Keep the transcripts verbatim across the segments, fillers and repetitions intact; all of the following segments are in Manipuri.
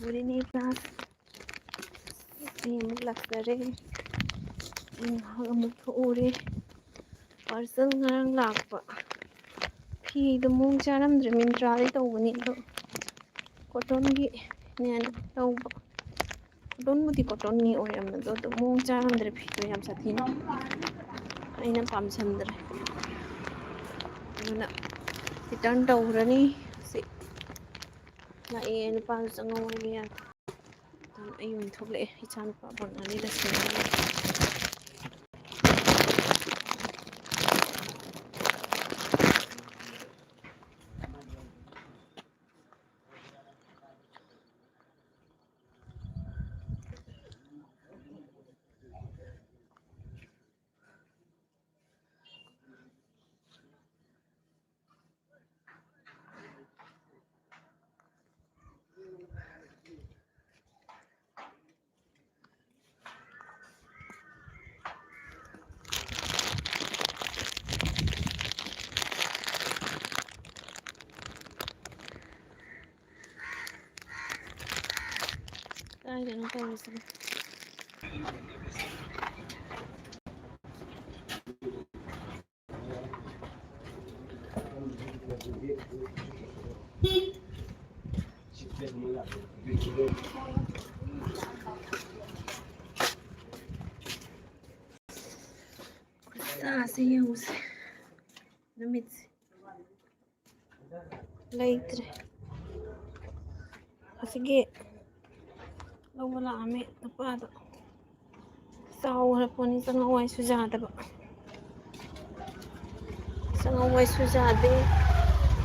ꯎꯔꯤꯅꯤ ꯀ꯭ꯂꯥꯁ꯫ ꯑꯩ ꯑꯃꯨꯛ ꯂꯥꯛꯆꯔꯦ꯫ ꯑꯩ ꯉꯥꯏꯍꯥꯛ ꯑꯃꯨꯛ ꯊꯣꯛꯎꯔꯦ꯫ ꯄꯥꯔꯁꯦꯜ ꯉꯔꯥꯡ ꯂꯥꯛꯄ꯫ ꯐꯤꯗꯣ ꯃꯑꯣꯡ ꯆꯥꯔꯝꯗ꯭ꯔꯦ, ꯃꯤꯟꯇ꯭ꯔꯥꯗꯩ ꯇꯧꯕꯅꯤ ꯑꯗꯣ꯫ ꯀꯣꯇꯟꯒꯤꯅꯦꯅ ꯇꯧꯕ꯫ ꯀꯣꯇꯟꯕꯨꯗꯤ ꯀꯣꯇꯟꯒꯤ ꯑꯣꯏꯔꯝꯃꯦ ꯑꯗꯣ, ꯑꯗꯨꯝ ꯃꯑꯣꯡ ꯆꯥꯔꯝꯗ꯭ꯔꯦ ꯐꯤꯗꯣ, ꯌꯥꯝ ꯁꯥꯊꯤꯅ꯫ ꯑꯩꯅ ꯄꯥꯝꯁꯟꯗ꯭ꯔꯦ꯫ ꯑꯗꯨꯅ ꯔꯤꯇꯔꯟ ꯇꯧꯈ꯭ꯔꯅꯤ꯫ ꯁꯤ ꯂꯥꯛꯑꯦ, ꯅꯨꯄꯥꯁꯨ ꯆꯪꯉꯧ ꯍꯥꯏꯕ ꯌꯥꯗꯦ꯫ ꯑꯗꯨꯅ ꯑꯩ ꯑꯣꯏꯅ ꯊꯣꯛꯂꯛꯑꯦ, ꯏꯆꯥꯅꯨꯄꯥ ꯃꯣꯅꯥꯂꯤꯗ ꯁꯤꯟꯅꯕ꯫ ꯀꯥꯏꯗꯅꯣ ꯇꯧꯔꯤꯁꯤꯕꯣ? ꯈꯨꯠꯁꯥꯁꯦ ꯌꯦꯡꯉꯨꯁꯦ꯫ ꯅꯨꯃꯤꯠꯁꯦ ꯂꯩꯇ꯭ꯔꯦ꯫ ꯑꯁꯤꯒꯤ ꯂꯧꯕ ꯂꯥꯛꯑꯝꯃꯦ ꯅꯨꯄꯥꯗꯣ꯫ ꯆꯥꯎꯈ꯭ꯔ ꯄꯣꯠꯅꯤ, ꯆꯪꯉꯧ ꯍꯥꯏꯁꯨ ꯌꯥꯗꯕ꯫ ꯆꯪꯉꯧ ꯍꯥꯏꯁꯨ ꯌꯥꯗꯦ꯫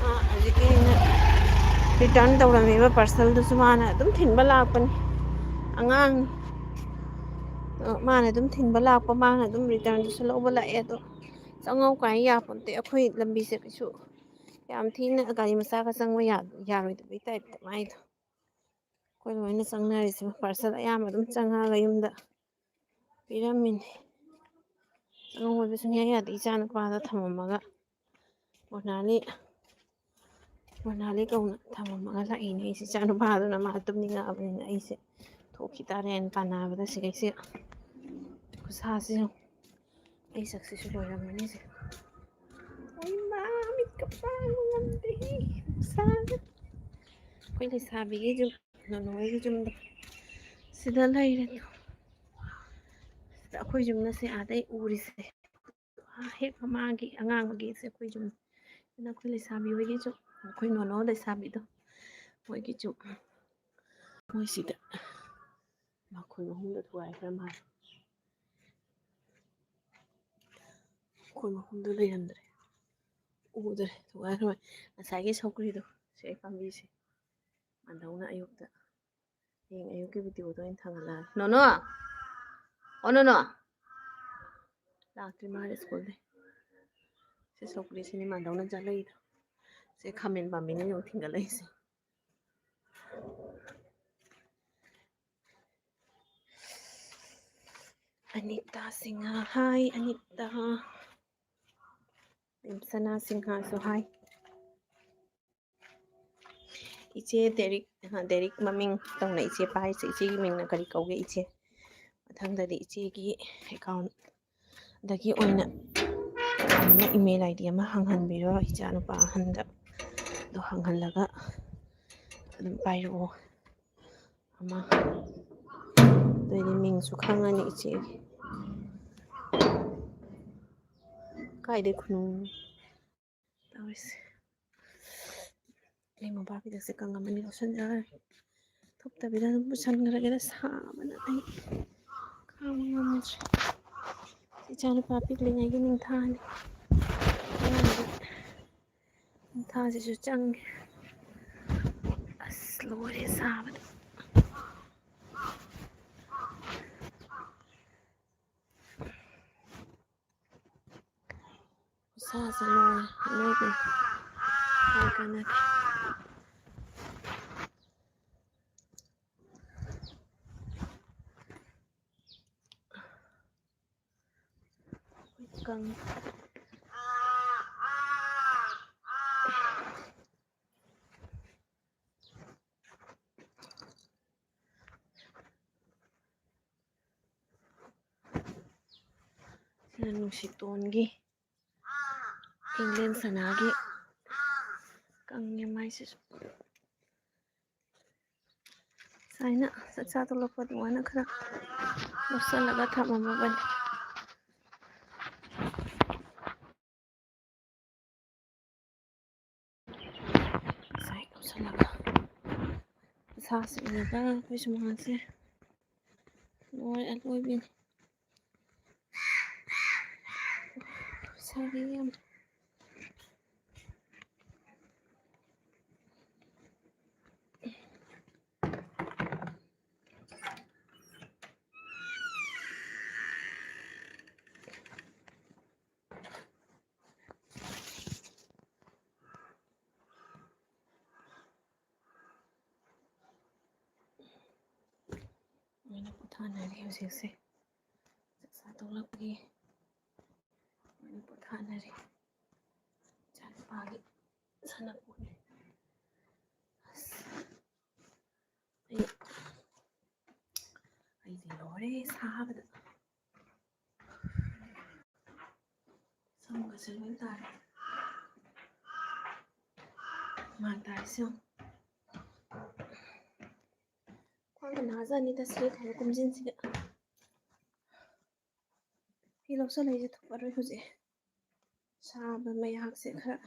ꯑꯥ, ꯍꯧꯖꯤꯛꯀꯤ ꯑꯩꯅ ꯔꯤꯇꯔꯟ ꯇꯧꯔꯝꯃꯤꯕ ꯄꯥꯔꯁꯦꯜꯗꯨꯁꯨ ꯃꯥꯅ ꯑꯗꯨꯝ ꯊꯤꯟꯕ ꯂꯥꯛꯄꯅꯤ꯫ ꯑꯉꯥꯡꯅꯤ꯫ ꯑꯗꯣ ꯃꯥꯅ ꯑꯗꯨꯝ ꯊꯤꯟꯕ ꯂꯥꯛꯄ, ꯃꯥꯅ ꯑꯗꯨꯝ ꯔꯤꯇꯔꯟꯗꯨꯁꯨ ꯂꯧꯕ ꯂꯥꯛꯑꯦ꯫ ꯑꯗꯣ ꯆꯪꯉꯧ ꯀꯥꯏꯅ ꯌꯥꯄꯣꯟꯇꯦ꯫ ꯑꯩꯈꯣꯏ ꯂꯝꯕꯤꯁꯦ ꯀꯩꯁꯨ ꯌꯥꯝ ꯊꯤꯅ ꯒꯥꯔꯤ ꯃꯆꯥꯒ ꯆꯪꯕ ꯌꯥ-, ꯌꯥꯔꯣꯏꯗꯕꯩ ꯇꯥꯏꯞꯇ ꯃꯥꯏꯗꯣ꯫ ꯑꯩꯈꯣꯏ ꯂꯣꯏꯅ ꯆꯪꯅꯔꯤꯁꯤꯕꯨ, ꯄꯥꯔꯁꯦꯜ ꯑꯌꯥꯝꯕ ꯑꯗꯨꯝ ꯆꯪꯉꯛꯑꯒ ꯌꯨꯝꯗ ꯄꯤꯔꯝꯃꯤꯅꯤ꯫ ꯆꯪꯉꯧ ꯍꯥꯏꯕ ꯁꯨꯡꯌꯥ ꯌꯥꯗꯦ꯫ ꯏꯆꯥ ꯅꯨꯄꯥꯗ ꯊꯝꯃꯝꯃꯒ ꯃꯣꯅꯥꯂꯤ ꯃꯅꯥꯂꯤ ꯀꯧꯅ ꯊꯝꯃꯝꯃꯒ ꯂꯥꯛꯏꯅꯦ ꯑꯩꯁꯦ꯫ ꯏꯆꯥ ꯅꯨꯄꯥꯗꯨꯅ ꯃꯥ ꯇꯨꯝꯅꯤꯡꯉꯛꯑꯕꯅꯤꯅ ꯑꯩꯁꯦ ꯊꯣꯛꯈꯤ ꯇꯥꯔꯦꯅ ꯇꯥꯟꯅꯕꯗ ꯁꯤꯗꯩꯁꯦ ꯈꯨꯠꯁꯥꯁꯦ ꯌꯦꯡꯉꯨ꯫ ꯑꯩ ꯁꯛꯁꯤꯁꯨ ꯂꯣꯏꯔꯝꯃꯅꯤꯁꯦ꯫ ꯑꯩ ꯃꯥ ꯃꯤꯠꯀ ꯄꯥꯡꯕ ꯉꯝꯗꯦꯍꯦ꯫ ꯅꯨꯡꯁꯥꯁꯦ꯫ ꯑꯩꯈꯣꯏ ꯂꯩꯁꯥꯕꯤꯒꯤ ꯌꯨꯝ, ꯅꯣꯅꯣꯒꯤ ꯌꯨꯝꯗꯣ ꯁꯤꯗ ꯂꯩꯔꯦ꯫ ꯁꯤꯗ ꯑꯩꯈꯣꯏ ꯌꯨꯝꯅꯁꯦ ꯑꯥꯗꯩ ꯎꯔꯤꯁꯦ꯫ ꯑꯥ, ꯍꯦꯛ ꯃꯃꯥꯡꯒꯤ ꯑꯉꯥꯡꯕꯒꯤꯁꯦ ꯑꯩꯈꯣꯏ ꯌꯨꯝ꯫ ꯑꯗꯨꯅ ꯑꯩꯈꯣꯏ ꯂꯩꯁꯥꯕꯤ ꯍꯣꯏꯒꯤꯁꯨ, ꯑꯩꯈꯣꯏ ꯅꯣꯅꯣ ꯂꯩꯁꯥꯕꯤꯗꯣ, ꯃꯣꯏꯒꯤꯁꯨ, ꯃꯣꯏꯁꯤꯗ ꯃꯈꯣꯏ ꯑꯍꯨꯝꯗ ꯊꯨꯒꯥꯏꯈ꯭ꯔ ꯃꯥꯜꯂꯦ꯫ ꯃꯈꯣꯏ ꯃꯍꯨꯝꯗꯣ ꯂꯩꯔꯝꯗ꯭ꯔꯦ, ꯎꯗ꯭ꯔꯦ, ꯊꯨꯒꯥꯏꯈ꯭ꯔ ꯃꯥꯜꯂꯦ꯫ ꯉꯁꯥꯏꯒꯤ ꯁꯧꯒ꯭ꯔꯤꯗꯣ, ꯁꯤ ꯑꯩ ꯄꯥꯝꯕꯤꯁꯦ, ꯃꯥꯟꯗꯧꯅ ꯑꯌꯨꯛꯇ, ꯍꯌꯦꯡ ꯑꯌꯨꯛꯀꯤ ꯚꯤꯗꯤꯑꯣꯗ ꯑꯣꯏꯅ ꯊꯥꯒꯠꯂꯛꯑꯒꯦ꯫ ꯅꯣꯅꯣ! ꯑꯣ ꯅꯣꯅꯣ! ꯂꯥꯛꯇ꯭ꯔꯤ ꯃꯥꯜꯂꯦ ꯁ꯭ꯀꯨꯜꯗꯩ꯫ ꯁꯤ ꯁꯧꯒ꯭ꯔꯤꯁꯤꯅꯤ ꯃꯥꯟꯗꯧꯅ ꯆꯥꯂꯛꯏꯗꯣ꯫ ꯁꯤ ꯈꯥꯃꯦꯟ ꯄꯥꯝꯕꯤꯅ ꯌꯦꯡꯉꯨ ꯊꯤꯡꯒꯠꯂꯛꯏꯁꯦ꯫ ꯑꯅꯤꯇꯥ ꯁꯤꯡꯍ ꯍꯥꯏ, ꯑꯅꯤꯇꯥ꯫ ꯄꯦꯝꯁꯅꯥ ꯁꯤꯡꯍꯁꯨ ꯍꯥꯏ꯫ ꯏꯆꯦ ꯗꯦꯔꯤꯛ, ꯑ, ꯗꯦꯔꯤꯛ ꯃꯃꯤꯡ ꯇꯧꯅ ꯏꯆꯦ ꯄꯥꯏꯔꯤꯁꯦ, ꯏꯆꯦꯒꯤ ꯃꯤꯡꯅ ꯀꯔꯤ ꯀꯧꯒꯦ ꯏꯆꯦ? ꯃꯊꯪꯗꯗꯤ ꯏꯆꯦꯒꯤ ꯑꯦꯀꯥꯎꯟꯗꯒꯤ ꯑꯣꯏꯅ ꯑꯃ ꯏꯃꯦꯜ ꯑꯥꯏ ꯗꯤ ꯑꯃ ꯍꯥꯡꯍꯟꯕꯤꯔꯣ ꯏꯆꯥꯅꯨꯄꯥ ꯑꯍꯟꯗ꯫ ꯑꯗꯣ ꯍꯥꯡꯍꯜꯂꯒ ꯑꯗꯨꯝ ꯄꯥꯏꯔꯛꯑꯣ꯫ ꯑꯃ, ꯑꯗꯩꯗꯤ ꯃꯤꯡꯁꯨ ꯈꯪꯉꯅꯤ ꯏꯆꯦꯒꯤ꯫ ꯀꯥꯏꯗꯩ ꯈꯨꯅꯨꯡ ꯇꯧꯔꯤꯁꯦ꯫ ꯑꯩ ꯃꯣꯝꯄꯥꯛ ꯐꯤꯗꯛꯁꯦ ꯀꯪꯉꯝꯃꯅꯤ, ꯂꯧꯁꯟꯖꯔꯒꯦ꯫ ꯊꯨꯞꯇꯕꯤꯗ ꯑꯗꯨꯝ ꯄꯨꯁꯟꯈ꯭ꯔꯒꯦꯗ, ꯁꯥꯕꯅ ꯑꯩ ꯈꯥꯡꯕ ꯉꯝꯗ꯭ꯔꯦ꯫ ꯏꯆꯥꯅꯨꯄꯥ ꯄꯤꯛꯂꯤꯉꯩꯒꯤ ꯅꯤꯡꯊꯥꯅꯤ꯫ ꯑꯉꯥꯡꯗꯤ ꯅꯤꯡꯊꯥꯁꯤꯁꯨ ꯆꯪꯉꯦ꯫ ꯑꯁ, ꯂꯣꯏꯔꯦ ꯁꯥꯕꯗ꯫ ꯈꯨꯠꯁꯥꯁꯦ ꯂꯣꯏꯔꯦ, ꯅꯣꯏꯕꯨ ꯍꯥꯏ ꯀꯥꯟꯅꯗꯦ꯫ ꯀꯪꯉꯦ꯫ ꯁꯤꯅ ꯅꯨꯡꯁꯤꯇꯣꯟꯒꯤ ꯏꯪꯂꯦꯟ ꯁꯅꯥꯒꯤ ꯀꯪꯉꯦ ꯃꯥꯏꯁꯤꯁꯨ꯫ ꯁꯨꯃꯥꯏꯅ ꯆꯥꯛꯆꯥ ꯇꯣꯛꯂꯛꯄ ꯑꯗꯨꯃꯥꯏꯅ ꯈꯔ ꯂꯧꯁꯜꯂꯒ ꯊꯝꯃꯝꯃꯕꯅꯤ꯫ ꯉꯁꯥꯏ ꯂꯧꯁꯜꯂꯒ ꯏꯁꯥꯁꯦ ꯎꯔꯒ ꯑꯩꯈꯣꯏ ꯁꯨꯃꯥꯡꯁꯦ ꯂꯣꯏ ꯑꯂꯣꯏꯕꯤꯅꯤ꯫ ꯁꯥꯔꯤ ꯌꯥꯝ꯫ ꯂꯣꯏꯅ ꯄꯣꯊꯥꯅꯔꯤ ꯍꯧꯖꯤꯛꯁꯦ꯫ ꯆꯥꯛꯆꯥ ꯇꯣꯛꯂꯛꯄꯒꯤ ꯂꯣꯏꯅ ꯄꯣꯊꯥꯅꯔꯤ꯫ ꯏꯆꯥꯅꯨꯄꯥꯒꯤ ꯁꯥꯟꯅꯄꯣꯠꯅꯤ꯫ ꯑꯁ, ꯑꯩ, ꯑꯩꯗꯤ ꯂꯣꯏꯔꯦ ꯁꯥꯕꯗ꯫ ꯁꯝꯒꯁꯦ ꯂꯣꯏ ꯇꯥꯔꯦ꯫ ꯍꯨꯃꯥꯡ ꯇꯥꯔꯤꯁꯦ ꯌꯦꯡꯉꯨ꯫ ꯈ꯭ꯋꯥꯡꯒ ꯅꯥꯖꯅꯤꯗ ꯁꯤꯒ ꯈꯔ ꯀꯨꯝꯁꯤꯟꯁꯤꯒ꯫ ꯐꯤ ꯂꯧꯁꯜꯂꯛꯏꯁꯦ ꯊꯨꯞꯄꯔꯣꯏ ꯍꯧꯖꯤꯛ꯫ ꯁꯥꯕ ꯃꯌꯥꯛꯁꯦ ꯈꯔ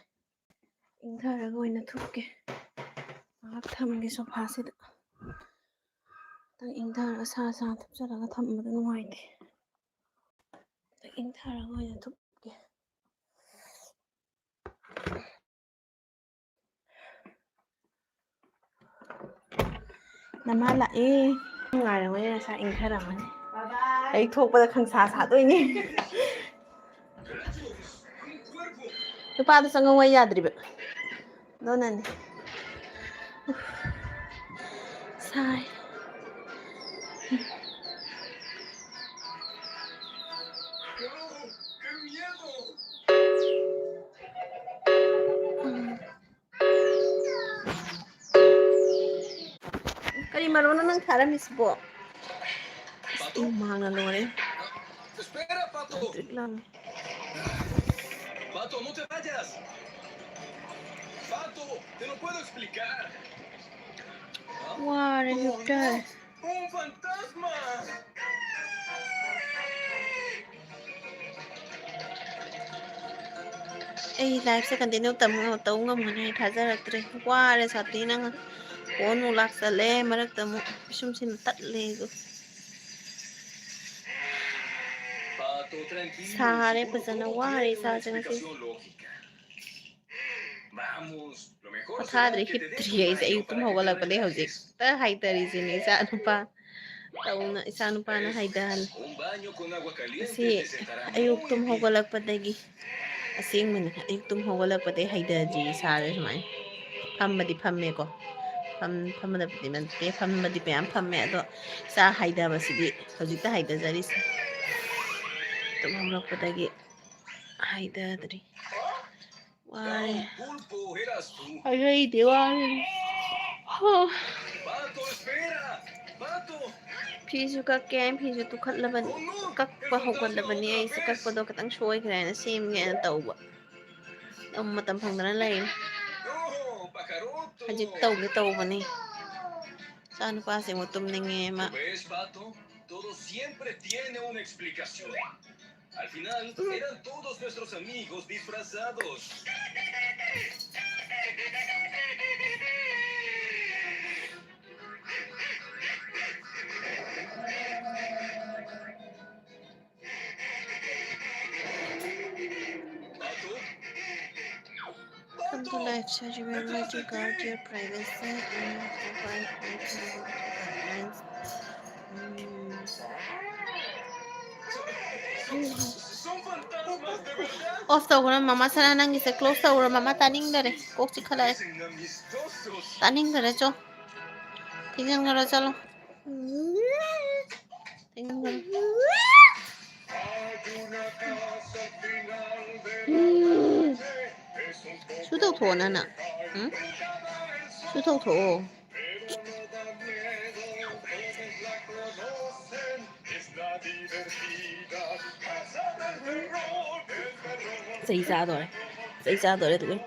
ꯏꯪꯊꯔꯒ ꯑꯣꯏꯅ ꯊꯨꯞꯀꯦ꯫ ꯉꯥꯏꯍꯥꯛ ꯊꯝꯒꯦ ꯁꯣꯐꯥꯁꯤꯗ꯫ ꯈꯤꯇꯪ ꯏꯪꯊꯔꯒ ꯁꯥ ꯁꯥ ꯊꯨꯞꯆꯜꯂꯒ ꯊꯝꯕꯗꯣ ꯅꯨꯡꯉꯥꯏꯇꯦ꯫ ꯈꯤꯇꯪ ꯏꯪꯊꯔꯒ ꯑꯣꯏꯅ ꯊꯨꯞꯀꯦ꯫ ꯅꯃꯥ ꯂꯥꯛꯑꯦ꯫ ꯅꯨꯡꯉꯥꯏꯔꯝꯒꯅꯤ, ꯉꯁꯥꯏ ꯏꯪꯊꯔꯝꯃꯅꯤ꯫ ꯑꯩ ꯊꯣꯛꯄꯗ ꯈꯪꯁꯥ ꯁꯥꯗꯣꯏꯅꯤ꯫ ꯅꯨꯄꯥꯗꯣ ꯆꯪꯉꯧ ꯍꯥꯏ ꯌꯥꯗ꯭ꯔꯤꯕ꯫ ꯑꯗꯨꯅꯅꯦ꯫ ꯁꯥꯏ꯫ ꯎꯝ꯫ ꯀꯔꯤ ꯃꯔꯣꯅꯣ ꯅꯪ ꯊꯥꯔꯝꯃꯤꯁꯤꯕꯣ? ꯑꯁ, ꯏꯃꯥꯡꯅ ꯂꯣꯏꯔꯦ꯫ Trick ꯂꯪꯉꯦ꯫ Pato, no te vayas. Pato, te lo puedo explicar. ꯋꯥꯔꯦ ꯍꯦꯛꯇ꯫ Un fantasma. ꯑꯩ ꯂꯥꯏꯐꯁꯦ ꯀꯟꯇꯤꯅ꯭ꯌꯨ ꯇꯧ ꯉꯝꯒꯅꯤ ꯑꯩ ꯊꯥꯖꯔꯛꯇ꯭ꯔꯦ꯫ ꯋꯥꯔꯦ ꯁꯥꯇꯤꯅ꯫ ꯐꯣꯟ ꯑꯃꯨꯛ ꯂꯥꯛꯆꯜꯂꯦ, ꯃꯔꯛꯇ ꯑꯃꯨꯛ ꯄꯤꯁꯨꯝꯁꯤꯅ ꯇꯠꯂꯦ ꯑꯩꯗꯣ꯫ Pato, tranquilo. ꯁꯥꯔꯦ Seguro ꯐꯖꯅ, todo ꯋꯥꯔꯦ tiene una ꯏꯁꯥꯁꯦ ꯉꯁꯤ꯫ Explicación lógica. Vamos, lo mejor será ꯄꯣꯊꯥꯗ꯭ꯔꯤ, que te des ꯍꯤꯞꯇ꯭ꯔꯤ un ꯑꯩꯁꯦ꯫ baño ꯑꯌꯨꯛ ꯇꯨꯝ para que te ꯍꯧꯒꯠꯂꯛꯄꯗꯒꯤ relajes. ꯍꯧꯖꯤꯛꯇ ꯍꯥꯏꯊꯔꯤꯁꯤꯅꯦ ꯏꯆꯥ ꯅꯨꯄꯥ꯫ ꯇꯧꯅ ꯏꯆꯥ ꯅꯨꯄꯥꯅ ꯍꯥꯏꯊꯍꯜꯂꯦ꯫ Un baño con agua ꯑꯁꯤ caliente te sentará ꯑꯌꯨꯛ muy ꯇꯨꯝ bien. ꯍꯧꯒꯠꯂꯛꯄꯗꯒꯤ, ꯑꯁꯦꯡꯕꯅꯦ, ꯑꯌꯨꯛ ꯇꯨꯝ ꯍꯧꯒꯠꯂꯛꯄꯗꯒꯤ ꯍꯩꯊꯗ꯭ꯔꯤ ꯏꯁꯥꯁꯦ ꯁꯨꯃꯥꯏꯅ꯫ ꯐꯝꯕꯗꯤ ꯐꯝꯃꯦꯀꯣ, ꯐꯝ-, ꯐꯝꯕꯗꯕꯨꯗꯤ ꯅꯠꯇꯦ, ꯐꯝꯕꯗꯤ ꯃꯌꯥꯝ ꯐꯝꯃꯦ, ꯑꯗꯣ ꯏꯁꯥ ꯍꯩꯊꯕꯁꯤꯗꯤ ꯍꯧꯖꯤꯛꯇ ꯍꯩꯊꯖꯔꯤꯁꯦ꯫ ꯇꯨꯝ ꯍꯧꯒꯠꯂꯛꯄꯗꯒꯤ ꯍꯩꯊꯗ꯭ꯔꯤ꯫ ꯋꯥꯔꯦ꯫ Pulpo, eras tú. ꯍꯩꯍꯩꯗꯦ, ꯋꯥꯔꯦ꯫ ꯍꯣ꯫ Pato, espera. Pato. ꯐꯤꯁꯨ ꯀꯛꯀꯦ, ꯐꯤꯁꯨ ꯇꯨꯈꯠꯂꯕꯅꯤ, ꯀꯛꯄ ꯍꯧꯒꯠꯂꯕꯅꯤ꯫ ꯑꯩꯁꯦ ꯀꯛꯄꯗꯣ ꯈꯤꯇꯪ ꯁꯣꯏꯈ꯭ꯔꯦꯅ ꯁꯦꯝꯒꯦꯅ ꯇꯧꯕ꯫ ꯑꯃꯨꯛ ꯃꯇꯝ ꯐꯪꯗꯅ ꯂꯩꯔꯦ꯫ No, pajaroto. ꯍꯧꯖꯤꯛ ꯇꯧꯒꯦ ꯇꯧꯕꯅꯤ꯫ ꯏꯆꯥ ꯅꯨꯄꯥꯁꯦ ꯑꯃꯨꯛ ꯇꯨꯝꯅꯤꯡꯉꯦ ꯃꯥ꯫ ¿Lo ves, Pato? Todo siempre tiene una explicación. Al final, eran todos nuestros amigos disfrazados. Come to life, so remember to guard your privacy and provide personal documents. Son fantasmas, de verdad. Off ꯇꯧꯈ꯭ꯔꯣ ꯃꯃꯥ ꯁꯅꯥ, ꯅꯪꯒꯤꯁꯦ ꯀ꯭ꯂꯣꯖ ꯇꯧꯈ꯭ꯔꯣ ꯃꯃꯥ, ꯇꯥꯅꯤꯡꯗꯔꯦ, ꯀꯣꯛ ꯆꯤꯛꯈꯠꯂꯛꯑꯦ꯫ Parecen amistosos. ꯇꯥꯅꯤꯡꯗꯔꯦ, ꯆꯣ꯫ ꯊꯤꯡꯖꯤꯟꯈ꯭ꯔꯣ, ꯆꯠꯂꯣ꯫ ꯊꯤꯡꯖꯤꯟꯈ꯭ꯔꯣ꯫ ꯁꯨ ꯇꯧꯊꯣꯛꯑꯣ ꯅꯪꯅ꯫ ꯎꯝ? ꯁꯨ ꯇꯧꯊꯣꯛꯑꯣ꯫ ꯆꯩ ꯆꯥꯗꯣꯔꯦ꯫ ꯆꯩ ꯆꯥꯗꯣꯔꯦ ꯑꯗꯨꯒ꯫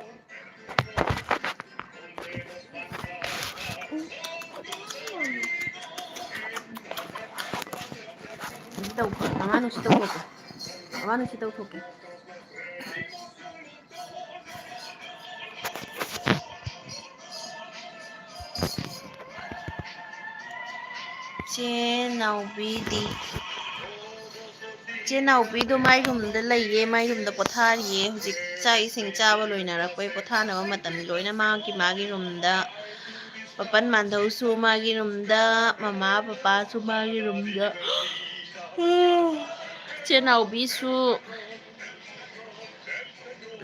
ꯁꯤ ꯇꯧ-, ꯑꯉꯥꯡ ꯅꯨꯡꯁꯤ ꯇꯧꯊꯣꯛꯀꯦ꯫ ꯑꯉꯥꯡ ꯅꯨꯡꯁꯤ ꯇꯧꯊꯣꯛꯀꯦ꯫ ꯆꯦ ꯅꯥꯎꯕꯤꯗꯤ, ꯆꯦ ꯅꯥꯎꯕꯤꯗꯣ ꯃꯥꯏ ꯔꯨꯝꯗ ꯂꯩꯌꯦ, ꯃꯥꯏ ꯔꯨꯝꯗ ꯄꯣꯊꯥꯔꯤꯌꯦ꯫ ꯍꯧꯖꯤꯛ ꯆꯥꯛ ꯏꯁꯤꯡ ꯆꯥꯕ ꯂꯣꯏꯅꯔꯛꯄꯩ ꯄꯣꯊꯥꯅꯕ ꯃꯇꯝ ꯂꯣꯏꯅ ꯃꯥꯒꯤ ꯃꯥꯒꯤ ꯔꯨꯝꯗ꯫ ꯄꯄꯟ ꯃꯥꯟꯙꯧꯁꯨ ꯃꯥꯒꯤ ꯔꯨꯝꯗ, ꯃꯃꯥ ꯄꯄꯥꯁꯨ ꯃꯥꯒꯤ ꯔꯨꯝꯗ, ꯆꯦ ꯅꯥꯎꯕꯤꯁꯨ,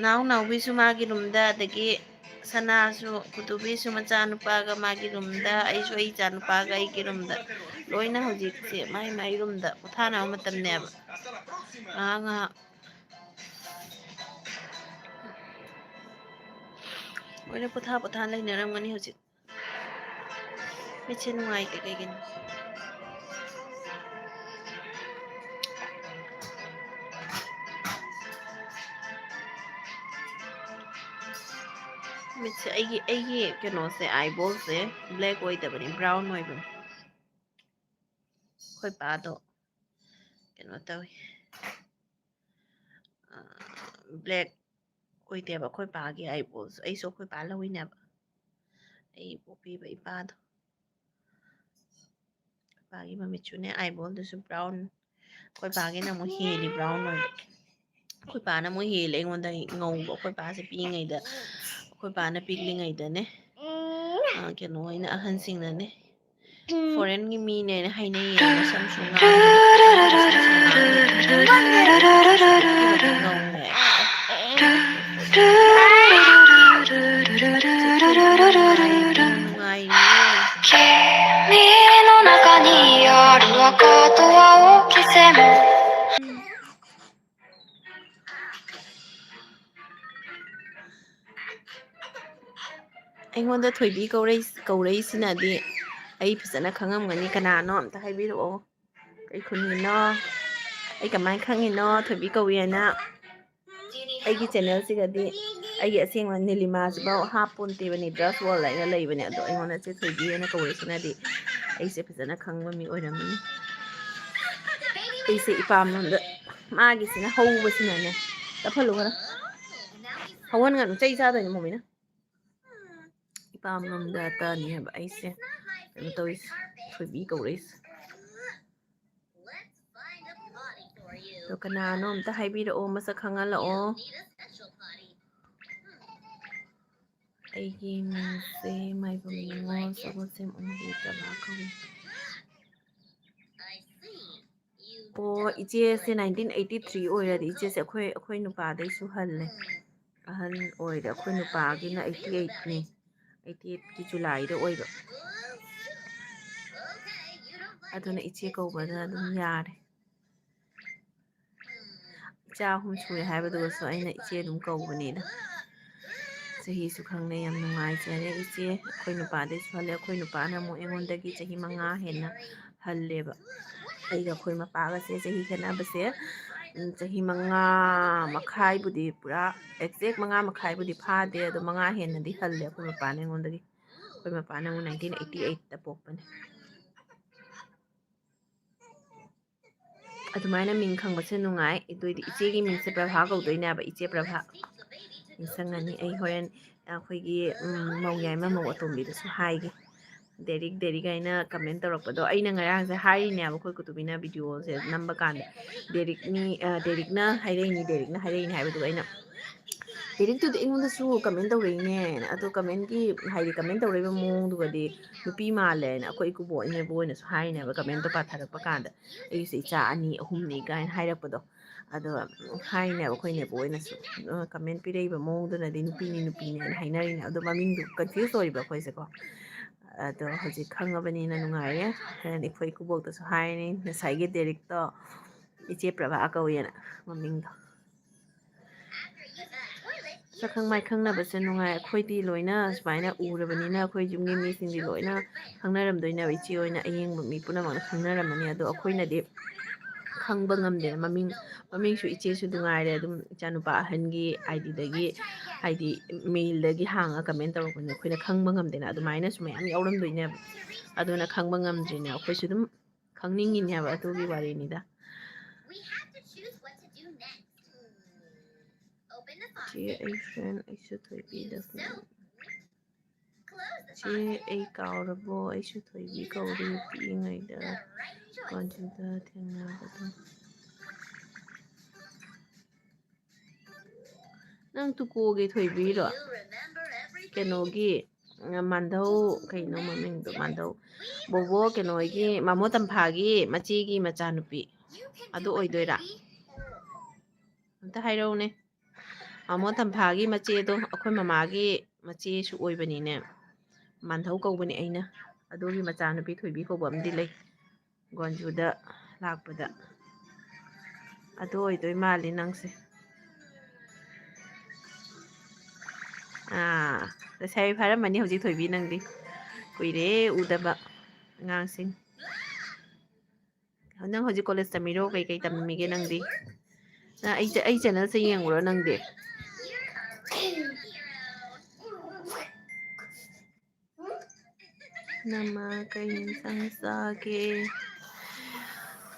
ꯅꯥꯎ ꯅꯥꯎꯕꯤꯁꯨ ꯃꯥꯒꯤ ꯔꯨꯝꯗ, ꯑꯗꯒꯤ ꯁꯅꯥꯁꯨ, ꯀꯨꯇꯨꯕꯤꯁꯨ ꯃꯆꯥꯅꯨꯄꯥꯒ ꯃꯥꯒꯤ ꯔꯨꯝꯗ, ꯑꯩꯁꯨ ꯑꯩ ꯏꯆꯥꯅꯨꯄꯥꯒ ꯑꯩꯒꯤ ꯔꯨꯝꯗ꯫ ꯂꯣꯏꯅ ꯍꯧꯖꯤꯛꯁꯦ ꯃꯥꯏ ꯃꯥꯏ ꯔꯨꯝꯗ ꯄꯣꯊꯥꯅꯕ ꯃꯇꯝꯅꯦꯕ꯫ ꯉꯥꯏꯍꯥꯛ ꯉꯥꯏꯍꯥꯛ ꯂꯣꯏꯅ ꯄꯣꯊꯥ ꯄꯣꯊꯥ ꯂꯩꯅꯔꯝꯒꯅꯤ ꯍꯧꯖꯤꯛ꯫ ꯃꯤꯠꯁꯦ ꯅꯨꯡꯉꯥꯏꯇꯦ ꯀꯩꯒꯤꯅꯣ? ꯃꯤꯠꯁꯦ, ꯑꯩꯒꯤ, ꯑꯩꯒꯤ ꯀꯩꯅꯣꯁꯦ, eyeballꯁꯦ black ꯑꯣꯏꯗꯕꯅꯤ, brown ꯑꯣꯏꯕꯅꯤ꯫ ꯑꯩꯈꯣꯏ ꯄꯥꯗꯣ ꯀꯩꯅꯣ ꯇꯧꯋꯤ, black ꯑꯣꯏꯗꯦꯕ ꯑꯩꯈꯣꯏ ꯄꯥꯒꯤ eyeballꯁꯨ꯫ ꯑꯩꯁꯨ ꯑꯩꯈꯣꯏ ꯄꯥ ꯂꯧꯏꯅꯦꯕ, ꯑꯩ ꯄꯣꯛꯄꯤꯕ ꯏꯄꯥꯗꯣ꯫ ꯑꯩꯈꯣꯏ ꯄꯥꯒꯤ ꯃꯃꯤꯠꯁꯨꯅꯦ, eyeballꯗꯨꯁꯨ brown꯫ ꯑꯩꯈꯣꯏ ꯄꯥꯒꯤꯅ ꯑꯃꯨꯛ ꯍꯦꯜꯂꯤ brown ꯑꯣꯏꯕ꯫ ꯑꯩꯈꯣꯏ ꯄꯥꯅ ꯑꯃꯨꯛ ꯍꯦꯜꯂꯦ ꯑꯩꯉꯣꯟꯗ ꯉꯧꯕ꯫ ꯑꯩꯈꯣꯏ ꯄꯥꯁꯦ ꯄꯤꯛꯏꯉꯩꯗ, ꯑꯩꯈꯣꯏ ꯄꯥꯅ ꯄꯤꯛꯂꯤꯉꯩꯗꯅꯦ, ꯑ, ꯀꯩꯅꯣ ꯑꯣꯏꯅ ꯑꯍꯟꯁꯤꯡꯅꯅꯦ, foreignꯒꯤ ꯃꯤꯅꯦꯅ ꯍꯥꯏꯅꯩꯌꯦ, ꯃꯁꯝꯁꯨ ꯉꯥꯡꯉꯦ꯫ ꯉꯧꯋꯦ꯫ ꯅꯨꯡꯉꯥꯏꯔꯤꯌꯦ꯫ 君の中にある赤と青き線。 ꯑꯩꯉꯣꯟꯗ ꯊꯣꯏꯕꯤ ꯀꯧꯔꯛꯏ-, ꯀꯧꯔꯛꯏꯁꯤꯅꯗꯤ ꯑꯩ ꯐꯖꯅ ꯈꯪꯉꯝꯒꯅꯤ꯫ ꯀꯅꯥꯅꯣ ꯑꯝꯇ ꯍꯥꯏꯕꯤꯔꯛꯑꯣ꯫ ꯑꯩ ꯈꯨꯟꯒꯤꯅꯣ? ꯑꯩ ꯀꯃꯥꯏꯅ ꯈꯪꯉꯤꯅꯣ ꯊꯣꯏꯕꯤ ꯀꯧꯏ ꯍꯥꯏꯅ? ꯑꯩꯒꯤ ꯆꯦꯅꯦꯜꯁꯤꯒꯗꯤ ꯑꯩꯒꯤ ꯑꯁꯦꯡꯕ ꯅꯤꯂꯤꯃꯥꯁꯤꯐꯥꯎ ꯍꯥꯞꯄꯣꯟꯇꯦꯕꯅꯤ, ꯗ꯭ꯔꯁ ꯋꯥꯔꯜ ꯍꯥꯏꯅ ꯂꯩꯕꯅꯦ꯫ ꯑꯗꯣ ꯑꯩꯉꯣꯟꯗ ꯆꯦ ꯊꯣꯏꯕꯤ ꯍꯥꯏꯅ ꯀꯧꯔꯛꯏꯁꯤꯅꯗꯤ ꯑꯩꯁꯦ ꯐꯖꯅ ꯈꯪꯕ ꯃꯤ ꯑꯣꯏꯔꯝꯃꯅꯤ꯫ ꯑꯩꯁꯦ ꯏꯄꯥꯝꯂꯣꯝꯗ ꯃꯥꯒꯤꯁꯤꯅ ꯍꯧꯕꯁꯤꯅꯅꯦ, ꯆꯠꯐꯜꯂꯨ ꯈꯔ꯫ ꯍꯧꯍꯟꯒꯅꯨ, ꯆꯩ ꯆꯥꯗꯣꯏꯅꯦ ꯃꯣꯃꯤꯅ꯫ ꯏꯄꯥꯝꯂꯣꯝꯗ ꯇꯅꯤ ꯍꯥꯏꯕ ꯑꯩꯁꯦ ꯀꯩꯅꯣ ꯇꯧꯔꯤꯁꯦ, ꯊꯣꯏꯕꯤ ꯀꯧꯔꯛꯏꯁꯦ꯫ ꯑꯗꯣ ꯀꯅꯥꯅꯣ ꯑꯝꯇ ꯍꯥꯏꯕꯤꯔꯛꯑꯣ, ꯃꯁꯛ ꯈꯪꯍꯜꯂꯛꯑꯣ꯫ ꯑꯩꯒꯤ ꯃꯤꯡꯁꯦ ꯃꯥꯏꯕꯝ ꯅꯤꯉꯣꯜ ꯁꯒꯣꯜꯁꯦꯝ ꯑꯣꯡꯕꯤ ꯄ꯭ꯔꯚꯥ ꯀꯧꯏ꯫ ꯑꯣ, ꯏꯆꯦꯁꯦ nineteen eighty three ꯑꯣꯏꯔꯗꯤ ꯏꯆꯦꯁꯦ ꯑꯩꯈꯣꯏ, ꯑꯩꯈꯣꯏ ꯅꯨꯄꯥꯗꯩꯁꯨ ꯍꯜꯂꯦ꯫ ꯑꯍꯜ ꯑꯣꯏꯔꯦ꯫ ꯑꯩꯈꯣꯏ ꯅꯨꯄꯥꯒꯤꯅ eighty eightꯅꯤ꯫ eighty eightꯀꯤ Julyꯗ ꯑꯣꯏꯕ꯫ ꯑꯗꯨꯅ ꯏꯆꯦ ꯀꯧꯕꯗ ꯑꯗꯨꯝ ꯌꯥꯔꯦ꯫ ꯏꯆꯥ ꯑꯍꯨꯝ ꯁꯨꯔꯦ ꯍꯥꯏꯕꯗꯨꯒꯁꯨ ꯑꯩꯅ ꯏꯆꯦ ꯑꯗꯨꯝ ꯀꯧꯕꯅꯤꯗ꯫ ꯆꯍꯤꯁꯨ ꯈꯪꯅꯩ, ꯌꯥꯝ ꯅꯨꯡꯉꯥꯏꯖꯔꯦ ꯏꯆꯦ꯫ ꯑꯩꯈꯣꯏ ꯅꯨꯄꯥꯗꯩꯁꯨ ꯍꯜꯂꯦ꯫ ꯑꯩꯈꯣꯏ ꯅꯨꯄꯥꯅ ꯑꯃꯨꯛ ꯑꯩꯉꯣꯟꯗꯒꯤ ꯆꯍꯤ ꯃꯉꯥ ꯍꯦꯟꯅ ꯍꯜꯂꯦꯕ꯫ ꯑꯩꯒ ꯑꯩꯈꯣꯏ ꯃꯄꯥꯒꯁꯦ ꯆꯍꯤ ꯈꯦꯠꯅꯕꯁꯦ, ꯎꯝ, ꯆꯍꯤ ꯃꯉꯥ ꯃꯈꯥꯏꯕꯨꯗꯤ, ꯄꯨꯔꯥ exact ꯃꯉꯥ ꯃꯈꯥꯏꯕꯨꯗꯤ ꯐꯥꯗꯦ, ꯑꯗꯣ ꯃꯉꯥ ꯍꯦꯟꯅꯗꯤ ꯍꯜꯂꯦ ꯑꯩꯈꯣꯏ ꯃꯄꯥꯅ ꯑꯩꯉꯣꯟꯗꯒꯤ꯫ ꯑꯩꯈꯣꯏ ꯃꯄꯥꯅ ꯑꯃꯨꯛ nineteen eighty eightꯇ ꯄꯣꯛꯄꯅꯦ꯫ ꯑꯗꯨꯃꯥꯏꯅ ꯃꯤꯡ ꯈꯪꯕꯁꯦ ꯅꯨꯡꯉꯥꯏ꯫ ꯑꯗꯨꯏꯗꯤ ꯏꯆꯦꯒꯤ ꯃꯤꯡꯁꯦ ꯄ꯭ꯔꯚꯥ ꯀꯧꯗꯣꯏꯅꯦꯕ, ꯏꯆꯦ ꯄ꯭ꯔꯚꯥ꯫ ꯅꯤꯡꯁꯤꯡꯉꯅꯤ꯫ ꯑꯩ ꯍꯣꯔꯦꯟ ꯑꯩꯈꯣꯏꯒꯤ, ꯎꯝ, ꯃꯧ ꯌꯥꯏꯃ ꯃꯧ ꯑꯇꯣꯝꯕꯤꯗꯁꯨ ꯍꯥꯏꯒꯦ꯫ ꯗꯦꯔꯤꯛ, ꯗꯦꯔꯤꯛ ꯍꯥꯏꯅ comment ꯇꯧꯔꯛꯄꯗꯣ, ꯑꯩꯅ ꯉꯔꯥꯡꯁꯦ ꯍꯥꯏꯔꯤꯅꯦꯕ, ꯑꯩꯈꯣꯏ ꯀꯨꯇꯨꯕꯤꯅ videoꯁꯦ ꯅꯝꯕ ꯀꯥꯟꯗ, ꯗꯦꯔꯤꯛ ꯃꯤ, ꯑ, ꯗꯦꯔꯤꯛꯅ ꯍꯥꯏꯔꯛꯏꯅꯤ, ꯗꯦꯔꯤꯛꯅ ꯍꯥꯏꯔꯛꯏꯅꯤ ꯍꯥꯏꯕꯗꯨꯒ ꯑꯩꯅ, ꯗꯦꯔꯤꯛꯇꯨꯗꯤ ꯑꯩꯉꯣꯟꯗꯁꯨ comment ꯇꯧꯔꯛꯏꯅꯦꯅ꯫ ꯑꯗꯣ commentꯀꯤ, ꯍꯥꯏꯗꯤ comment ꯇꯧꯔꯛꯏꯕ ꯃꯑꯣꯡꯗꯨꯒꯗꯤ ꯅꯨꯄꯤ ꯃꯥꯜꯂꯦꯅ ꯑꯩꯈꯣꯏ ꯏꯀꯨꯕꯣꯛ ꯏꯅꯦꯕꯣꯛ ꯑꯣꯏꯅꯁꯨ ꯍꯥꯏꯔꯤꯅꯦꯕ, commentꯇꯣ ꯄꯥꯊꯔꯛꯄ ꯀꯥꯟꯗ꯫ ꯑꯩꯁꯦ ꯏꯆꯥ ꯑꯅꯤ ꯑꯍꯨꯝꯅꯤ ꯀꯥꯏꯅ ꯍꯥꯏꯔꯛꯄꯗꯣ꯫ ꯑꯗꯣ ꯍꯥꯏꯅꯦꯕ ꯑꯩꯈꯣꯏ ꯅꯦꯕꯣꯛ ꯍꯣꯏꯅꯁꯨ, ꯑ, comment ꯄꯤꯔꯛꯏꯕ ꯃꯑꯣꯡꯗꯨꯅꯗꯤ ꯅꯨꯄꯤꯅꯤ ꯅꯨꯄꯤꯅꯦꯅ ꯍꯥꯏꯅꯔꯤꯅꯦ꯫ ꯑꯗꯣ ꯃꯃꯤꯡꯗꯨ confuse ꯑꯣꯏꯔꯤꯕ ꯑꯩꯈꯣꯏꯁꯦꯀꯣ꯫ ꯑꯗꯣ ꯍꯧꯖꯤꯛ ꯈꯪꯉꯕꯅꯤꯅ ꯅꯨꯡꯉꯥꯏꯔꯦ꯫ ꯍꯣꯔꯦꯟ ꯑꯩꯈꯣꯏ ꯏꯀꯨꯕꯣꯛꯇꯁꯨ ꯍꯥꯏꯔꯅꯤ, ꯉꯁꯥꯏꯒꯤ ꯗꯦꯔꯤꯛꯇꯣ ꯏꯆꯦ ꯄ꯭ꯔꯚꯥ ꯀꯧꯏꯅ ꯃꯃꯤꯡꯗꯣ꯫ ꯁꯛꯈꯪ ꯃꯥꯏꯈꯪꯅꯕꯁꯦ ꯅꯨꯡꯉꯥꯏ꯫ ꯑꯩꯈꯣꯏꯗꯤ ꯂꯣꯏꯅ ꯁꯨꯃꯥꯏꯅ ꯎꯔꯕꯅꯤꯅ ꯑꯩꯈꯣꯏ ꯌꯨꯝꯒꯤ ꯃꯤꯁꯤꯡꯗꯤ ꯂꯣꯏꯅ ꯈꯪꯅꯔꯝꯗꯣꯏꯅꯦꯕ, ꯏꯆꯦ ꯍꯣꯏꯅ ꯑꯌꯦꯡꯕ ꯃꯤ ꯄꯨꯝꯅꯃꯛꯅ ꯈꯪꯅꯔꯝꯃꯅꯤ꯫ ꯑꯗꯣ ꯑꯩꯈꯣꯏꯅꯗꯤ ꯈꯪꯕ ꯉꯝꯗꯦ꯫ ꯃꯃꯤꯡ ꯃꯃꯤꯡꯁꯨ ꯏꯆꯦꯁꯨ ꯅꯨꯡꯉꯥꯏꯔꯦ, ꯑꯗꯨꯝ ꯏꯆꯥꯅꯨꯄꯥ ꯑꯍꯟꯒꯤ ꯑꯥꯏ ꯗꯤꯗꯒꯤ, ꯍꯥꯏꯗꯤ ꯃꯦꯜꯗꯒꯤ ꯍꯥꯡꯉ ꯀꯃꯦꯟ ꯇꯧꯔꯛꯄꯅꯤꯅ ꯑꯩꯈꯣꯏꯅ ꯈꯪꯕ ꯉꯝꯗꯦꯅ꯫ ꯑꯗꯨꯃꯥꯏꯅꯁꯨ ꯃꯌꯥꯝ ꯌꯥꯎꯔꯝꯗꯣꯏꯅꯦꯕ, ꯑꯗꯨꯅ ꯈꯪꯕ ꯉꯝꯗ꯭ꯔꯤꯅꯦ꯫ ꯑꯩꯈꯣꯏꯁꯨ ꯑꯗꯨꯝ ꯈꯪꯅꯤꯡꯉꯤꯅꯦꯕ, ꯑꯗꯨꯒꯤ ꯋꯥꯔꯤꯅꯤꯗ꯫ ꯆꯦ, ꯑꯩ ꯐ꯭ꯔꯦꯟ, ꯑꯩꯁꯨ ꯊꯣꯏꯕꯤꯗ ꯐ꯭ꯔꯦꯟ꯫ ꯆꯦ, ꯑꯩ ꯀꯥꯎꯔꯕꯣ? ꯑꯩꯁꯨ ꯊꯣꯏꯕꯤ ꯀꯧꯔꯤ, ꯄꯤꯛꯏꯉꯩꯗ ꯀꯣꯟꯖꯨꯗ ꯊꯦꯡꯅꯕꯗꯣ꯫ ꯅꯪ ꯇꯨꯀꯣꯒꯤ ꯊꯣꯏꯕꯤꯔꯣ? ꯀꯩꯅꯣꯒꯤ, ꯃꯥꯟꯙꯧ, ꯀꯩꯅꯣ ꯃꯃꯤꯡꯗꯣ? ꯃꯥꯟꯙꯧ, ꯕꯣꯕꯣ ꯀꯩꯅꯣꯒꯤ, ꯃꯥꯃꯣ ꯇꯝꯐꯥꯒꯤ ꯃꯆꯦꯒꯤ ꯃꯆꯥꯅꯨꯄꯤ꯫ ꯑꯗꯨ ꯑꯣꯏꯗꯣꯏꯔꯥ? ꯑꯝꯇ ꯍꯥꯏꯔꯛꯎꯅꯦ꯫ ꯃꯥꯃꯣ ꯇꯝꯐꯥꯒꯤ ꯃꯆꯦꯗꯣ, ꯑꯩꯈꯣꯏ ꯃꯃꯥꯒꯤ ꯃꯆꯦꯁꯨ ꯑꯣꯏꯕꯅꯤꯅꯦ꯫ ꯃꯥꯟꯙꯧ ꯀꯧꯕꯅꯦ ꯑꯩꯅ꯫ ꯑꯗꯨꯒꯤ ꯃꯆꯥꯅꯨꯄꯤ ꯊꯣꯏꯕꯤ ꯀꯧꯕ ꯑꯃꯗꯤ ꯂꯩ, ꯒꯣꯟꯖꯨꯗ ꯂꯥꯛꯄꯗ꯫ ꯑꯗꯨ ꯑꯣꯏꯗꯣꯏ ꯃꯥꯜꯂꯤ ꯅꯪꯁꯦ꯫ ꯑꯥ, ꯂꯩꯁꯥꯕꯤ ꯐꯥꯔꯝꯃꯅꯤ ꯍꯧꯖꯤꯛ ꯊꯣꯏꯕꯤ ꯅꯪꯗꯤ꯫ ꯀꯨꯏꯔꯦ ꯎꯗꯕ ꯑꯉꯥꯡꯁꯤꯡ꯫ ꯅꯪ ꯍꯧꯖꯤꯛ ꯀꯣꯂꯦꯖ ꯇꯝꯃꯤꯔꯣ? ꯀꯩꯀꯩ ꯇꯝꯃꯤꯒꯦ ꯅꯪꯗꯤ? ꯅꯪ ꯑꯩ, ꯑꯩ ꯆꯦꯅꯦꯜꯁꯦ ꯌꯦꯡꯕ꯭ꯔꯣ ꯅꯪꯗꯤ? ꯅꯃ ꯀꯩ ꯌꯦꯟꯁꯥꯡ ꯆꯥꯒꯦ?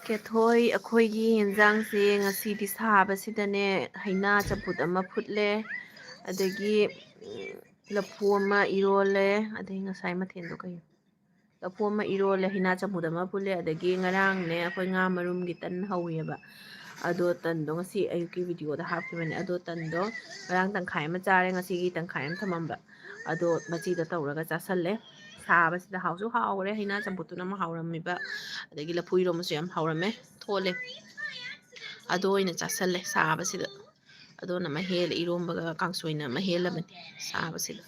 ꯀꯦꯊꯣꯏ, ꯑꯩꯈꯣꯏꯒꯤ ꯌꯦꯟꯁꯥꯡꯁꯦ ꯉꯁꯤꯗꯤ ꯁꯥꯕꯁꯤꯗꯅꯦ, ꯍꯩꯅꯥ ꯆꯝꯐꯨꯠ ꯑꯃ ꯐꯨꯠꯂꯦ, ꯑꯗꯒꯤ, ꯎꯝ, ꯂꯐꯨ ꯑꯃ ꯏꯔꯣꯜꯂꯦ, ꯑꯗꯩ ꯉꯁꯥꯏ ꯃꯊꯦꯜꯗꯣ ꯀꯩꯅꯣ? ꯂꯐꯨ ꯑꯃ ꯏꯔꯣꯜꯂꯦ, ꯍꯩꯅꯥ ꯆꯝꯐꯨꯠ ꯑꯃ ꯐꯨꯠꯂꯦ, ꯑꯗꯒꯤ ꯉꯔꯥꯡꯅꯦ ꯑꯩꯈꯣꯏ ꯉꯥ ꯃꯔꯨꯝꯒꯤ ꯇꯟ ꯍꯧꯋꯦꯕ, ꯑꯗꯣ ꯇꯟꯗꯣ ꯉꯁꯤ ꯑꯌꯨꯛꯀꯤ ꯚꯤꯗꯤꯑꯣꯗ ꯍꯥꯞꯈꯤꯕꯅꯦ꯫ ꯑꯗꯣ ꯇꯟꯗꯣ ꯉꯔꯥꯡ ꯇꯪꯈꯥꯏ ꯑꯃ ꯆꯥꯔꯦ, ꯉꯁꯤꯒꯤ ꯇꯪꯈꯥꯏ ꯑꯃ ꯊꯝꯃꯝꯕ, ꯑꯗꯣ ꯃꯆꯤꯗ ꯇꯧꯔꯒ ꯆꯥꯁꯜꯂꯦ꯫ ꯁꯥꯕꯁꯤꯗ ꯍꯥꯎꯁꯨ ꯍꯥꯎꯔꯦ, ꯍꯩꯅꯥ ꯆꯝꯐꯨꯠꯇꯨꯅ ꯑꯃ ꯍꯥꯎꯔꯝꯃꯤꯕ, ꯑꯗꯒꯤ ꯂꯐꯨ ꯏꯔꯣꯝꯕꯁꯨ ꯌꯥꯝ ꯍꯥꯎꯔꯝꯃꯦ, ꯊꯣꯠꯂꯦ꯫ ꯑꯗꯨ ꯑꯣꯏꯅ ꯆꯥꯁꯜꯂꯦ ꯁꯥꯕꯁꯤꯗ꯫ ꯑꯗꯨꯅ ꯃꯍꯦꯜ, ꯏꯔꯣꯝꯕꯒ ꯀꯥꯡꯁꯣꯏꯅ ꯃꯍꯦꯜꯂꯕꯅꯤ ꯁꯥꯕꯁꯤꯗ꯫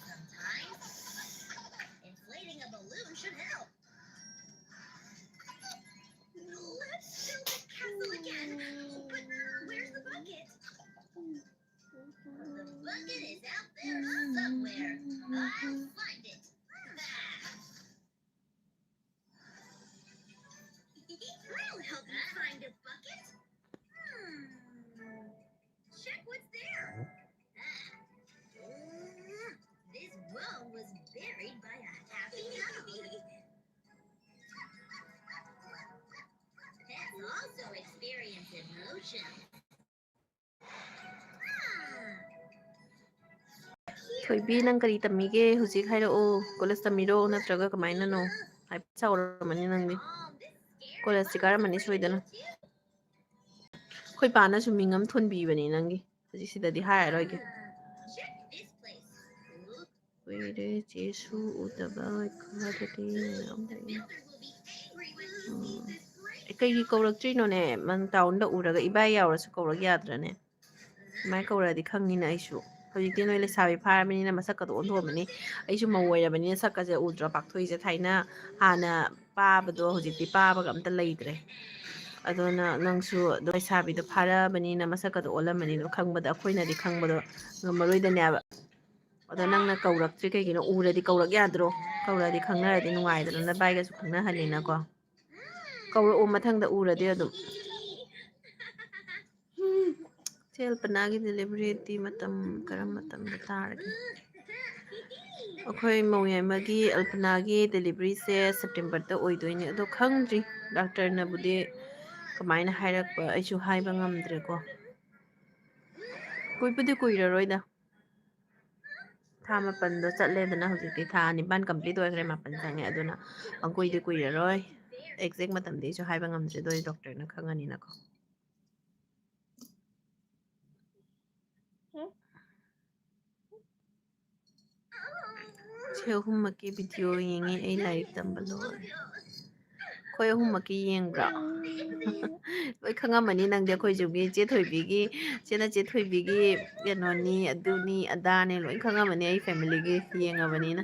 ꯊꯣꯏꯕꯤ, ꯅꯪ ꯀꯔꯤ ꯇꯝꯃꯤꯒꯦ ꯍꯧꯖꯤꯛ? ꯍꯥꯏꯔꯛꯑꯣ꯫ ꯀꯣꯂꯦꯖ ꯇꯝꯃꯤꯔꯣ ꯅꯠꯇ꯭ꯔꯒ ꯀꯃꯥꯏꯅꯅꯣ? ꯍꯥꯏꯐꯦꯠ ꯆꯥꯎꯔꯝꯃꯅꯤ ꯅꯪꯗꯤ꯫ ꯀꯣꯂꯦꯖꯇꯤ ꯀꯥꯔꯝꯃꯅꯤ ꯁꯣꯏꯗꯅ꯫ ꯑꯩꯈꯣꯏ ꯄꯥꯅꯁꯨ ꯃꯤꯡ ꯑꯃ ꯊꯣꯟꯕꯤꯕꯅꯦ ꯅꯪꯒꯤ꯫ ꯍꯧꯖꯤꯛ ꯁꯤꯗꯗꯤ ꯍꯥꯏꯔꯔꯣꯏꯒꯦ꯫ ꯀꯨꯏꯔꯦ ꯆꯦꯁꯨ ꯎꯗꯕ, ꯈꯪꯅꯗꯦ꯫ ꯎꯝ꯫ ꯑꯦ, ꯀꯩꯒꯤ ꯀꯧꯔꯛꯇ꯭ꯔꯤꯅꯣꯅꯦ? ꯅꯪ ꯇꯥꯎꯟꯗ ꯎꯔꯒ ꯏꯕꯥꯏ ꯌꯥꯎꯔꯁꯨ ꯀꯧꯔꯛ ꯌꯥꯗ꯭ꯔꯅꯦ? ꯑꯗꯨꯃꯥꯏꯅ ꯀꯧꯔꯛꯑꯗꯤ ꯈꯪꯅꯤꯅ ꯑꯩꯁꯨ꯫ ꯍꯧꯖꯤꯛꯇꯤ ꯅꯣꯏ ꯂꯩꯁꯥꯕꯤ ꯐꯥꯔꯕꯅꯤꯅ ꯃꯁꯛꯀꯗꯣ ꯑꯣꯟꯊꯣꯛꯑꯃꯅꯤ꯫ ꯑꯩꯁꯨ ꯃꯧ ꯑꯣꯏꯔꯕꯅꯤꯅ ꯁꯛꯀꯁꯦ ꯎꯗ꯭ꯔꯣ ꯄꯥꯛꯊꯣꯛꯏꯁꯦ? ꯊꯥꯏꯅ ꯍꯥꯟꯅ ꯄꯥꯕꯗꯣ ꯍꯧꯖꯤꯛꯇꯤ ꯄꯥꯕꯒ ꯑꯝꯇ ꯂꯩꯇ꯭ꯔꯦ꯫ ꯑꯗꯨꯅ ꯅꯪꯁꯨ ꯑꯗꯨ ꯂꯩꯁꯥꯕꯤꯗꯣ ꯐꯥꯔꯛꯑꯕꯅꯤꯅ ꯃꯁꯛꯀꯗꯣ ꯑꯣꯜꯂꯝꯃꯅꯤ꯫ ꯑꯗꯣ ꯈꯪꯕꯗ ꯑꯩꯈꯣꯏꯅꯗꯤ ꯈꯪꯕꯗꯣ ꯉꯝꯃꯔꯣꯏꯗꯅꯦꯕ꯫ ꯑꯗꯣ ꯅꯪꯅ ꯀꯧꯔꯛꯇ꯭ꯔꯤ ꯀꯩꯒꯤꯅꯣ? ꯎꯔꯗꯤ ꯀꯧꯔꯛ ꯌꯥꯗ꯭ꯔꯣ? ꯀꯧꯔꯛꯑꯗꯤ ꯈꯪꯅꯔꯗꯤ ꯅꯨꯡꯉꯥꯏꯗꯅ, ꯅꯕꯥꯏꯒꯁꯨ ꯈꯪꯅꯍꯜꯂꯤꯅꯀꯣ꯫ ꯀꯧꯔꯛꯑꯣ ꯃꯊꯪꯗ ꯎꯔꯗꯤ ꯑꯗꯨꯝ꯫ ꯎꯝ꯫ ꯆꯦ ꯑꯜꯄꯅꯥꯒꯤ deliveryꯗꯤ ꯃꯇꯝ ꯀꯔꯝ ꯃꯇꯝꯗ ꯇꯥꯔꯒꯦ? ꯑꯩꯈꯣꯏ ꯃꯧ ꯌꯥꯏꯃꯒꯤ, ꯑꯜꯄꯅꯥꯒꯤ deliveryꯁꯦ Septemberꯗ ꯑꯣꯏꯗꯣꯏꯅꯦ꯫ ꯑꯗꯣ ꯈꯪꯗ꯭ꯔꯤ, ꯗꯥꯛꯇꯔꯅꯕꯨꯗꯤ ꯀꯃꯥꯏꯅ ꯍꯥꯏꯔꯛꯄ ꯑꯩꯁꯨ ꯍꯥꯏꯕ ꯉꯝꯗ꯭ꯔꯦꯀꯣ꯫ ꯀꯨꯏꯕꯨꯗꯤ ꯀꯨꯏꯔꯔꯣꯏꯗ꯫ ꯊꯥ ꯃꯥꯄꯟꯗꯣ ꯆꯠꯂꯦꯗꯅ, ꯍꯧꯖꯤꯛꯇꯤ ꯊꯥ ꯅꯤꯄꯥꯟ complete ꯑꯣꯏꯈ꯭ꯔꯦ, ꯃꯥꯄꯟ ꯆꯪꯉꯦ꯫ ꯑꯗꯨꯅ ꯄꯪꯀꯨꯏꯗꯤ ꯀꯨꯏꯔꯔꯣꯏ꯫ Exact ꯃꯇꯝꯗꯤ ꯑꯩꯁꯨ ꯍꯥꯏꯕ ꯉꯝꯗ꯭ꯔꯦ, ꯑꯗꯨ ꯑꯣꯏꯔꯗꯤ ꯗꯣꯛꯇꯔꯅ ꯈꯪꯉꯅꯤꯅꯀꯣ꯫ ꯁꯤ ꯑꯍꯨꯝꯃꯛꯀꯤ video ꯌꯦꯡꯉꯤ ꯑꯩ ꯂꯥꯏꯔꯤꯛ ꯇꯝꯕ ꯂꯣꯏꯔꯦ꯫ ꯑꯩꯈꯣꯏ ꯑꯍꯨꯝꯃꯛꯀꯤ ꯌꯦꯡꯕ꯭ꯔꯥ? ꯂꯣꯏ ꯈꯪꯉꯝꯃꯅꯤ ꯅꯪꯗꯤ, ꯑꯩꯈꯣꯏ ꯌꯨꯝꯒꯤ ꯆꯦ ꯊꯣꯏꯕꯤꯒꯤ, ꯆꯦ ꯅꯆꯦ ꯊꯣꯏꯕꯤꯒꯤ ꯀꯩꯅꯣꯅꯤ, ꯑꯗꯨꯅꯤ ꯑꯗꯥꯅꯦ ꯂꯣꯏ ꯈꯪꯉꯝꯃꯅꯤ ꯑꯩ familyꯒꯤ ꯌꯦꯡꯉꯕꯅꯤꯅ꯫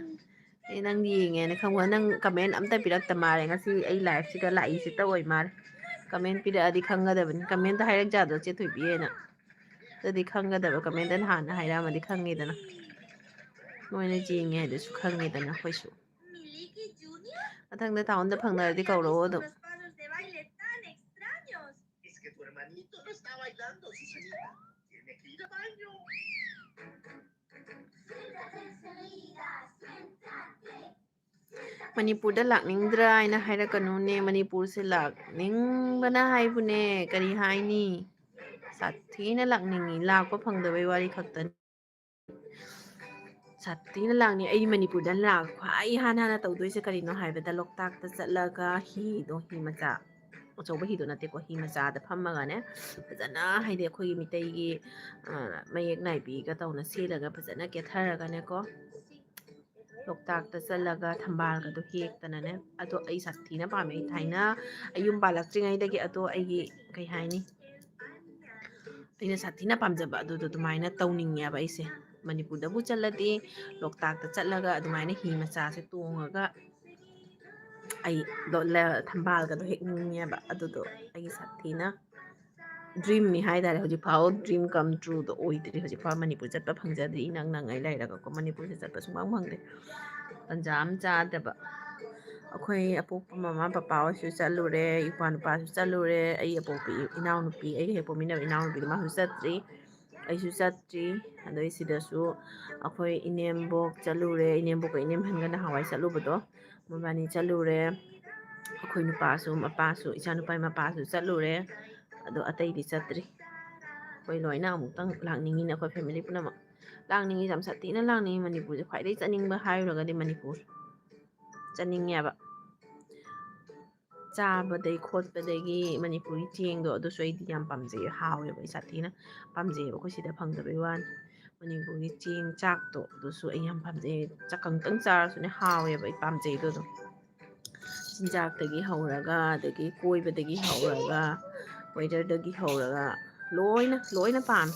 ꯑꯩ ꯅꯪ ꯌꯦꯡꯉꯦꯅ ꯈꯪꯕ, ꯅꯪ comment ꯑꯝꯇ ꯄꯤꯔꯛꯇ ꯃꯥꯜꯂꯦ ꯉꯁꯤ ꯑꯩ liveꯁꯤꯗ ꯂꯥꯛꯏꯁꯤꯇ ꯑꯣꯏ ꯃꯥꯜꯂꯦ꯫ Comment ꯄꯤꯔꯛꯑꯗꯤ ꯈꯪꯒꯗꯕꯅꯤ, commentꯇ ꯍꯥꯏꯔꯛ ꯌꯥꯗ꯭ꯔꯣ ꯆꯦ ꯊꯣꯏꯕꯤ ꯍꯥꯏꯅ? ꯑꯗꯨꯗꯤ ꯈꯪꯒꯗꯕ, commentꯇ ꯅꯍꯥꯟꯅ ꯍꯥꯏꯔꯛꯑꯝꯃꯗꯤ ꯈꯪꯉꯦꯗꯅ꯫ ꯅꯣꯏꯅ ꯌꯦꯡꯉꯦ ꯍꯥꯏꯗꯨꯁꯨ ꯈꯪꯉꯦꯗꯅ ꯑꯩꯈꯣꯏꯁꯨ꯫ ꯃꯊꯪꯗ ꯇꯥꯎꯟꯗ ꯐꯪꯅꯔꯗꯤ ꯀꯧꯔꯛꯑꯣ ꯑꯗꯨꯝ꯫ ꯃꯅꯤꯄꯨꯔꯗ ꯂꯥꯛꯅꯤꯡꯗ꯭ꯔꯥ ꯍꯥꯏꯅ ꯍꯥꯏꯔꯛꯀꯅꯨꯅꯦ꯫ ꯃꯅꯤꯄꯨꯔꯁꯦ ꯂꯥꯛꯅꯤꯡꯕꯅ ꯍꯥꯏꯕꯨꯅꯦ꯫ ꯀꯔꯤ ꯍꯥꯏꯅꯤ? ꯁꯥꯊꯤꯅ ꯂꯥꯛꯅꯤꯡꯉꯤ꯫ ꯂꯥꯛꯄ ꯐꯪꯗꯕꯩ ꯋꯥꯔꯤ ꯈꯛꯇꯅꯤ꯫ ꯁꯥꯊꯤꯅ ꯂꯥꯡꯅꯤꯡꯉꯤ꯫ ꯑꯩ ꯃꯅꯤꯄꯨꯔꯗ ꯂꯥꯛꯑꯒ ꯈ꯭ꯋꯥꯏ ꯏꯍꯥꯟ ꯍꯥꯟꯅ ꯇꯧꯗꯣꯏꯁꯦ ꯀꯔꯤꯅꯣ ꯍꯥꯏꯕꯗ, ꯂꯣꯛꯇꯥꯛꯇ ꯆꯠꯂꯒ ꯍꯤꯗꯣ, ꯍꯤ ꯃꯆꯥ, ꯑꯆꯧꯕ ꯍꯤꯗꯣ ꯅꯠꯇꯦꯀꯣ, ꯍꯤ ꯃꯆꯥꯗ ꯐꯝꯃꯒꯅꯦ, ꯐꯖꯅ, ꯍꯥꯏꯗꯤ ꯑꯩꯈꯣꯏꯒꯤ ꯃꯤꯇꯩꯒꯤ, ꯑ, ꯃꯌꯦꯛ ꯅꯥꯏꯕꯤꯒ ꯇꯧꯅ ꯁꯦꯠꯂꯒ ꯐꯖꯅ ꯀꯦꯊꯔꯒꯅꯦꯀꯣ, ꯂꯣꯛꯇꯥꯛꯇ ꯆꯠꯂꯒ ꯊꯝꯕꯥꯜꯒꯗꯣ ꯍꯦꯛꯇꯅꯅꯦ꯫ ꯑꯗꯣ ꯑꯩ ꯁꯥꯊꯤꯅ ꯄꯥꯝꯃꯦ꯫ ꯑꯩ ꯊꯥꯏꯅ ꯑꯩ ꯌꯨꯝ ꯄꯥꯜꯂꯛꯇ꯭ꯔꯤꯉꯩꯗꯒꯤ ꯑꯗꯣ ꯑꯩꯒꯤ, ꯀꯩ ꯍꯥꯏꯅꯤ, ꯑꯩꯅ ꯁꯥꯊꯤꯅ ꯄꯥꯝꯖꯕ ꯑꯗꯨꯗꯣ ꯑꯗꯨꯃꯥꯏꯅ ꯇꯧꯅꯤꯡꯉꯦꯕ ꯑꯩꯁꯦ꯫ ꯃꯅꯤꯄꯨꯔꯗꯕꯨ ꯆꯠꯂꯗꯤ ꯂꯣꯛꯇꯥꯛꯇ ꯆꯠꯂꯒ ꯑꯗꯨꯃꯥꯏꯅ ꯍꯤ ꯃꯆꯥꯁꯦ ꯇꯣꯡꯉꯒ ꯑꯩ ꯗꯣ ꯂ-, ꯊꯝꯕꯥꯜꯒꯗꯣ ꯍꯦꯛꯅꯤꯡꯉꯦꯕ꯫ ꯑꯗꯨꯗꯣ ꯑꯩꯒꯤ ꯁꯥꯊꯤꯅ dreamꯅꯤ ꯍꯥꯏ ꯇꯥꯔꯦ꯫ ꯍꯧꯖꯤꯛ ꯐꯥꯎ dream come trueꯗꯣ ꯑꯣꯏꯗ꯭ꯔꯤ꯫ ꯍꯧꯖꯤꯛ ꯐꯥꯎ ꯃꯅꯤꯄꯨꯔ ꯆꯠꯄ ꯐꯪꯖꯗ꯭ꯔꯤ꯫ ꯏꯅꯪ ꯅꯪꯉꯩ ꯂꯩꯔꯒꯀꯣ, ꯃꯅꯤꯄꯨꯔꯁꯦ ꯆꯠꯄ ꯁꯨꯡꯐꯪ ꯐꯪꯗꯦ꯫ ꯇꯟꯖꯥ ꯑꯃ ꯆꯥꯗꯕ꯫ ꯑꯩꯈꯣꯏ ꯑꯄꯣꯛꯄ ꯃꯃꯥ ꯄꯄꯥ ꯍꯣꯏꯁꯨ ꯆꯠꯂꯨꯔꯦ, ꯏꯄ꯭ꯋꯥ ꯅꯨꯄꯥꯁꯨ ꯆꯠꯂꯨꯔꯦ, ꯑꯩ ꯑꯄꯣꯛꯄ ꯏ-, ꯏꯅꯥꯎꯅꯨꯄꯤ, ꯑꯩꯒ ꯍꯦꯛ ꯄꯣꯛꯃꯤꯟꯅꯕ ꯏꯅꯥꯎꯅꯨꯄꯤꯗꯣ ꯃꯥꯁꯨ ꯆꯠꯇ꯭ꯔꯤ, ꯑꯩꯁꯨ ꯆꯠꯇ꯭ꯔꯤ꯫ ꯑꯗꯩ ꯁꯤꯗꯁꯨ ꯑꯩꯈꯣꯏ ꯏꯅꯦꯝꯕꯣꯛ ꯆꯠꯂꯨꯔꯦ, ꯏꯅꯦꯝꯕꯣꯛꯀ ꯏꯅꯦꯝꯍꯟꯒ ꯅꯍꯥꯟꯋꯥꯏ ꯆꯠꯂꯨꯕꯗꯣ, ꯃꯕꯥꯅꯤ ꯆꯠꯂꯨꯔꯦ꯫ ꯑꯩꯈꯣꯏ ꯅꯨꯄꯥꯁꯨ, ꯃꯄꯥꯁꯨ, ꯏꯆꯥꯅꯨꯄꯥꯒꯤ ꯃꯄꯥꯁꯨ ꯆꯠꯂꯨꯔꯦ꯫ ꯑꯗꯣ ꯑꯇꯩꯗꯤ ꯆꯠꯇ꯭ꯔꯤ꯫ ꯑꯩꯈꯣꯏ ꯂꯣꯏꯅ ꯑꯃꯨꯛꯇꯪ ꯂꯥꯛꯅꯤꯡꯉꯤꯅꯦ, ꯑꯩꯈꯣꯏ family ꯄꯨꯝꯅꯃꯛ꯫ ꯂꯥꯛꯅꯤꯡꯉꯤ, ꯌꯥꯝ ꯁꯥꯊꯤꯅ ꯂꯥꯛꯅꯤꯡꯉꯤ꯫ ꯃꯅꯤꯄꯨꯔꯁꯦ ꯈ꯭ꯋꯥꯏꯗꯒꯤ ꯆꯠꯅꯤꯡꯕ ꯍꯥꯏꯔꯨꯔꯒꯗꯤ ꯃꯅꯤꯄꯨꯔ ꯆꯠꯅꯤꯡꯉꯦꯕ꯫ ꯆꯥꯕꯗꯩ ꯈꯣꯠꯄꯗꯒꯤ ꯃꯅꯤꯄꯨꯔꯤ ꯆꯦꯡꯗꯣ ꯑꯗꯨꯁꯨ ꯑꯩꯗꯤ ꯌꯥꯝ ꯄꯥꯝꯖꯩ, ꯍꯥꯎꯋꯦꯕ, ꯑꯩ ꯁꯥꯊꯤꯅ ꯄꯥꯝꯖꯩꯌꯦꯕ꯫ ꯑꯩꯈꯣꯏ ꯁꯤꯗ ꯐꯪꯗꯕꯩ ꯋꯥꯅꯤ꯫ ꯃꯅꯤꯄꯨꯔꯒꯤ ꯆꯦꯡ ꯆꯥꯛꯇꯣ ꯑꯗꯨꯁꯨ ꯑꯩ ꯌꯥꯝ ꯄꯥꯝꯖꯩ꯫ ꯆꯥꯛ ꯀꯪꯇꯪ ꯆꯥꯔꯁꯨꯅꯦ ꯍꯥꯎꯋꯦꯕ, ꯑꯩ ꯄꯥꯝꯖꯩꯗꯣ ꯑꯗꯨꯝ꯫ ꯆꯤꯟꯖꯥꯛꯇꯒꯤ ꯍꯧꯔꯒ, ꯑꯗꯒꯤ ꯀꯣꯏꯕꯗꯒꯤ ꯍꯧꯔꯒ, weatherꯗꯒꯤ ꯍꯧꯔꯒ, ꯂꯣꯏꯅ, ꯂꯣꯏꯅ ꯄꯥꯝꯃꯤ꯫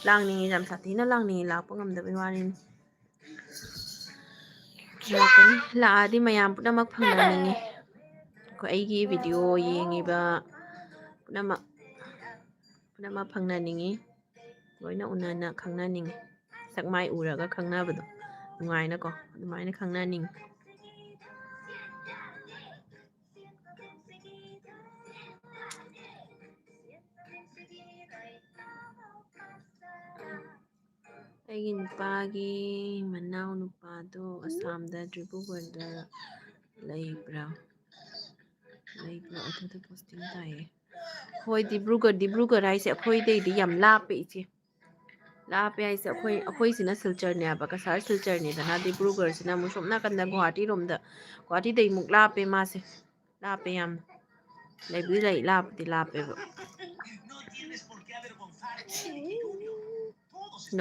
ꯂꯥꯛꯅꯤꯡꯉꯤ, ꯌꯥꯝ ꯁꯥꯊꯤꯅ ꯂꯥꯛꯅꯤꯡꯉꯤ, ꯂꯥꯛꯄ ꯉꯝꯗꯕꯩ ꯋꯥꯅꯤꯅꯦ꯫ ꯂꯥꯛꯀꯅꯤ꯫ ꯂꯥꯛꯑꯗꯤ ꯃꯌꯥꯝ ꯄꯨꯝꯅꯃꯛ ꯐꯪꯅꯅꯤꯡꯉꯤ꯫ ꯑꯩꯈꯣꯏ ꯑꯩꯒꯤ video ꯌꯦꯡꯉꯤꯕ ꯄꯨꯝꯅꯃꯛ, ꯄꯨꯝꯅꯃꯛ ꯐꯪꯅꯅꯤꯡꯉꯤ꯫ ꯂꯣꯏꯅ ꯎꯅꯅ ꯈꯪꯅꯅꯤꯡꯉꯤ꯫ ꯁꯛ ꯃꯥꯏ ꯎꯔꯒ ꯈꯪꯅꯕꯗꯣ ꯅꯨꯡꯉꯥꯏꯅꯀꯣ, ꯑꯗꯨꯃꯥꯏꯅ ꯈꯪꯅꯅꯤꯡꯉꯤ꯫ ꯑꯩꯒꯤ ꯅꯨꯄꯥꯒꯤ ꯃꯅꯥꯎ ꯅꯨꯄꯥꯗꯣ ꯑꯁꯥꯝꯗ ꯗꯤꯕ꯭ꯔꯨꯒꯔꯗ ꯂꯩꯕ꯭ꯔꯥ? ꯂꯩꯕ꯭ꯔꯥ? ꯑꯗꯨꯗ posting ꯇꯥꯏꯌꯦ꯫ ꯍꯣꯏ, ꯗꯤꯕ꯭ꯔꯨꯒꯔ, ꯗꯤꯕ꯭ꯔꯨꯒꯔ ꯍꯥꯏꯁꯦ ꯑꯩꯈꯣꯏꯗꯩꯗꯤ ꯌꯥꯝ ꯂꯥꯞꯄꯦ, ꯏꯆꯦ꯫ ꯂꯥꯞꯄꯦ ꯍꯥꯏꯁꯦ ꯑꯩꯈꯣꯏ, ꯑꯩꯈꯣꯏꯁꯤꯅ ꯁꯤꯜꯆꯔꯅꯦꯕ, ꯀꯁꯥꯔ ꯁꯤꯜꯆꯔꯅꯦꯗꯅ, ꯗꯤꯕ꯭ꯔꯨꯒꯔꯁꯤꯅ ꯑꯃꯨꯛ ꯁꯣꯝ ꯅꯥꯀꯟꯗ ꯒꯨꯍꯥꯇꯤꯔꯣꯝꯗ, ꯒꯨꯍꯥꯇꯤꯗꯩ ꯑꯃꯨꯛ ꯂꯥꯞꯄꯦ ꯃꯥꯁꯦ, ꯂꯥꯞꯄꯦ ꯌꯥꯝꯅ꯫ ꯂꯩꯕꯨꯗꯤ ꯂꯩ, ꯂꯥꯞꯄꯗꯤ ꯂꯥꯞꯄꯦꯕ꯫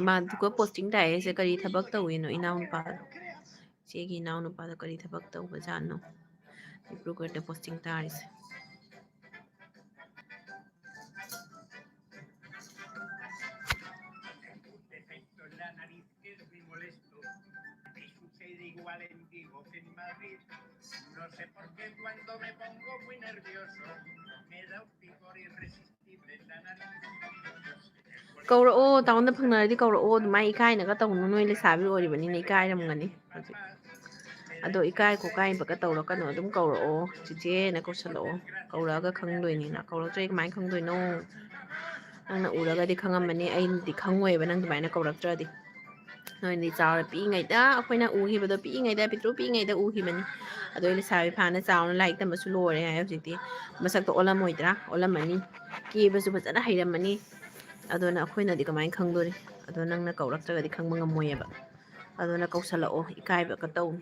ꯃꯥꯗꯨꯒ ꯄꯣꯁꯇꯤꯡ ꯇꯥꯏ ꯍꯥꯏꯁꯦ ꯀꯔꯤ ꯊꯕꯛ ꯇꯧꯏꯅꯣ ꯏꯅꯥꯎꯅꯨꯄꯥꯗꯣ? ꯏꯆꯦꯒꯤ ꯏꯅꯥꯎꯅꯨꯄꯥꯗꯣ ꯀꯔꯤ ꯊꯕꯛ ꯇꯧꯕꯖꯥꯠꯅꯣ ꯗꯤꯕ꯭ꯔꯨꯒꯔꯗ ꯄꯣꯁꯇꯤꯡ ꯇꯥꯔꯤꯁꯦ? ꯀꯧꯔꯛꯑꯣ, ꯇꯥꯃꯣꯅ ꯐꯪꯅꯔꯗꯤ ꯀꯧꯔꯛꯑꯣ꯫ ꯑꯗꯨꯃꯥꯏꯅ ꯏꯀꯥꯏꯅꯒ ꯇꯧꯅꯨ, ꯅꯣꯏ ꯂꯩꯁꯥꯕꯤ ꯑꯣꯏꯔꯤꯕꯅꯤꯅ ꯏꯀꯥꯏꯔꯝꯒꯅꯤ ꯍꯧꯖꯤꯛ꯫ ꯑꯗꯣ ꯏꯀꯥꯏ ꯈꯣꯀꯥꯏꯕꯒ ꯇꯧꯔꯛꯀꯅꯨ, ꯑꯗꯨꯝ ꯀꯧꯔꯛꯑꯣ, ꯆꯤꯆꯦꯅ ꯀꯧꯁꯜꯂꯛꯑꯣ꯫ ꯀꯧꯔꯛꯑꯒ ꯈꯪꯗꯣꯏꯅꯤꯅ, ꯀꯧꯔꯛꯇ꯭ꯔꯗꯤ ꯀꯃꯥꯏꯅ ꯈꯪꯗꯣꯏꯅꯣ? ꯅꯪꯅ ꯎꯔꯒꯗꯤ ꯈꯪꯉꯝꯃꯅꯤ, ꯑꯩꯅꯗꯤ ꯈꯪꯉꯣꯏꯕ ꯅꯪ ꯑꯗꯨꯃꯥꯏꯅ ꯀꯧꯔꯛꯇ꯭ꯔꯗꯤ꯫ ꯅꯣꯏꯅꯗꯤ ꯆꯥꯎꯔ ꯄꯤꯛꯏꯉꯩꯗ, ꯑꯩꯈꯣꯏꯅ ꯎꯈꯤꯕꯗꯣ ꯄꯤꯛꯏꯉꯩꯗ, ꯄꯤꯛꯇ꯭ꯔꯨ ꯄꯤꯛꯏꯉꯩꯗ ꯎꯈꯤꯕꯅꯤ꯫ ꯑꯗꯣ ꯑꯩ ꯂꯩꯁꯥꯕꯤ ꯐꯥꯅ ꯆꯥꯎꯅ ꯂꯥꯏꯔꯤꯛ ꯇꯝꯕꯁꯨ ꯂꯣꯏꯔꯦ ꯍꯥꯏ꯫ ꯍꯧꯖꯤꯛꯇꯤ ꯃꯁꯛꯇꯣ ꯑꯣꯜꯂꯝꯃꯣꯏꯗ꯭ꯔꯥ? ꯑꯣꯜꯂꯝꯃꯅꯤ꯫ ꯀꯦꯕꯁꯨ ꯐꯖꯅ ꯍꯩꯔꯝꯃꯅꯤ꯫ ꯑꯗꯨꯅ ꯑꯩꯈꯣꯏꯅꯗꯤ ꯀꯃꯥꯏꯅ ꯈꯪꯗꯣꯔꯤ? ꯑꯗꯣ ꯅꯪꯅ ꯀꯧꯔꯛꯇ꯭ꯔꯒꯗꯤ ꯈꯪꯕ ꯉꯝꯃꯣꯏꯌꯦꯕ꯫ ꯑꯗꯨꯅ ꯀꯧꯁꯜꯂꯛꯑꯣ, ꯏꯀꯥꯏꯕꯒ ꯇꯧꯅꯨ꯫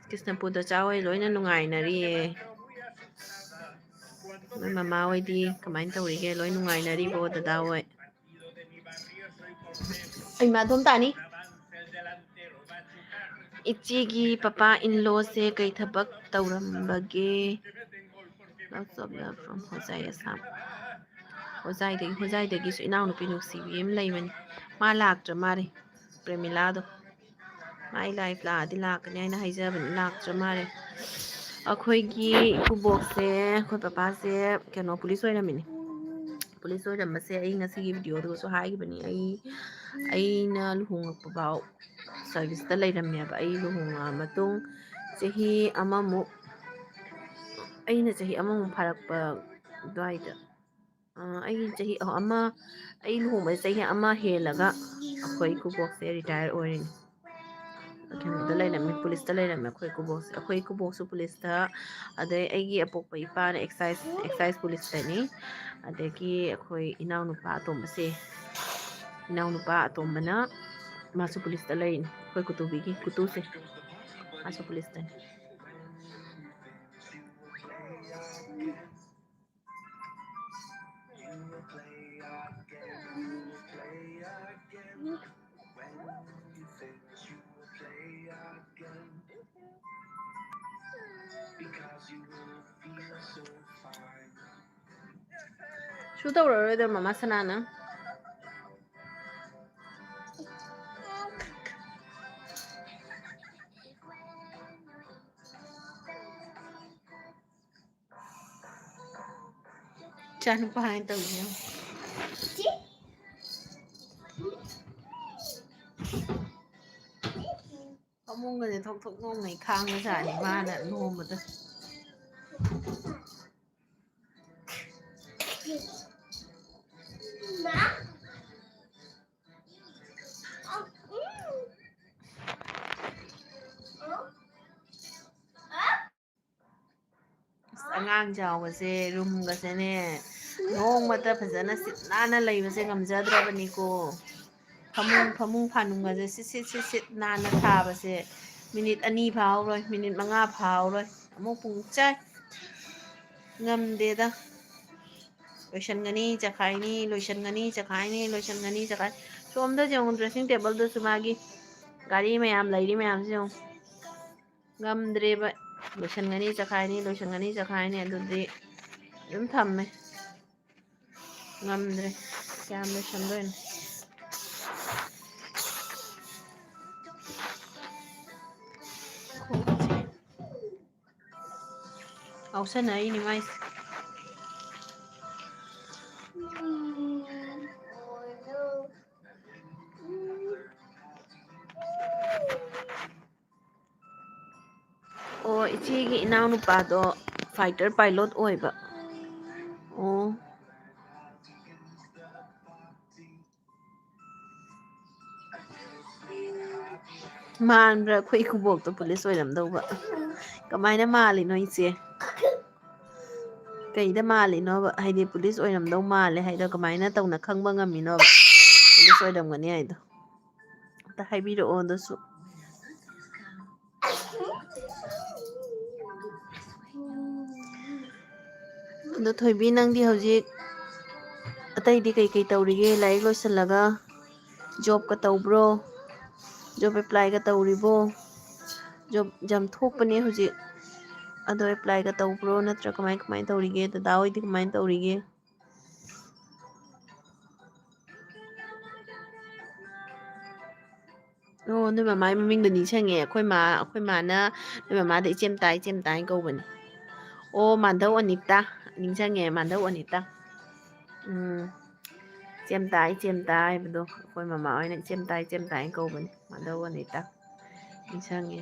ꯀ꯭ꯔꯤꯁꯅꯄꯨꯔꯗ ꯆꯥꯎꯋꯦ, ꯂꯣꯏꯅ ꯅꯨꯡꯉꯥꯏꯅꯔꯤꯌꯦ꯫ ꯅꯣꯏ ꯃꯃꯥ ꯍꯣꯏꯗꯤ ꯀꯃꯥꯏꯅ ꯇꯧꯔꯤꯒꯦ? ꯂꯣꯏ ꯅꯨꯡꯉꯥꯏꯅꯔꯤꯕꯣ, ꯗꯗꯥ ꯍꯣꯏ? ꯑꯩ ꯃꯥ ꯑꯗꯨꯝ ꯇꯥꯅꯤ꯫ ꯏꯆꯦꯒꯤ ꯄꯄꯥ ꯏꯟꯂꯣꯁꯦ ꯀꯩ ꯊꯕꯛ ꯇꯧꯔꯝꯕꯒꯦ? Lots of love from ꯍꯣꯖꯥꯏ, ꯑꯁꯥꯝ꯫ ꯍꯣꯖꯥꯏꯗꯒꯤ, ꯍꯣꯖꯥꯏꯗꯒꯤꯁꯨ ꯏꯅꯥꯎꯅꯨꯄꯤ ꯅꯨꯡꯁꯤꯕꯤ ꯑꯃ ꯂꯩꯕꯅꯤ꯫ ꯃꯥ ꯂꯥꯛꯇ꯭ꯔ ꯃꯥꯜꯂꯦ꯫ ꯄ꯭ꯔꯦꯃꯤꯂꯥꯗꯣ꯫ ꯃꯥꯏ ꯂꯥꯏꯐ ꯂꯥꯛꯑꯗꯤ ꯂꯥꯛꯀꯅꯤ ꯍꯥꯏꯅ ꯍꯥꯏꯖꯕꯅꯤ, ꯂꯥꯛꯇ꯭ꯔ ꯃꯥꯜꯂꯦ꯫ ꯑꯩꯈꯣꯏꯒꯤ ꯏꯀꯨꯕꯣꯛꯁꯦ, ꯑꯩꯈꯣꯏ ꯄꯄꯥꯁꯦ ꯀꯩꯅꯣ, ꯄꯨꯂꯤꯁ ꯑꯣꯏꯔꯝꯃꯤꯅꯤ꯫ ꯄꯨꯂꯤꯁ ꯑꯣꯏꯔꯝꯕꯁꯦ ꯑꯩ ꯉꯁꯤꯒꯤ ꯚꯤꯗꯤꯑꯣꯗꯨꯒꯁꯨ ꯍꯥꯏꯈꯤꯕꯅꯤ꯫ ꯑꯩ, ꯑꯩꯅ ꯂꯨꯍꯣꯡꯉꯛꯄ ꯐꯥꯎ ꯁꯔꯚꯤꯁꯇ ꯂꯩꯔꯝꯃꯦꯕ꯫ ꯑꯩ ꯂꯨꯍꯣꯡꯉꯛꯑ ꯃꯇꯨꯡ ꯆꯍꯤ ꯑꯃꯃꯨꯛ, ꯑꯩꯅ ꯆꯍꯤ ꯑꯃꯃꯨꯛ ꯐꯥꯔꯛꯄ ꯑꯗꯨꯋꯥꯏꯗ, ꯑ, ꯑꯩ ꯆꯍꯤ ꯑꯃ, ꯑꯩ ꯂꯨꯍꯣꯡꯕꯁꯦ ꯆꯍꯤ ꯑꯃ ꯍꯦꯜꯂꯒ ꯑꯩꯈꯣꯏ ꯏꯀꯨꯕꯣꯛꯁꯦ ꯔꯤꯇꯥꯌꯔ ꯑꯣꯏꯔꯤꯅꯤ꯫ ꯀꯩꯅꯣꯗ ꯂꯩꯔꯝꯃꯦ, ꯄꯨꯂꯤꯁꯇ ꯂꯩꯔꯝꯃꯦ꯫ ꯑꯩꯈꯣꯏ ꯏꯀꯨꯕꯣꯛꯁꯦ, ꯑꯩꯈꯣꯏ ꯏꯀꯨꯕꯣꯛꯁꯨ ꯄꯨꯂꯤꯁꯇ, ꯑꯗꯩ ꯑꯩꯒꯤ ꯑꯄꯣꯛꯄ ꯏꯄꯥꯅ excise, excise ꯄꯨꯂꯤꯁꯇꯅꯤ꯫ ꯑꯗꯒꯤ ꯑꯩꯈꯣꯏ ꯏꯅꯥꯎꯅꯨꯄꯥ ꯑꯇꯣꯝꯕꯁꯦ, ꯏꯅꯥꯎꯅꯨꯄꯥ ꯑꯇꯣꯝꯕꯅ ꯃꯥꯁꯨ ꯄꯨꯂꯤꯁꯇ ꯂꯩꯔꯤꯅꯤ꯫ ꯑꯩꯈꯣꯏ ꯀꯨꯇꯨꯕꯤꯒꯤ ꯀꯨꯇꯨꯁꯦ, ꯃꯥꯁꯨ ꯄꯨꯂꯤꯁꯇꯅꯤ꯫ ꯁꯨ ꯇꯧꯔꯔꯣꯏꯗ꯭ꯔꯣ ꯃꯃꯥ ꯁꯅꯥꯅ? ꯏꯆꯥꯅꯨꯄꯥ ꯍꯥꯏꯅ ꯇꯧꯔꯤꯅꯦ꯫ ꯐꯃꯨꯡꯒꯁꯦ ꯊꯣꯛ ꯊꯣꯛ ꯅꯣꯝꯉꯩ ꯈꯥꯡꯕꯖꯥꯠꯅꯤ ꯃꯥꯅ ꯅꯣꯝꯕꯗ꯫ ꯑꯁ, ꯑꯉꯥꯡ ꯆꯥꯎꯕꯁꯦ ꯔꯨꯝꯒꯁꯦꯅꯦ ꯅꯣꯡꯃꯇ ꯐꯖꯅ ꯁꯤꯠ ꯅꯥꯟꯅ ꯂꯩꯕꯁꯦ ꯉꯝꯖꯗ꯭ꯔꯕꯅꯤꯀꯣ꯫ ꯐꯃꯨꯡ, ꯐꯃꯨꯡ ꯐꯥꯅꯨꯡꯒꯁꯦ ꯁꯤꯠ ꯁꯤꯠ ꯁꯤꯠ ꯁꯤꯠ ꯅꯥꯟꯅ ꯊꯥꯕꯁꯦ ꯃꯤꯅꯤꯠ ꯑꯅꯤ ꯐꯥꯍꯧꯔꯣꯏ, ꯃꯤꯅꯤꯠ ꯃꯉꯥ ꯐꯥꯍꯧꯔꯣꯏ, ꯑꯃꯨꯛ ꯄꯨꯡ ꯆꯥꯏ꯫ ꯉꯝꯗꯦꯗ꯫ ꯂꯣꯏꯁꯟꯒꯅꯤ, ꯆꯈꯥꯏꯅꯤ, ꯂꯣꯏꯁꯟꯒꯅꯤ, ꯆꯈꯥꯏꯅꯤ, ꯂꯣꯏꯁꯟꯒꯅꯤ, ꯆꯈꯥꯏ-, ꯁꯣꯝꯗꯁꯨ ꯌꯦꯡꯉꯨ, dressing tableꯗꯁꯨ ꯃꯥꯒꯤ ꯒꯥꯔꯤ ꯃꯌꯥꯝ ꯂꯩꯔꯤ ꯃꯌꯥꯝꯁꯦ ꯌꯦꯡꯉꯨ꯫ ꯉꯝꯗ꯭ꯔꯦꯕ꯫ ꯂꯣꯏꯁꯟꯒꯅꯤ, ꯆꯈꯥꯏꯅꯤ, ꯂꯣꯏꯁꯟꯒꯅꯤ, ꯆꯈꯥꯏꯅꯤ, ꯑꯗꯨꯗꯤ ꯑꯗꯨꯝ ꯊꯝꯃꯦ꯫ ꯉꯝꯗ꯭ꯔꯦ꯫ ꯀꯌꯥꯝ ꯂꯣꯏꯁꯟꯗꯣꯏꯅꯣ? ꯉꯥꯎꯁꯟꯅꯔꯤꯅꯤ ꯃꯥꯏꯁꯦ꯫ ꯑꯣ, ꯏꯆꯦꯒꯤ ꯏꯅꯥꯎꯅꯨꯄꯥꯗꯣ fighter pilot ꯑꯣꯏꯕ꯫ ꯑꯣ꯫ ꯃꯥꯟꯕ꯭ꯔꯥ ꯑꯩꯈꯣꯏ ꯏꯀꯨꯕꯣꯛꯇꯣ ꯄꯨꯂꯤꯁ ꯑꯣꯏꯔꯝꯗꯧꯕ? ꯀꯃꯥꯏꯅ ꯃꯥꯜꯂꯤꯅꯣ ꯏꯆꯦ? ꯀꯩꯗ ꯃꯥꯜꯂꯤꯅꯣꯕ? ꯍꯥꯏꯗꯤ ꯄꯨꯂꯤꯁ ꯑꯣꯏꯔꯝꯗꯧ ꯃꯥꯜꯂꯦ ꯍꯥꯏꯗꯣ ꯀꯃꯥꯏꯅ ꯇꯧꯅ ꯈꯪꯕ ꯉꯝꯃꯤꯅꯣꯕ? ꯄꯨꯂꯤꯁ ꯑꯣꯏꯔꯝꯒꯅꯤ ꯍꯥꯏꯗꯣ ꯑꯝꯇ ꯍꯥꯏꯕꯤꯔꯛꯑꯣ ꯑꯗꯨꯁꯨ꯫ ꯑꯗꯣ ꯊꯣꯏꯕꯤ, ꯅꯪꯗꯤ ꯍꯧꯖꯤꯛ ꯑꯇꯩꯗꯤ ꯀꯩꯀꯩ ꯇꯧꯔꯤꯒꯦ? ꯂꯥꯏꯔꯤꯛ ꯂꯣꯏꯁꯤꯜꯂꯒ ꯖꯣꯕꯀ ꯇꯧꯕ꯭ꯔꯣ? ꯖꯣꯕ ꯑꯦꯄ꯭ꯂꯥꯏꯒ ꯇꯧꯔꯤꯕꯣ? ꯖꯣꯕ ꯌꯥꯝ ꯊꯣꯛꯄꯅꯦ ꯍꯧꯖꯤꯛ꯫ ꯑꯗꯣ ꯑꯦꯄ꯭ꯂꯥꯏꯒ ꯇꯧꯕ꯭ꯔꯣ? ꯅꯠꯇ꯭ꯔ ꯀꯃꯥꯏ ꯀꯃꯥꯏꯅ ꯇꯧꯔꯤꯒꯦ? ꯗꯗꯥ ꯍꯣꯏꯗꯤ ꯀꯃꯥꯏꯅ ꯇꯧꯔꯤꯒꯦ? ꯑꯣ, ꯅꯣꯏ ꯃꯃꯥꯒꯤ ꯃꯃꯤꯡꯗꯣ ꯅꯤꯡꯁꯤꯡꯉꯦ꯫ ꯑꯩꯈꯣꯏ ꯃꯥ, ꯑꯩꯈꯣꯏ ꯃꯥꯅ ꯅꯣꯏ ꯃꯃꯥꯗ ꯏꯆꯦꯝꯇꯥ, ꯏꯆꯦꯝꯇꯥ ꯍꯥꯏꯅ ꯀꯧꯕꯅꯦ꯫ ꯑꯣ, ꯃꯥꯙꯧ ꯑꯅꯤꯇꯥ꯫ ꯅꯤꯡꯁꯤꯡꯉꯦ, ꯃꯥꯙꯧ ꯑꯅꯤꯇꯥ꯫ ꯎꯝ, ꯏꯆꯦꯝꯇꯥ, ꯏꯆꯦꯝꯇꯥ ꯍꯥꯏꯕꯗꯣ ꯑꯩꯈꯣꯏ ꯃꯃꯥ ꯍꯣꯏꯅ ꯏꯆꯦꯝꯇꯥ, ꯏꯆꯦꯝꯇꯥ ꯍꯥꯏꯅ ꯀꯧꯕꯅꯦ, ꯃꯥꯙꯧ ꯑꯅꯤꯇꯥ꯫ ꯅꯤꯡꯁꯤꯡꯉꯦ꯫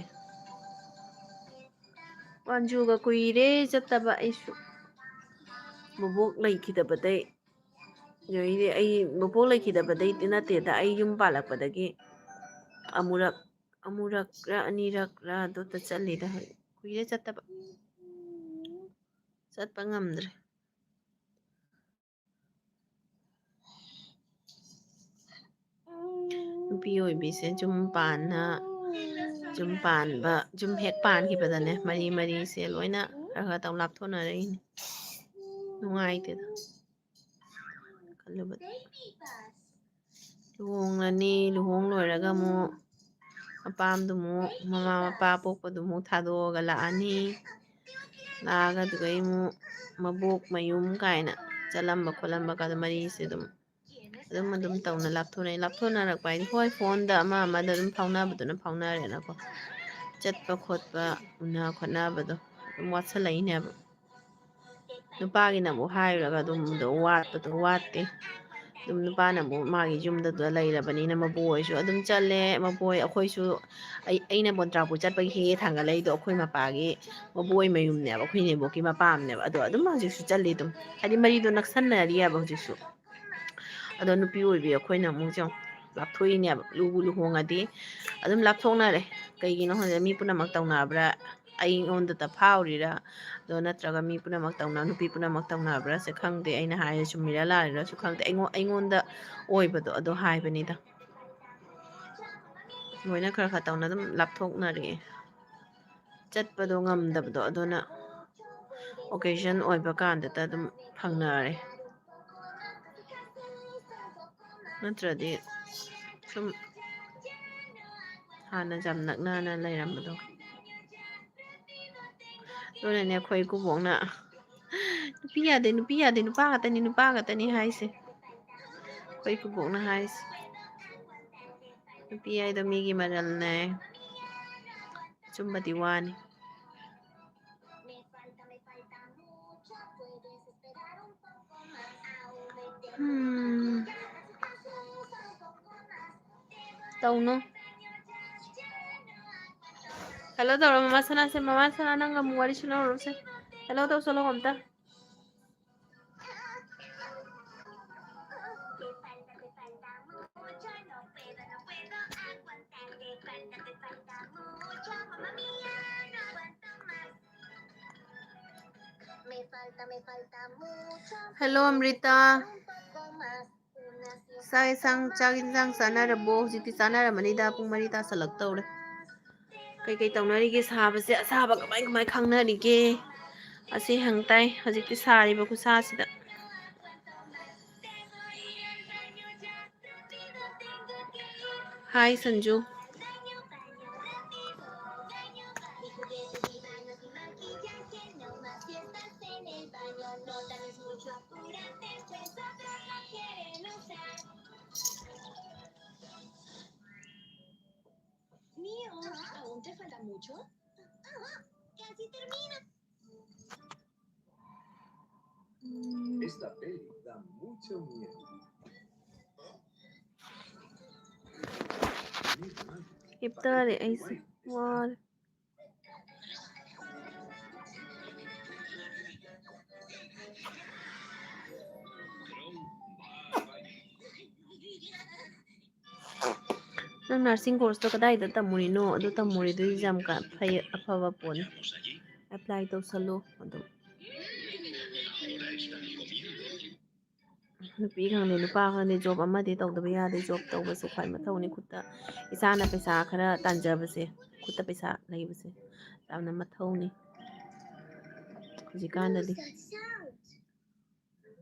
ꯄꯥꯟꯖꯨꯒ ꯀꯨꯏꯔꯦ ꯆꯠꯇꯕ ꯑꯩꯁꯨ꯫ ꯃꯕꯣꯛ ꯂꯩꯈꯤꯗꯕꯗꯩ꯫ ꯑꯗꯩꯗꯤ ꯑꯩ ꯃꯕꯣꯛ ꯂꯩꯈꯤꯗꯕꯗꯩꯗꯤ ꯅꯠꯇꯦꯗ, ꯑꯩ ꯌꯨꯝ ꯄꯥꯜꯂꯛꯄꯗꯒꯤ ꯑꯃꯨꯔꯛ, ꯑꯃꯨꯔꯛꯔ ꯑꯅꯤꯔꯛꯔ ꯑꯗꯨꯗ ꯆꯠꯂꯤꯗ꯫ ꯀꯨꯏꯔꯦ ꯆꯠꯇꯕ꯫ ꯆꯠꯄ ꯉꯝꯗ꯭ꯔꯦ꯫ ꯅꯨꯄꯤ ꯑꯣꯏꯕꯤꯁꯦ ꯌꯨꯝ ꯄꯥꯟꯅ, ꯌꯨꯝ ꯄꯥꯟꯕ, ꯌꯨꯝ ꯍꯦꯛ ꯄꯥꯟꯈꯤꯕꯗꯅꯦ ꯃꯔꯤ ꯃꯔꯤꯁꯦ ꯂꯣꯏꯅ ꯈꯔ ꯈꯔ ꯇꯧ ꯂꯥꯞꯊꯣꯛꯅꯔꯛꯏꯅꯦ꯫ ꯅꯨꯡꯉꯥꯏꯇꯦꯗ꯫ ꯈꯜꯂꯨꯕꯗ꯫ ꯂꯨꯍꯣꯡꯂꯅꯤ, ꯂꯨꯍꯣꯡ ꯂꯣꯏꯔꯒ ꯑꯃꯨꯛ ꯃꯄꯥꯝꯗꯨ ꯑꯃꯨꯛ, ꯃꯃꯥ ꯃꯄꯥ ꯄꯣꯛꯄꯗꯨ ꯑꯃꯨꯛ ꯊꯥꯗꯣꯛꯑꯒ ꯂꯥꯛꯑꯅꯤ꯫ ꯂꯥꯛꯑꯒ ꯑꯗꯨꯗꯩ ꯑꯃꯨꯛ ꯃꯕꯣꯛ ꯃꯌꯨꯝ ꯀꯥꯏꯅ ꯆꯠꯂꯝꯕ ꯈꯣꯠꯂꯝꯕ ꯀꯥꯗꯣ ꯃꯔꯤꯁꯦ ꯑꯗꯨꯝ, ꯑꯗꯨꯝ, ꯑꯗꯨꯝ ꯇꯧꯅ ꯂꯥꯞꯊꯣꯛꯅꯩ꯫ ꯂꯥꯞꯊꯣꯛꯅꯔꯛꯄ ꯍꯥꯏꯗꯤ, ꯍꯣꯏ, ꯐꯣꯟꯗ ꯑꯃ ꯑꯃꯗ ꯑꯗꯨꯝ ꯐꯥꯎꯅꯕꯗꯨꯅ ꯐꯥꯎꯅꯔꯦꯅꯀꯣ꯫ ꯆꯠꯄ ꯈꯣꯠꯄ, ꯎꯅ ꯈꯣꯠꯅꯕꯗꯣ ꯑꯗꯨꯝ ꯋꯥꯠꯁꯜꯂꯛꯏꯅꯦꯕ꯫ ꯅꯨꯄꯥꯒꯤꯅ ꯑꯃꯨꯛ ꯍꯥꯏꯔꯨꯔꯒ ꯑꯗꯨꯝ ꯋꯥꯠꯄꯗꯣ ꯋꯥꯠꯇꯦ꯫ ꯑꯗꯨꯝ ꯅꯨꯄꯥꯅ ꯑꯃꯨꯛ ꯃꯥꯒꯤ ꯌꯨꯝꯗ ꯂꯩꯔꯕꯅꯤꯅ ꯃꯕꯣꯛ ꯍꯣꯏꯁꯨ ꯑꯗꯨꯝ ꯆꯠꯂꯦ꯫ ꯃꯕꯣꯛ ꯍꯣꯏ, ꯑꯩꯈꯣꯏꯁꯨ, ꯑꯩ, ꯑꯩꯅ ꯃꯣꯟꯇ꯭ꯔꯥꯄꯨꯔ ꯆꯠꯄꯒꯤ ꯍꯦꯛ ꯍꯦꯛ ꯊꯥꯡꯒꯠꯂꯛꯏꯗꯣ ꯑꯩꯈꯣꯏ ꯃꯄꯥꯒꯤ ꯃꯕꯣꯛ ꯍꯣꯏ ꯃꯌꯨꯝꯅꯦꯕ, ꯑꯩꯈꯣꯏ ꯅꯦꯝꯕꯣꯛꯀꯤ ꯃꯄꯥꯝꯅꯦꯕ꯫ ꯑꯗꯣ ꯑꯗꯨꯝ ꯍꯧꯖꯤꯛꯁꯨ ꯆꯠꯂꯤ ꯑꯗꯨꯝ, ꯍꯥꯏꯗꯤ ꯃꯔꯤꯗꯣ ꯅꯛꯁꯟꯅꯔꯤꯑꯕ ꯍꯧꯖꯤꯛꯁꯨ꯫ ꯑꯗꯣ ꯅꯨꯄꯤ ꯑꯣꯏꯕꯤ ꯑꯩꯈꯣꯏꯅ ꯑꯃꯨꯛ ꯌꯦꯡꯉꯣ, ꯂꯥꯞꯊꯣꯛꯏꯅꯦꯕ꯫ ꯂꯨꯕꯨ ꯂꯨꯍꯣꯡꯉꯗꯤ ꯑꯗꯨꯝ ꯂꯥꯞꯊꯣꯛꯅꯔꯦ꯫ ꯀꯩꯒꯤꯅꯣ ꯈꯪꯗꯦ, ꯃꯤ ꯄꯨꯝꯅꯃꯛ ꯇꯧꯅꯕ꯭ꯔꯥ, ꯑꯩꯉꯣꯟꯗꯇ ꯐꯥꯎꯔꯤꯔꯥ? ꯑꯗꯣ ꯅꯠꯇ꯭ꯔꯒ ꯃꯤ ꯄꯨꯝꯅꯃꯛ ꯇꯧꯅ-, ꯅꯨꯄꯤ ꯄꯨꯝꯅꯃꯛ ꯇꯧꯅꯕ꯭ꯔꯥꯁꯦ ꯈꯪꯗꯦ꯫ ꯑꯩꯅ ꯍꯥꯏꯔꯤꯁꯦ ꯆꯨꯝꯃꯤꯔꯥ ꯂꯥꯜꯂꯤꯔꯥꯁꯨ ꯈꯪꯗꯦ꯫ ꯑꯩꯉꯣꯟ-, ꯑꯩꯉꯣꯟꯗ ꯑꯣꯏꯕꯗꯣ ꯑꯗꯣ ꯍꯥꯏꯕꯅꯤꯗ꯫ ꯂꯣꯏꯅ ꯈꯔ ꯈꯔ ꯇꯧꯅ ꯑꯗꯨꯝ ꯂꯥꯞꯊꯣꯛꯅꯔꯛꯑꯦ꯫ ꯆꯠꯄꯗꯣ ꯉꯝꯗꯕꯗꯣ, ꯑꯗꯨꯅ occasion ꯑꯣꯏꯕ ꯀꯥꯟꯗꯇ ꯑꯗꯨꯝ ꯐꯪꯅꯔꯦ꯫ ꯅꯠꯇ꯭ꯔꯗꯤ ꯁꯨꯝ ꯍꯥꯟꯅ ꯌꯥꯝ ꯅꯛꯅꯅ ꯂꯩꯔꯝꯕꯗꯣ꯫ ꯑꯗꯨꯅꯅꯦ ꯑꯩꯈꯣꯏ ꯏꯀꯨꯕꯣꯛꯅ "ꯅꯨꯄꯤ ꯌꯥꯗꯦ, ꯅꯨꯄꯤ ꯌꯥꯗꯦ, ꯅꯨꯄꯥ ꯉꯥꯛꯇꯅꯤ, ꯅꯨꯄꯥ ꯉꯥꯛꯇꯅꯤ" ꯍꯥꯏꯁꯦ꯫ ꯑꯩꯈꯣꯏ ꯏꯀꯨꯕꯣꯛꯅ ꯍꯥꯏꯁꯦ꯫ ꯅꯨꯄꯤ ꯍꯥꯏꯗꯣ ꯃꯤꯒꯤ ꯃꯔꯜꯅꯦ꯫ ꯑꯆꯨꯝꯕꯗꯤ ꯋꯥꯅꯤ꯫ ꯎꯝ꯫ ꯇꯧꯅꯨ꯫ Hello ꯇꯧꯔꯣ, ꯃꯃꯥ ꯁꯅꯥꯁꯦ, ꯃꯃꯥ ꯁꯅꯥ, ꯅꯪꯒ ꯑꯃꯨꯛ ꯋꯥꯔꯤ ꯁꯥꯟꯅꯔꯨꯔꯁꯦ꯫ Hello ꯇꯧꯁꯜꯂꯣ ꯑꯝꯇ꯫ Hello ꯑꯃ꯭ꯔꯤꯇꯥ꯫ ꯆꯥꯛ ꯌꯦꯟꯁꯥꯡ, ꯆꯥꯛ ꯌꯦꯟꯁꯥꯡ ꯆꯥꯅꯔꯕꯣ? ꯍꯧꯖꯤꯛꯇꯤ ꯆꯥꯅꯔꯝꯃꯅꯤꯗ, ꯄꯨꯡ ꯃꯔꯤ ꯇꯥꯁꯜꯂꯛꯇꯧꯔꯦ꯫ ꯀꯩꯀꯩ ꯇꯧꯅꯔꯤꯒꯦ? ꯁꯥꯕꯁꯦ, ꯑꯁꯥꯕ ꯀꯃꯥꯏ ꯀꯃꯥꯏ ꯈꯪꯅꯔꯤꯒꯦ? ꯑꯁꯤ ꯍꯪ ꯇꯥꯏ ꯍꯧꯖꯤꯛꯇꯤ ꯁꯥꯔꯤꯕ ꯈꯨꯠꯁꯥꯁꯤꯗ꯫ Hi Sanju. Mío, ¿aún te falta mucho? Casi termino. Esta peli da mucho miedo. ꯍꯤꯞꯇꯔꯦ ꯑꯩꯁꯦ, ꯋꯥꯔꯦ꯫ ꯅꯪ nursing courseꯇꯣ ꯀꯗꯥꯏꯗ ꯇꯝꯃꯨꯔꯤꯅꯣ? ꯑꯗꯨ ꯇꯝꯃꯨꯔꯤꯗꯨꯁꯨ ꯌꯥꯝ ꯀ-, ꯐꯩ, ꯑꯐꯕ ꯄꯣꯠꯅꯤ꯫ Apply ꯇꯧꯁꯜꯂꯨ ꯑꯗꯨꯝ꯫ ꯅꯨꯄꯤ ꯈꯪꯗꯦ, ꯅꯨꯄꯥ ꯈꯪꯗꯦ, job ꯑꯃꯗꯤ ꯇꯧꯗꯕ ꯌꯥꯗꯦ꯫ Job ꯇꯧꯕꯁꯦ ꯈ꯭ꯋꯥꯏ ꯃꯊꯧꯅꯤ꯫ ꯈꯨꯠꯇ ꯏꯁꯥꯅ ꯄꯩꯁꯥ ꯈꯔ ꯇꯥꯟꯖꯕꯁꯦ, ꯈꯨꯠꯇ ꯄꯩꯁꯥ ꯂꯩꯕꯁꯦ ꯌꯥꯝꯅ ꯃꯊꯧꯅꯤ ꯍꯧꯖꯤꯛꯀꯥꯟꯗꯗꯤ꯫ Who is that sound?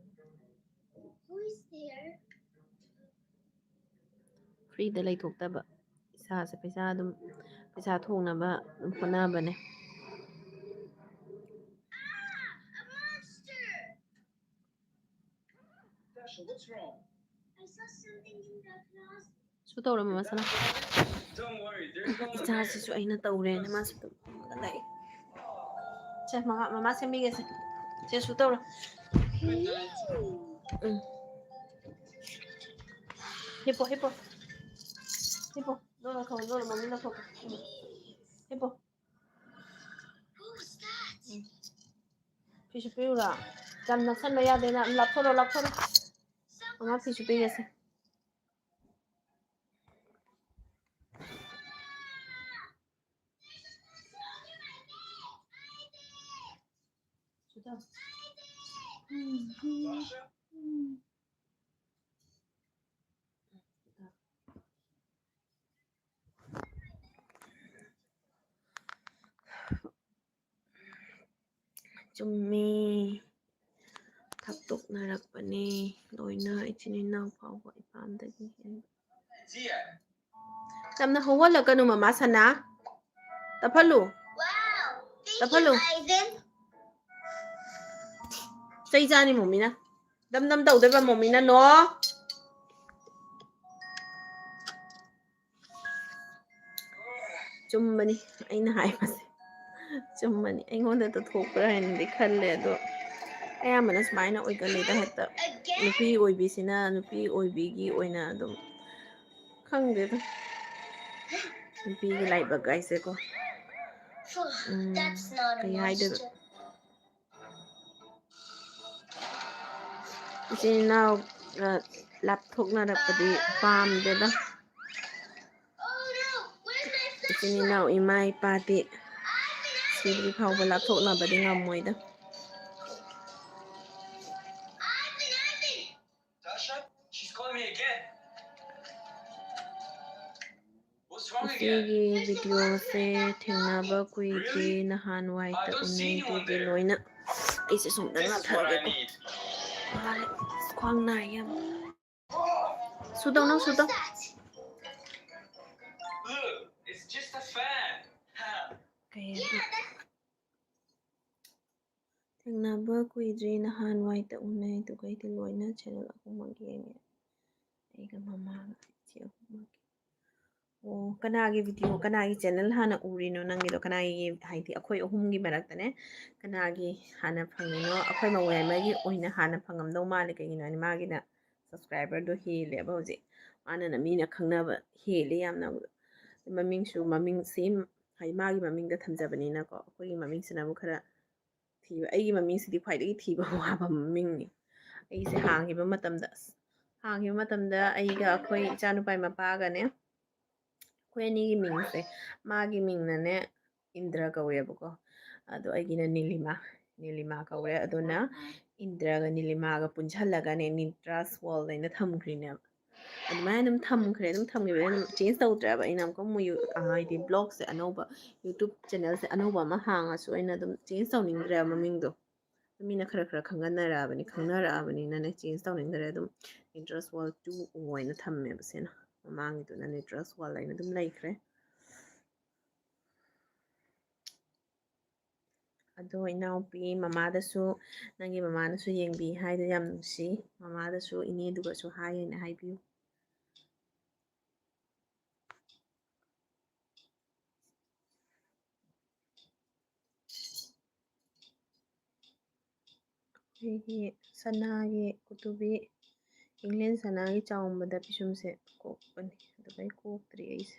Who is there? Freeꯗ ꯂꯩꯊꯣꯛꯇꯕ, ꯏꯁꯥꯁꯦ ꯄꯩꯁꯥ ꯑꯗꯨꯝ, ꯄꯩꯁꯥ ꯊꯣꯛꯅꯕ ꯑꯗꯨꯝ ꯍꯣꯠꯅꯕꯅꯦ꯫ Ah, a monster! Dasha, what's wrong? I saw something in the closet. ꯁꯨ ꯇꯧꯔꯝꯃꯣ ꯃꯁꯥꯅ꯫ Don't worry, there's no one there. ꯏꯆꯥꯁꯤꯁꯨ ꯑꯩꯅ ꯇꯧꯔꯦꯅ ꯃꯥꯁꯨ ꯑꯗꯨꯝ ꯂꯩ꯫ ꯁꯦ, ꯃꯃꯥ, ꯃꯃꯥ ꯁꯦꯝꯕꯤꯒꯦꯁꯦ꯫ ꯁꯦ, ꯁꯨ ꯇꯧꯔꯣ꯫ ꯎꯝ꯫ ꯍꯤꯞꯄꯣ, ꯍꯤꯞꯄꯣ꯫ ꯍꯤꯞꯄꯣ꯫ ꯂꯣꯟ ꯂꯧꯊꯣꯛꯑꯣ, ꯂꯣꯟ ꯃꯃꯤ ꯂꯧꯊꯣꯛꯑꯣ꯫ ꯎꯝ꯫ ꯍꯤꯞꯄꯣ꯫ ꯎꯝ꯫ ꯐꯤ ꯁꯨꯕꯤꯔꯨꯔꯣ? ꯌꯥꯝ ꯅꯛꯁꯟꯕ ꯌꯥꯗꯦ ꯅꯪ꯫ ꯂꯥꯞꯊꯣꯔꯣ, ꯂꯥꯞꯊꯣꯔꯣ꯫ ꯃꯃꯥ ꯐꯤ ꯁꯨꯕꯤꯒꯦꯁꯦ꯫ ꯆꯨꯝꯃꯤ꯫ ꯊꯞꯇꯣꯛꯅꯔꯛꯄꯅꯦ ꯂꯣꯏꯅ, ꯏꯆꯤꯟ ꯏꯅꯥꯎ ꯐꯥꯎꯕ ꯏꯄꯥꯝꯗꯒꯤ ꯍꯦꯟꯅ꯫ ꯌꯥꯝꯅ ꯍꯧꯍꯜꯂꯛꯀꯅꯨ, ꯃꯃꯥ ꯁꯅꯥ꯫ ꯇꯞꯍꯜꯂꯨ꯫ ꯇꯞꯍꯜꯂꯨ꯫ ꯆꯩ ꯆꯥꯅꯤ ꯃꯣꯃꯤꯅ꯫ ꯗꯝ ꯗꯝ ꯇꯧꯗꯣꯏꯕ ꯃꯣꯃꯤꯅ, ꯅꯣ꯫ ꯆꯨꯝꯕꯅꯤ ꯑꯩꯅ ꯍꯥꯏꯕꯁꯦ꯫ ꯆꯨꯝꯕꯅꯤ꯫ ꯑꯩꯉꯣꯟꯗꯇ ꯊꯣꯛꯄ꯭ꯔꯥ ꯍꯥꯏꯅꯗꯤ ꯈꯜꯂꯦ, ꯑꯗꯣ ꯑꯌꯥꯝꯕꯅ ꯁꯨꯃꯥꯏꯅ ꯑꯣꯏꯒꯜꯂꯤꯗ, ꯍꯦꯛꯇ ꯅꯨꯄꯤ ꯑꯣꯏꯕꯤꯁꯤꯅ ꯅꯨꯄꯤ ꯑꯣꯏꯕꯤꯒꯤ ꯑꯣꯏꯅ ꯑꯗꯨꯝ, ꯈꯪꯗꯦꯗ, ꯅꯨꯄꯤꯒꯤ ꯂꯥꯏꯕꯛ ꯍꯥꯏꯁꯦꯀꯣ꯫ ꯎꯝ, ꯀꯩ ꯍꯥꯏꯗꯣꯏꯅꯣ? ꯏꯆꯤꯟ ꯏꯅꯥꯎꯒ ꯂꯥꯞꯊꯣꯛꯅꯔꯛꯄꯗꯤ ꯄꯥꯝꯗꯦꯗ꯫ ꯏꯆꯤꯟ ꯏꯅꯥꯎ ꯏꯃꯥ ꯏꯄꯥꯗꯤ ꯁꯤꯗ꯭ꯔꯤ ꯐꯥꯎꯕ ꯂꯥꯞꯊꯣꯛꯅꯕꯗꯤ ꯉꯝꯃꯣꯏꯗ꯫ ꯏꯆꯦꯒꯤ ꯚꯤꯗꯤꯑꯣꯁꯦ ꯊꯦꯡꯅꯕ ꯀꯨꯏꯗ꯭ꯔꯤ, ꯅꯍꯥꯟꯋꯥꯏꯗ ꯎꯅꯩꯗꯨꯗꯤ ꯂꯣꯏꯅ꯫ ꯑꯩꯁꯦ ꯁꯨꯝꯇ ꯉꯥꯊꯔꯒꯦꯀꯣ꯫ ꯋꯥꯔꯦ, ꯈ꯭ꯋꯥꯡ ꯅꯥꯏ ꯌꯥꯝ꯫ ꯁꯨꯗꯧ, ꯅꯪ ꯁꯨꯗꯧ꯫ ꯀꯩ ꯍꯥꯏꯕ? ꯊꯦꯡꯅꯕ ꯀꯨꯏꯗ꯭ꯔꯤ, ꯅꯍꯥꯟꯋꯥꯏꯗ ꯎꯅꯩ, ꯑꯗꯨꯒ ꯑꯩꯗꯤ ꯂꯣꯏꯅ ꯆꯦꯅꯦꯜ ꯑꯍꯨꯝꯃꯛ ꯌꯦꯡꯉꯦ꯫ ꯑꯩꯒ ꯃꯃꯥꯒ ꯏꯆꯦ ꯑꯍꯨꯝꯃꯛꯀꯤ꯫ ꯑꯣ, ꯀꯅꯥꯒꯤ ꯚꯤꯗꯤꯑꯣ, ꯀꯅꯥꯒꯤ ꯆꯦꯅꯦꯜ ꯍꯥꯟꯅ ꯎꯔꯤꯅꯣ ꯅꯪꯒꯤꯗꯣ? ꯀꯅꯥꯒꯤ, ꯍꯥꯏꯗꯤ ꯑꯩꯈꯣꯏ ꯑꯍꯨꯝꯒꯤ ꯃꯔꯛꯇꯅꯦ ꯀꯅꯥꯒꯤ ꯍꯥꯟꯅ ꯐꯪꯉꯤꯅꯣ? ꯑꯩꯈꯣꯏ ꯃꯧ ꯌꯥꯏꯃꯒꯤ ꯑꯣꯏꯅ ꯍꯥꯟꯅ ꯐꯪꯉꯝꯗꯧ ꯃꯥꯜꯂꯦ, ꯀꯩꯒꯤꯅꯣ ꯍꯥꯏꯗꯤ ꯃꯥꯒꯤꯅ ꯁꯕꯁꯀ꯭ꯔꯥꯏꯕꯔꯗꯣ ꯍꯦꯜꯂꯦꯕ ꯍꯧꯖꯤꯛ꯫ ꯃꯥꯅꯅ ꯃꯤꯅ ꯈꯪꯅꯕ ꯍꯦꯜꯂꯦ ꯌꯥꯝꯅ꯫ ꯃꯃꯤꯡꯁꯨ, ꯃꯃꯤꯡ ꯁꯦꯝ, ꯍꯥꯏꯗꯤ ꯃꯥꯒꯤ ꯃꯃꯤꯡꯗ ꯊꯝꯖꯕꯅꯤꯅꯀꯣ, ꯑꯩꯈꯣꯏꯒꯤ ꯃꯃꯤꯡꯁꯤꯅ ꯑꯃꯨꯛ ꯈꯔ ꯊꯤꯕ, ꯑꯩꯒꯤ ꯃꯃꯤꯡꯁꯤꯗꯤ ꯈ꯭ꯋꯥꯏꯗꯒꯤ ꯊꯤꯕ ꯋꯥꯕ ꯃꯃꯤꯡꯅꯤ꯫ ꯑꯩꯁꯦ ꯍꯥꯡꯈꯤꯕ ꯃꯇꯝꯗ, ꯑꯁ, ꯍꯥꯡꯈꯤꯕ ꯃꯇꯝꯗ ꯑꯩꯒ ꯑꯩꯈꯣꯏ ꯏꯆꯥꯅꯨꯄꯥꯒꯤ ꯃꯄꯥꯒꯅꯦ, ꯑꯩꯈꯣꯏ ꯑꯅꯤꯒꯤ ꯃꯤꯡꯁꯦ, ꯃꯥꯒꯤ ꯃꯤꯡꯅꯅꯦ ꯏꯟꯗ꯭ꯔ ꯀꯧꯋꯦꯕꯀꯣ, ꯑꯗꯣ ꯑꯩꯒꯤꯅ ꯅꯤꯂꯤꯃꯥ, ꯅꯤꯂꯤꯃꯥ ꯀꯧꯋꯦ꯫ ꯑꯗꯨꯅ ꯏꯟꯗ꯭ꯔꯒ ꯅꯤꯂꯤꯃꯥꯒ ꯄꯨꯟꯁꯜꯂꯒꯅꯦ ꯅꯤꯇ꯭ꯔꯥꯁ ꯋꯥꯔꯜ ꯍꯥꯏꯅ ꯊꯝꯈ꯭ꯔꯤꯅꯦꯕ꯫ ꯑꯗꯨꯃꯥꯏꯅ ꯑꯗꯨꯝ ꯊꯝꯈ꯭ꯔꯦ, ꯑꯗꯨꯝ ꯊꯝꯈꯤꯕꯅꯦ, ꯑꯗꯨꯝ ꯆꯦꯟꯖ ꯇꯧꯗ꯭ꯔꯦꯕ꯫ ꯑꯩꯅ ꯑꯃꯨꯛꯀ ꯑꯃꯨꯛ ꯌꯨ-, ꯑ, ꯍꯥꯏꯗꯤ ꯕ꯭ꯂꯣꯒꯁꯦ ꯑꯅꯧꯕ, ꯌꯨꯇ꯭ꯌꯨꯕ ꯆꯦꯅꯦꯜꯁꯦ ꯑꯅꯧꯕ ꯑꯃ ꯍꯥꯡꯉꯁꯨ ꯑꯩꯅ ꯑꯗꯨꯝ ꯆꯦꯟꯖ ꯇꯧꯅꯤꯡꯗ꯭ꯔꯦꯕ ꯃꯃꯤꯡꯗꯣ꯫ ꯃꯤꯅ ꯈꯔ ꯈꯔ ꯈꯪꯅꯔꯛꯑꯕꯅꯤ, ꯈꯪꯅꯔꯛꯑꯕꯅꯤꯅꯅꯦ ꯆꯦꯟꯖ ꯇꯧꯅꯤꯡꯗ꯭ꯔꯦ꯫ ꯑꯗꯨꯝ ꯅꯤꯇ꯭ꯔꯥꯁ ꯋꯥꯔꯜ ꯇꯨ ꯑꯣ ꯍꯥꯏꯅ ꯊꯝꯃꯦꯕ ꯁꯤꯅ꯫ ꯃꯃꯥꯡꯒꯤꯗꯨꯅ ꯅꯤꯇ꯭ꯔꯥꯁ ꯋꯥꯔꯜ ꯍꯥꯏꯅ ꯑꯗꯨꯝ ꯂꯩꯈ꯭ꯔꯦ꯫ ꯑꯗꯣ ꯏꯅꯥꯎꯄꯤ ꯃꯃꯥꯗꯁꯨ, ꯅꯪꯒꯤ ꯃꯃꯥꯅꯁꯨ ꯌꯦꯡꯕꯤ ꯍꯥꯏꯗꯣ ꯌꯥꯝ ꯅꯨꯡꯁꯤ꯫ ꯃꯃꯥꯗꯁꯨ ꯏꯅꯦꯗꯨꯒꯁꯨ ꯍꯥꯏ ꯍꯥꯏꯅ ꯍꯥꯏꯕꯤꯌꯨ꯫ ꯑꯩꯒꯤ ꯁꯅꯥꯒꯤ ꯀꯨꯇꯨꯕꯤ, ꯏꯪꯂꯦꯟ ꯁꯅꯥꯒꯤ ꯆꯥꯎꯝꯕꯗ ꯄꯤꯁꯨꯝꯁꯦ ꯀꯣꯛꯄꯅꯤ, ꯑꯗꯨꯒ ꯑꯩ ꯀꯣꯛꯇ꯭ꯔꯤ ꯑꯩꯁꯦ꯫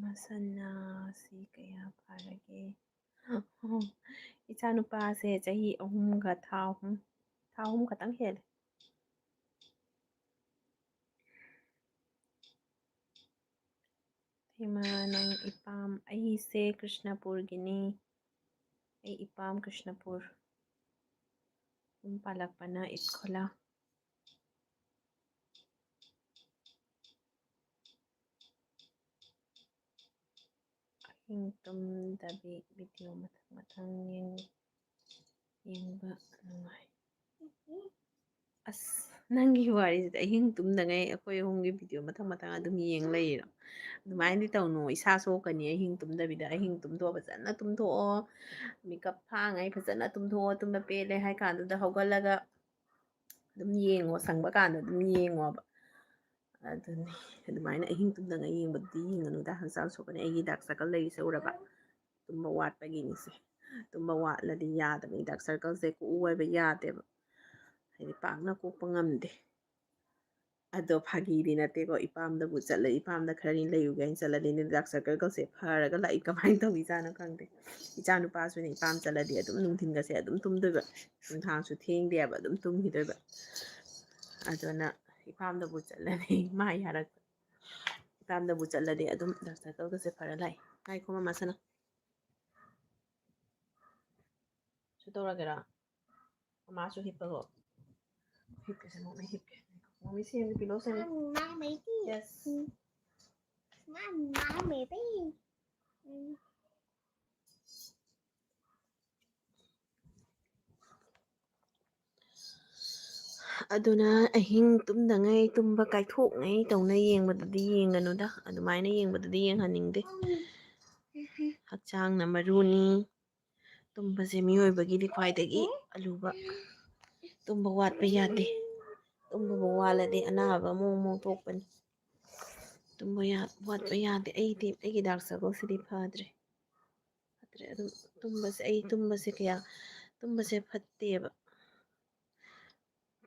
ꯃꯁꯅꯥꯁꯤ ꯀꯌꯥ ꯐꯥꯔꯒꯦ? ꯏꯆꯥ ꯅꯨꯄꯥꯁꯦ ꯆꯍꯤ ꯑꯍꯨꯝꯒ ꯊꯥ ꯑꯍꯨꯝ, ꯊꯥ ꯑꯍꯨꯝ ꯈꯛꯇꯪ ꯍꯦꯜꯂꯦ꯫ ꯏꯃꯥ, ꯅꯪ ꯏꯄꯥꯝ, ꯑꯩꯁꯦ ꯀ꯭ꯔꯤꯁꯅꯄꯨꯔꯒꯤꯅꯤ꯫ ꯑꯩ ꯏꯄꯥꯝ ꯀ꯭ꯔꯤꯁꯅꯄꯨꯔ꯫ ꯌꯨꯝ ꯄꯥꯜꯂꯛꯄꯅ ꯏꯠꯈꯣꯂꯥ꯫ ꯑꯍꯤꯡ ꯇꯨꯝꯗꯕꯤ ꯚꯤꯗꯤꯑꯣ ꯃꯊꯪ ꯃꯊꯪ ꯌꯦꯡ-, ꯌꯦꯡꯕ ꯅꯨꯡꯉꯥꯏ꯫ ꯑꯁ, ꯅꯪꯒꯤ ꯋꯥꯔꯤꯁꯤꯗꯤ ꯑꯍꯤꯡ ꯇꯨꯝꯗꯉꯩ ꯑꯩꯈꯣꯏ ꯑꯍꯨꯝꯒꯤ ꯚꯤꯗꯤꯑꯣ ꯃꯊꯪ ꯃꯊꯪ ꯑꯗꯨꯝ ꯌꯦꯡ ꯂꯩꯔꯣ? ꯑꯗꯨꯃꯥꯏꯅꯗꯤ ꯇꯧꯅꯨ, ꯏꯁꯥ ꯁꯣꯛꯀꯅꯤ꯫ ꯑꯍꯤꯡ ꯇꯨꯝꯗꯕꯤꯗ, ꯑꯍꯤꯡ ꯇꯨꯝꯊꯣꯛꯑꯣ, ꯐꯖꯅ ꯇꯨꯝꯊꯣꯛꯑꯣ꯫ ꯃꯤꯀꯞ ꯐꯥꯉꯩ ꯐꯖꯅ ꯇꯨꯝꯊꯣꯛꯑꯣ, ꯇꯨꯝꯕ ꯄꯦꯜꯂꯦ ꯍꯥꯏ ꯀꯥꯟꯗꯨꯗ ꯍꯧꯒꯠꯂꯒ ꯑꯗꯨꯝ ꯌꯦꯡꯉꯣ, ꯁꯪꯕ ꯀꯥꯟꯗ ꯑꯗꯨꯝ ꯌꯦꯡꯉꯣꯕ꯫ ꯑꯗꯨꯅꯤ, ꯑꯗꯨꯃꯥꯏꯅ ꯑꯍꯤꯡ ꯇꯨꯝꯗꯉꯩ ꯌꯦꯡꯕꯗꯨꯗꯤ ꯌꯦꯡꯒꯅꯨꯗ, ꯍꯛꯆꯥꯡ ꯁꯣꯛꯀꯅꯤ꯫ ꯑꯩꯒꯤ ꯗꯥꯔꯛ ꯁꯔꯀꯜ ꯂꯩꯔꯤꯁꯦ ꯎꯔꯕ? ꯇꯨꯝꯕ ꯋꯥꯠꯄꯒꯤꯅꯤꯁꯦ꯫ ꯇꯨꯝꯕ ꯋꯥꯠꯂꯗꯤ ꯌꯥꯗꯕꯅꯤ, ꯗꯥꯔꯛ ꯁꯔꯀꯜꯁꯦ ꯀꯣꯛꯎ ꯍꯥꯏꯕ ꯌꯥꯗꯦꯕ, ꯍꯥꯏꯗꯤ ꯄꯥꯛꯅ ꯀꯣꯛꯄ ꯉꯝꯗꯦ꯫ ꯑꯗꯣ ꯐꯥꯒꯤꯗꯤ ꯅꯠꯇꯦꯀꯣ, ꯏꯄꯥꯝꯗꯕꯨ ꯆꯠꯂꯦ, ꯏꯄꯥꯝꯗ ꯈꯔꯅꯤ ꯂꯩꯔꯨꯒꯦ ꯍꯥꯏꯅ ꯆꯠꯂꯗꯤ ꯗꯥꯔꯛ ꯁꯔꯀꯜꯒꯁꯦ ꯐꯔꯒ ꯂꯥꯛꯏ꯫ ꯀꯃꯥꯏꯅ ꯇꯧꯔꯤꯖꯥꯠꯅꯣ ꯈꯪꯗꯦ꯫ ꯏꯆꯥ ꯅꯨꯄꯥꯁꯨꯅꯦ, ꯏꯄꯥꯝ ꯆꯠꯂꯗꯤ ꯑꯗꯨꯝ ꯅꯨꯡꯊꯤꯟꯒꯁꯦ ꯑꯗꯨꯝ ꯇꯨꯝꯗꯣꯏꯕ, ꯅꯨꯡꯗꯥꯡꯁꯨ ꯊꯦꯡꯗꯦꯕ, ꯑꯗꯨꯝ ꯇꯨꯝꯈꯤꯗꯣꯏꯕ꯫ ꯑꯗꯨꯅ ꯏꯄꯥꯝꯗꯕꯨ ꯆꯠꯂꯗꯤ ꯃꯥ ꯌꯥꯔꯛ-, ꯏꯄꯥꯝꯗꯕꯨ ꯆꯠꯂꯗꯤ ꯑꯗꯨꯝ ꯗꯥꯔꯛ ꯁꯔꯀꯜꯒꯁꯦ ꯐꯔ ꯂꯥꯛꯏ꯫ ꯉꯥꯏꯈꯣ ꯃꯃꯥ ꯁꯅꯥ꯫ ꯁꯤ ꯇꯧꯔꯒꯦꯔꯥ? ꯃꯃꯥꯁꯨ ꯍꯤꯞꯄꯒꯣ꯫ ꯍꯤꯞꯀꯦꯁꯦ, ꯃꯃꯤ ꯍꯤꯞꯀꯦ꯫ ꯃꯃꯤ ꯁꯦꯝꯒꯦ, ꯄꯤꯂꯣ ꯁꯦꯝꯒꯦ꯫ ꯃꯃꯤ ꯃꯥ ꯃꯩꯗꯤ꯫ Yes. ꯎꯝ꯫ ꯃꯥ ꯃꯥ ꯃꯩꯗꯤ꯫ ꯎꯝ꯫ ꯑꯗꯨꯅ ꯑꯍꯤꯡ ꯇꯨꯝꯗꯉꯩ, ꯇꯨꯝꯕ ꯀꯥꯏꯊꯣꯛꯉꯩ ꯇꯧꯅ ꯌꯦꯡꯕꯗꯨꯗꯤ ꯌꯦꯡꯒꯅꯨꯗ꯫ ꯑꯗꯨꯃꯥꯏꯅ ꯌꯦꯡꯕꯗꯨꯗꯤ ꯌꯦꯡꯍꯟꯅꯤꯡꯗꯦ꯫ ꯍꯛꯆꯥꯡꯅ ꯃꯔꯨꯅꯤ꯫ ꯇꯨꯝꯕꯁꯦ ꯃꯤꯑꯣꯏꯕꯒꯤꯗꯤ ꯈ꯭ꯋꯥꯏꯗꯒꯤ ꯑꯂꯨꯕ꯫ ꯇꯨꯝꯕ ꯋꯥꯠꯄ ꯌꯥꯗꯦ꯫ ꯇꯨꯝꯕꯕꯨ ꯋꯥꯠꯂꯗꯤ ꯑꯅꯥꯕ ꯑꯃꯨꯛ ꯑꯃꯨꯛ ꯊꯣꯛꯄꯅꯤ꯫ ꯇꯨꯝꯕ ꯌꯥ-, ꯋꯥꯠꯄ ꯌꯥꯗꯦ꯫ ꯑꯩꯗꯤ ꯑꯩꯒꯤ ꯗꯥꯔꯛ ꯁꯔꯀꯜꯁꯤꯗꯤ ꯐꯗ꯭ꯔꯦ꯫ ꯐꯠꯇ꯭ꯔꯦ꯫ ꯑꯗꯨꯝ ꯇꯨꯝꯕꯁꯦ, ꯑꯩ ꯇꯨꯝꯕꯁꯦ ꯀꯌꯥ, ꯇꯨꯝꯕꯁꯦ ꯐꯠꯇꯦꯕ꯫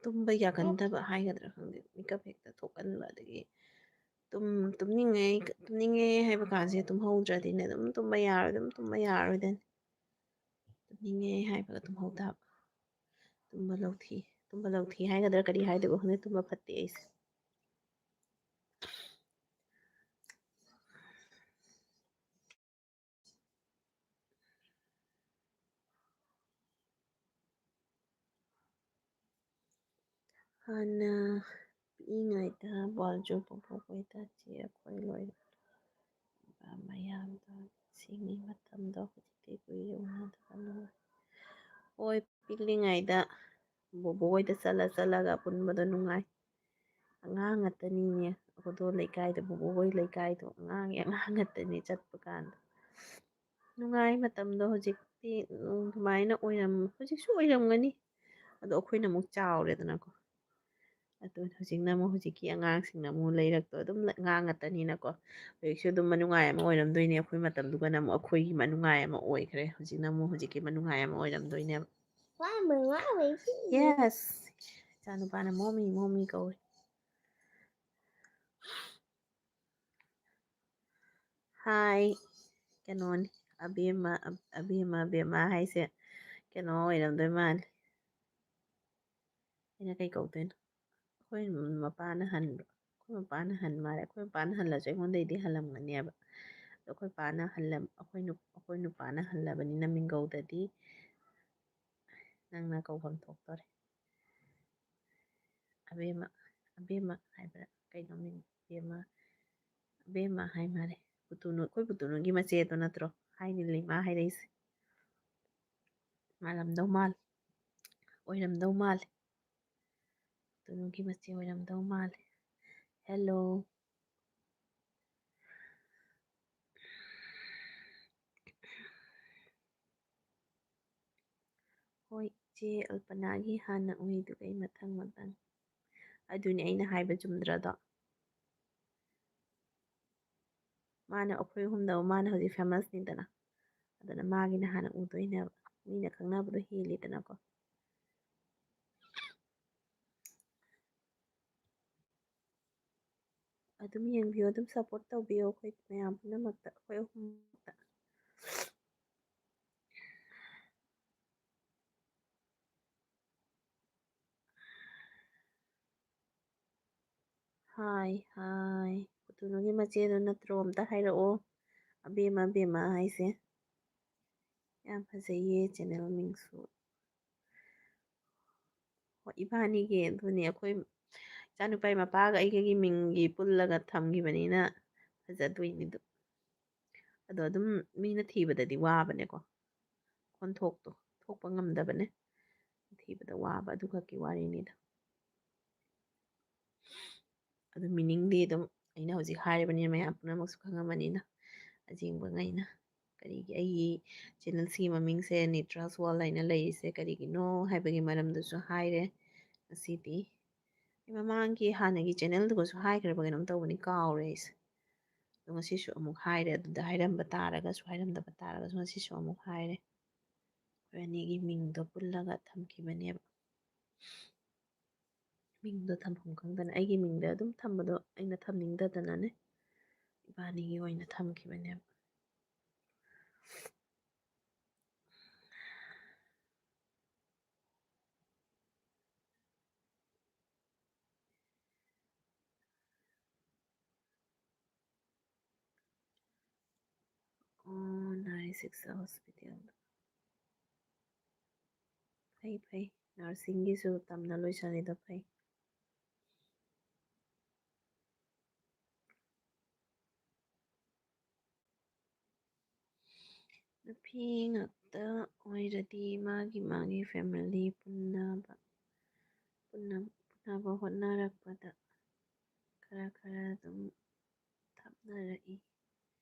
ꯇꯨꯝꯕ ꯌꯥꯒꯟꯗꯕ ꯍꯥꯏꯒꯗ꯭ꯔꯥ ꯈꯪꯗꯦ꯫ ꯃꯤꯀꯞ ꯍꯦꯛꯇ ꯊꯣꯛꯀꯟꯕ, ꯑꯗꯒꯤ ꯇꯨꯝ-, ꯇꯨꯝꯅꯤꯡꯉꯦ, ꯇꯨꯝꯅꯤꯡꯉꯦ ꯍꯥꯏꯕ ꯀꯥꯟꯁꯦ ꯇꯨꯝꯍꯧꯗ꯭ꯔꯗꯤꯅꯦ ꯑꯗꯨꯝ ꯇꯨꯝꯕ ꯌꯥꯔꯣꯏ, ꯑꯗꯨꯝ ꯇꯨꯝꯕ ꯌꯥꯔꯣꯏꯗꯣꯏꯅꯤ꯫ ꯅꯤꯡꯉꯦ ꯍꯥꯏꯕꯒ ꯇꯨꯝꯍꯧꯗꯕ꯫ ꯇꯨꯝꯕ ꯂꯧꯊꯤ꯫ ꯇꯨꯝꯕ ꯂꯧꯊꯤ ꯍꯥꯏꯒꯗ꯭ꯔꯥ ꯀꯔꯤ ꯍꯥꯏꯗꯣꯏꯕ ꯈꯪꯗꯦ, ꯇꯨꯝꯕ ꯐꯠꯇꯦ ꯑꯩꯁꯦ꯫ ꯍꯥꯟꯅ ꯄꯤꯛꯏꯉꯩꯗ ꯕꯣꯜꯁꯨ ꯄꯣꯛꯄꯣꯛꯄꯩꯗ ꯆꯦ ꯑꯩꯈꯣꯏ ꯂꯣꯏ ꯃꯌꯥꯝꯗꯣ ꯁꯤꯡꯉꯤ ꯃꯇꯝꯗꯣ ꯍꯧꯖꯤꯛꯇꯤ ꯀꯨꯏꯔꯦ ꯎꯅꯗꯕ ꯅꯨꯡꯉꯥꯏ꯫ ꯍꯣꯏ, ꯄꯤꯛꯂꯤꯉꯩꯗ ꯕꯣꯕꯣ ꯍꯣꯏꯗ ꯆꯠꯂ ꯆꯠꯂꯒ ꯄꯨꯟꯕꯗꯣ ꯅꯨꯡꯉꯥꯏ꯫ ꯑꯉꯥꯡ ꯉꯥꯛꯇꯅꯤꯅꯦ ꯑꯩꯈꯣꯏꯗꯣ ꯂꯩꯀꯥꯏꯗ, ꯕꯣꯕꯣ ꯍꯣꯏ ꯂꯩꯀꯥꯏꯗꯣ ꯑꯉꯥꯡꯒꯤ ꯑꯉꯥꯡ ꯉꯥꯛꯇꯅꯤ ꯆꯠꯄ ꯀꯥꯟꯗ꯫ ꯅꯨꯡꯉꯥꯏ ꯃꯇꯝꯗꯣ꯫ ꯍꯧꯖꯤꯛꯇꯤ ꯑꯗꯨꯃꯥꯏꯅ ꯑꯣꯏꯔꯝ-, ꯍꯧꯖꯤꯛꯁꯨ ꯑꯣꯏꯔꯝꯒꯅꯤ꯫ ꯑꯗꯣ ꯑꯩꯈꯣꯏꯅ ꯑꯃꯨꯛ ꯆꯥꯎꯔꯦꯗꯅꯀꯣ꯫ ꯑꯗꯨ ꯍꯧꯖꯤꯛꯅ ꯑꯃꯨꯛ ꯍꯧꯖꯤꯛꯀꯤ ꯑꯉꯥꯡꯁꯤꯡꯅ ꯑꯃꯨꯛ ꯂꯩꯔꯛꯇꯣ ꯑꯗꯨꯝ ꯑꯉꯥꯡ ꯉꯥꯛꯇꯅꯤꯅꯀꯣ꯫ ꯍꯧꯖꯤꯛꯁꯨ ꯑꯗꯨꯝ ꯃꯅꯨꯡꯉꯥꯏ ꯑꯃ ꯑꯣꯏꯔꯝꯗꯣꯏꯅꯦ꯫ ꯑꯩꯈꯣꯏ ꯃꯇꯝꯗꯨꯒꯅ ꯑꯃꯨꯛ ꯑꯩꯈꯣꯏꯒꯤ ꯃꯅꯨꯡꯉꯥꯏ ꯑꯃ ꯑꯣꯏꯈ꯭ꯔꯦ꯫ ꯍꯧꯖꯤꯛꯅ ꯑꯃꯨꯛ ꯍꯧꯖꯤꯛꯀꯤ ꯃꯅꯨꯡꯉꯥꯏ ꯑꯃ ꯑꯣꯏꯔꯝꯗꯣꯏꯅꯦꯕ꯫ Yes꯫ ꯏꯆꯥꯅꯨꯄꯥꯅ "ꯃꯣꯃꯤ, ꯃꯣꯃꯤ" ꯀꯧꯏ꯫ ꯍꯥꯏ, ꯀꯩꯅꯣꯅꯤ, ꯑꯕꯦꯝꯃ, ꯑꯕꯦꯝꯃ, ꯑꯕꯦꯝꯃ ꯍꯥꯏꯁꯦ ꯀꯩꯅꯣ ꯑꯣꯏꯔꯝꯗꯣꯏ ꯃꯥꯜꯂꯦ꯫ ꯑꯩꯅ ꯀꯩ ꯀꯧꯗꯣꯏꯅꯣ? ꯑꯩꯈꯣꯏ ꯃꯄꯥꯅ ꯍꯟꯕ꯭ꯔꯣ? ꯑꯩꯈꯣꯏ ꯃꯄꯥꯅ ꯍꯟ ꯃꯥꯜꯂꯦ꯫ ꯑꯩꯈꯣꯏ ꯃꯄꯥꯅ ꯍꯜꯂꯁꯨ ꯑꯩꯉꯣꯟꯗꯩꯗꯤ ꯍꯜꯂꯝꯒꯅꯦꯕ꯫ ꯑꯗꯣ ꯑꯩꯈꯣꯏ ꯄꯥꯅ ꯍꯜꯂꯝ-, ꯑꯩꯈꯣꯏ ꯅꯨ-, ꯑꯩꯈꯣꯏ ꯅꯨꯄꯥꯅ ꯍꯜꯂꯕꯅꯤꯅ ꯃꯤꯡꯒꯧꯗꯗꯤ ꯅꯪꯅ ꯀꯧꯐꯝ ꯊꯣꯛꯇꯣꯔꯦ꯫ ꯑꯕꯦꯝꯃ, ꯑꯕꯦꯝꯃ ꯍꯥꯏꯕ꯭ꯔꯥ ꯀꯩꯅꯣ ꯃꯤꯡ? ꯑꯕꯦꯝꯃ, ꯑꯕꯦꯝꯃ ꯍꯥꯏ ꯃꯥꯜꯂꯦ꯫ ꯄꯨꯇꯨꯅꯨ, ꯑꯩꯈꯣꯏ ꯄꯨꯇꯨꯅꯨꯒꯤ ꯃꯆꯦꯗꯣ ꯅꯠꯇ꯭ꯔꯣ? ꯍꯥꯏꯅꯤ ꯂꯩꯃꯥ ꯍꯥꯏꯔꯛꯏꯁꯦ꯫ ꯃꯥꯜꯂꯝꯗꯧ ꯃꯥꯜꯂꯦ꯫ ꯑꯣꯏꯔꯝꯗꯧ ꯃꯥꯜꯂꯦ꯫ ꯄꯨꯇꯨꯅꯨꯒꯤ ꯃꯆꯦ ꯑꯣꯏꯔꯝꯗꯧ ꯃꯥꯜꯂꯦ꯫ Hello꯫ ꯍꯣꯏ, ꯏꯆꯦ ꯑꯜꯄꯅꯥꯒꯤ ꯍꯥꯟꯅ ꯎꯏ, ꯑꯗꯨꯒ ꯑꯩ ꯃꯊꯪ ꯃꯊꯪ꯫ ꯑꯗꯨꯅꯦ ꯑꯩꯅ ꯍꯥꯏꯕ ꯆꯨꯝꯗ꯭ꯔꯗꯣ? ꯃꯥꯅ ꯑꯩꯈꯣꯏ ꯑꯍꯨꯝꯗ, ꯃꯥꯅ ꯍꯧꯖꯤꯛ famous ꯅꯤꯗꯅ, ꯑꯗꯨꯅ ꯃꯥꯒꯤꯅ ꯍꯥꯟꯅ ꯎꯗꯣꯏꯅꯦꯕ, ꯃꯤꯅ ꯈꯪꯅꯕꯗꯣ ꯍꯦꯜꯂꯤꯗꯅꯀꯣ꯫ ꯑꯗꯨꯝ ꯌꯦꯡꯕꯤꯌꯣ, ꯑꯗꯨꯝ support ꯇꯧꯕꯤꯌꯣ ꯑꯩꯈꯣꯏ ꯃꯌꯥꯝ ꯄꯨꯝꯅꯃꯛꯇ, ꯑꯩꯈꯣꯏ ꯑꯍꯨꯝꯃꯛꯇ꯫ ꯍꯥꯏ, ꯍꯥꯏ꯫ ꯀꯨꯇꯨꯅꯨꯒꯤ ꯃꯆꯦꯗꯣ ꯅꯠꯇ꯭ꯔꯣ? ꯑꯝꯇ ꯍꯥꯏꯔꯛꯑꯣ꯫ ꯑꯕꯦꯝꯃ, ꯑꯕꯦꯝꯃ ꯍꯥꯏꯁꯦ꯫ ꯌꯥꯝ ꯐꯖꯩꯌꯦ channel ꯃꯤꯡꯁꯨ꯫ ꯍꯣꯏ, ꯏꯕꯥꯅꯤꯒꯤ ꯑꯗꯨꯅꯤ, ꯑꯩꯈꯣꯏ ꯏꯆꯥꯅꯨꯄꯥꯒꯤ ꯃꯄꯥꯒ ꯑꯩꯒꯒꯤ ꯃꯤꯡꯒꯤ ꯄꯨꯜꯂꯒ ꯊꯝꯈꯤꯕꯅꯤꯅ ꯐꯖꯗꯣꯏꯅꯤꯗꯣ꯫ ꯑꯗꯣ ꯑꯗꯨꯝ ꯃꯤꯅ ꯊꯤꯕꯗꯗꯤ ꯋꯥꯕꯅꯦꯀꯣ꯫ ꯈꯣꯟꯊꯣꯛꯇꯣ ꯊꯣꯛꯄ ꯉꯝꯗꯕꯅꯦ꯫ ꯊꯤꯕꯗ ꯋꯥꯕ ꯑꯗꯨꯈꯛꯀꯤ ꯋꯥꯔꯤꯅꯤꯗ꯫ ꯑꯗꯨ meaningꯗꯤ ꯑꯗꯨꯝ ꯑꯩꯅ ꯍꯧꯖꯤꯛ ꯍꯥꯏꯔꯤꯕꯅꯤꯅ ꯃꯌꯥꯝ ꯄꯨꯝꯅꯃꯛꯁꯨ ꯈꯪꯉꯝꯃꯅꯤꯅ, ꯑꯖꯦꯡꯕꯉꯩꯅ꯫ ꯀꯔꯤꯒꯤ ꯑꯩꯒꯤ channelꯁꯤꯒꯤ ꯃꯃꯤꯡꯁꯦ Netra's World ꯍꯥꯏꯅ ꯂꯩꯔꯤꯁꯦ ꯀꯔꯤꯒꯤꯅꯣ ꯍꯥꯏꯕꯒꯤ ꯃꯔꯝꯗꯨꯁꯨ ꯍꯥꯏꯔꯦ ꯉꯁꯤꯗꯤ꯫ ꯑꯩ ꯃꯃꯥꯡꯒꯤ ꯍꯥꯟꯅꯒꯤ channelꯗꯨꯒꯁꯨ ꯍꯥꯏꯈ꯭ꯔꯕ ꯀꯩꯅꯣꯝ ꯇꯧꯕꯅꯤ, ꯀꯥꯎꯔꯦ ꯑꯩꯁꯦ꯫ ꯑꯗꯣ ꯉꯁꯤꯁꯨ ꯑꯃꯨꯛ ꯍꯥꯏꯔꯦ, ꯑꯗꯨꯗ ꯍꯥꯏꯔꯝꯕ ꯇꯥꯔꯒꯁꯨ, ꯍꯥꯏꯔꯝꯗꯕ ꯇꯥꯔꯒꯁꯨ ꯉꯁꯤꯁꯨ ꯑꯃꯨꯛ ꯍꯥꯏꯔꯦ꯫ ꯑꯩꯈꯣꯏ ꯑꯅꯤꯒꯤ ꯃꯤꯡꯗꯣ ꯄꯨꯜꯂꯒ ꯊꯝꯈꯤꯕꯅꯦꯕ꯫ ꯃꯤꯡꯗꯣ ꯊꯝꯐꯝ ꯈꯪꯗꯅ ꯑꯩꯒꯤ ꯃꯤꯡꯗ ꯑꯗꯨꯝ ꯊꯝꯕꯗꯣ ꯑꯩꯅ ꯊꯝꯅꯤꯡꯗꯗꯅꯅꯦ, ꯏꯕꯥꯅꯤꯒꯤ ꯑꯣꯏꯅ ꯊꯝꯈꯤꯕꯅꯦꯕ꯫ ꯑꯣ, ꯅꯥꯏꯟ ꯁꯤꯛꯁ ꯍꯣꯁꯄꯤꯇꯥꯜꯗ꯫ ꯐꯩ, ꯐꯩ꯫ Nursingꯒꯤꯁꯨ ꯇꯝꯅ ꯂꯣꯏꯁꯤꯜꯂꯤꯗꯣ ꯐꯩ꯫ ꯅꯨꯄꯤ ꯉꯥꯛꯇ ꯑꯣꯏꯔꯗꯤ ꯃꯥꯒꯤ ꯃꯥꯒꯤ family ꯄꯨꯟꯅꯕ, ꯄꯨꯟꯅ-, ꯄꯨꯟꯅꯕ ꯍꯣꯠꯅꯔꯛꯄꯗ ꯈꯔ ꯈꯔ ꯑꯗꯨꯝ ꯊꯞꯅꯔꯛꯏ꯫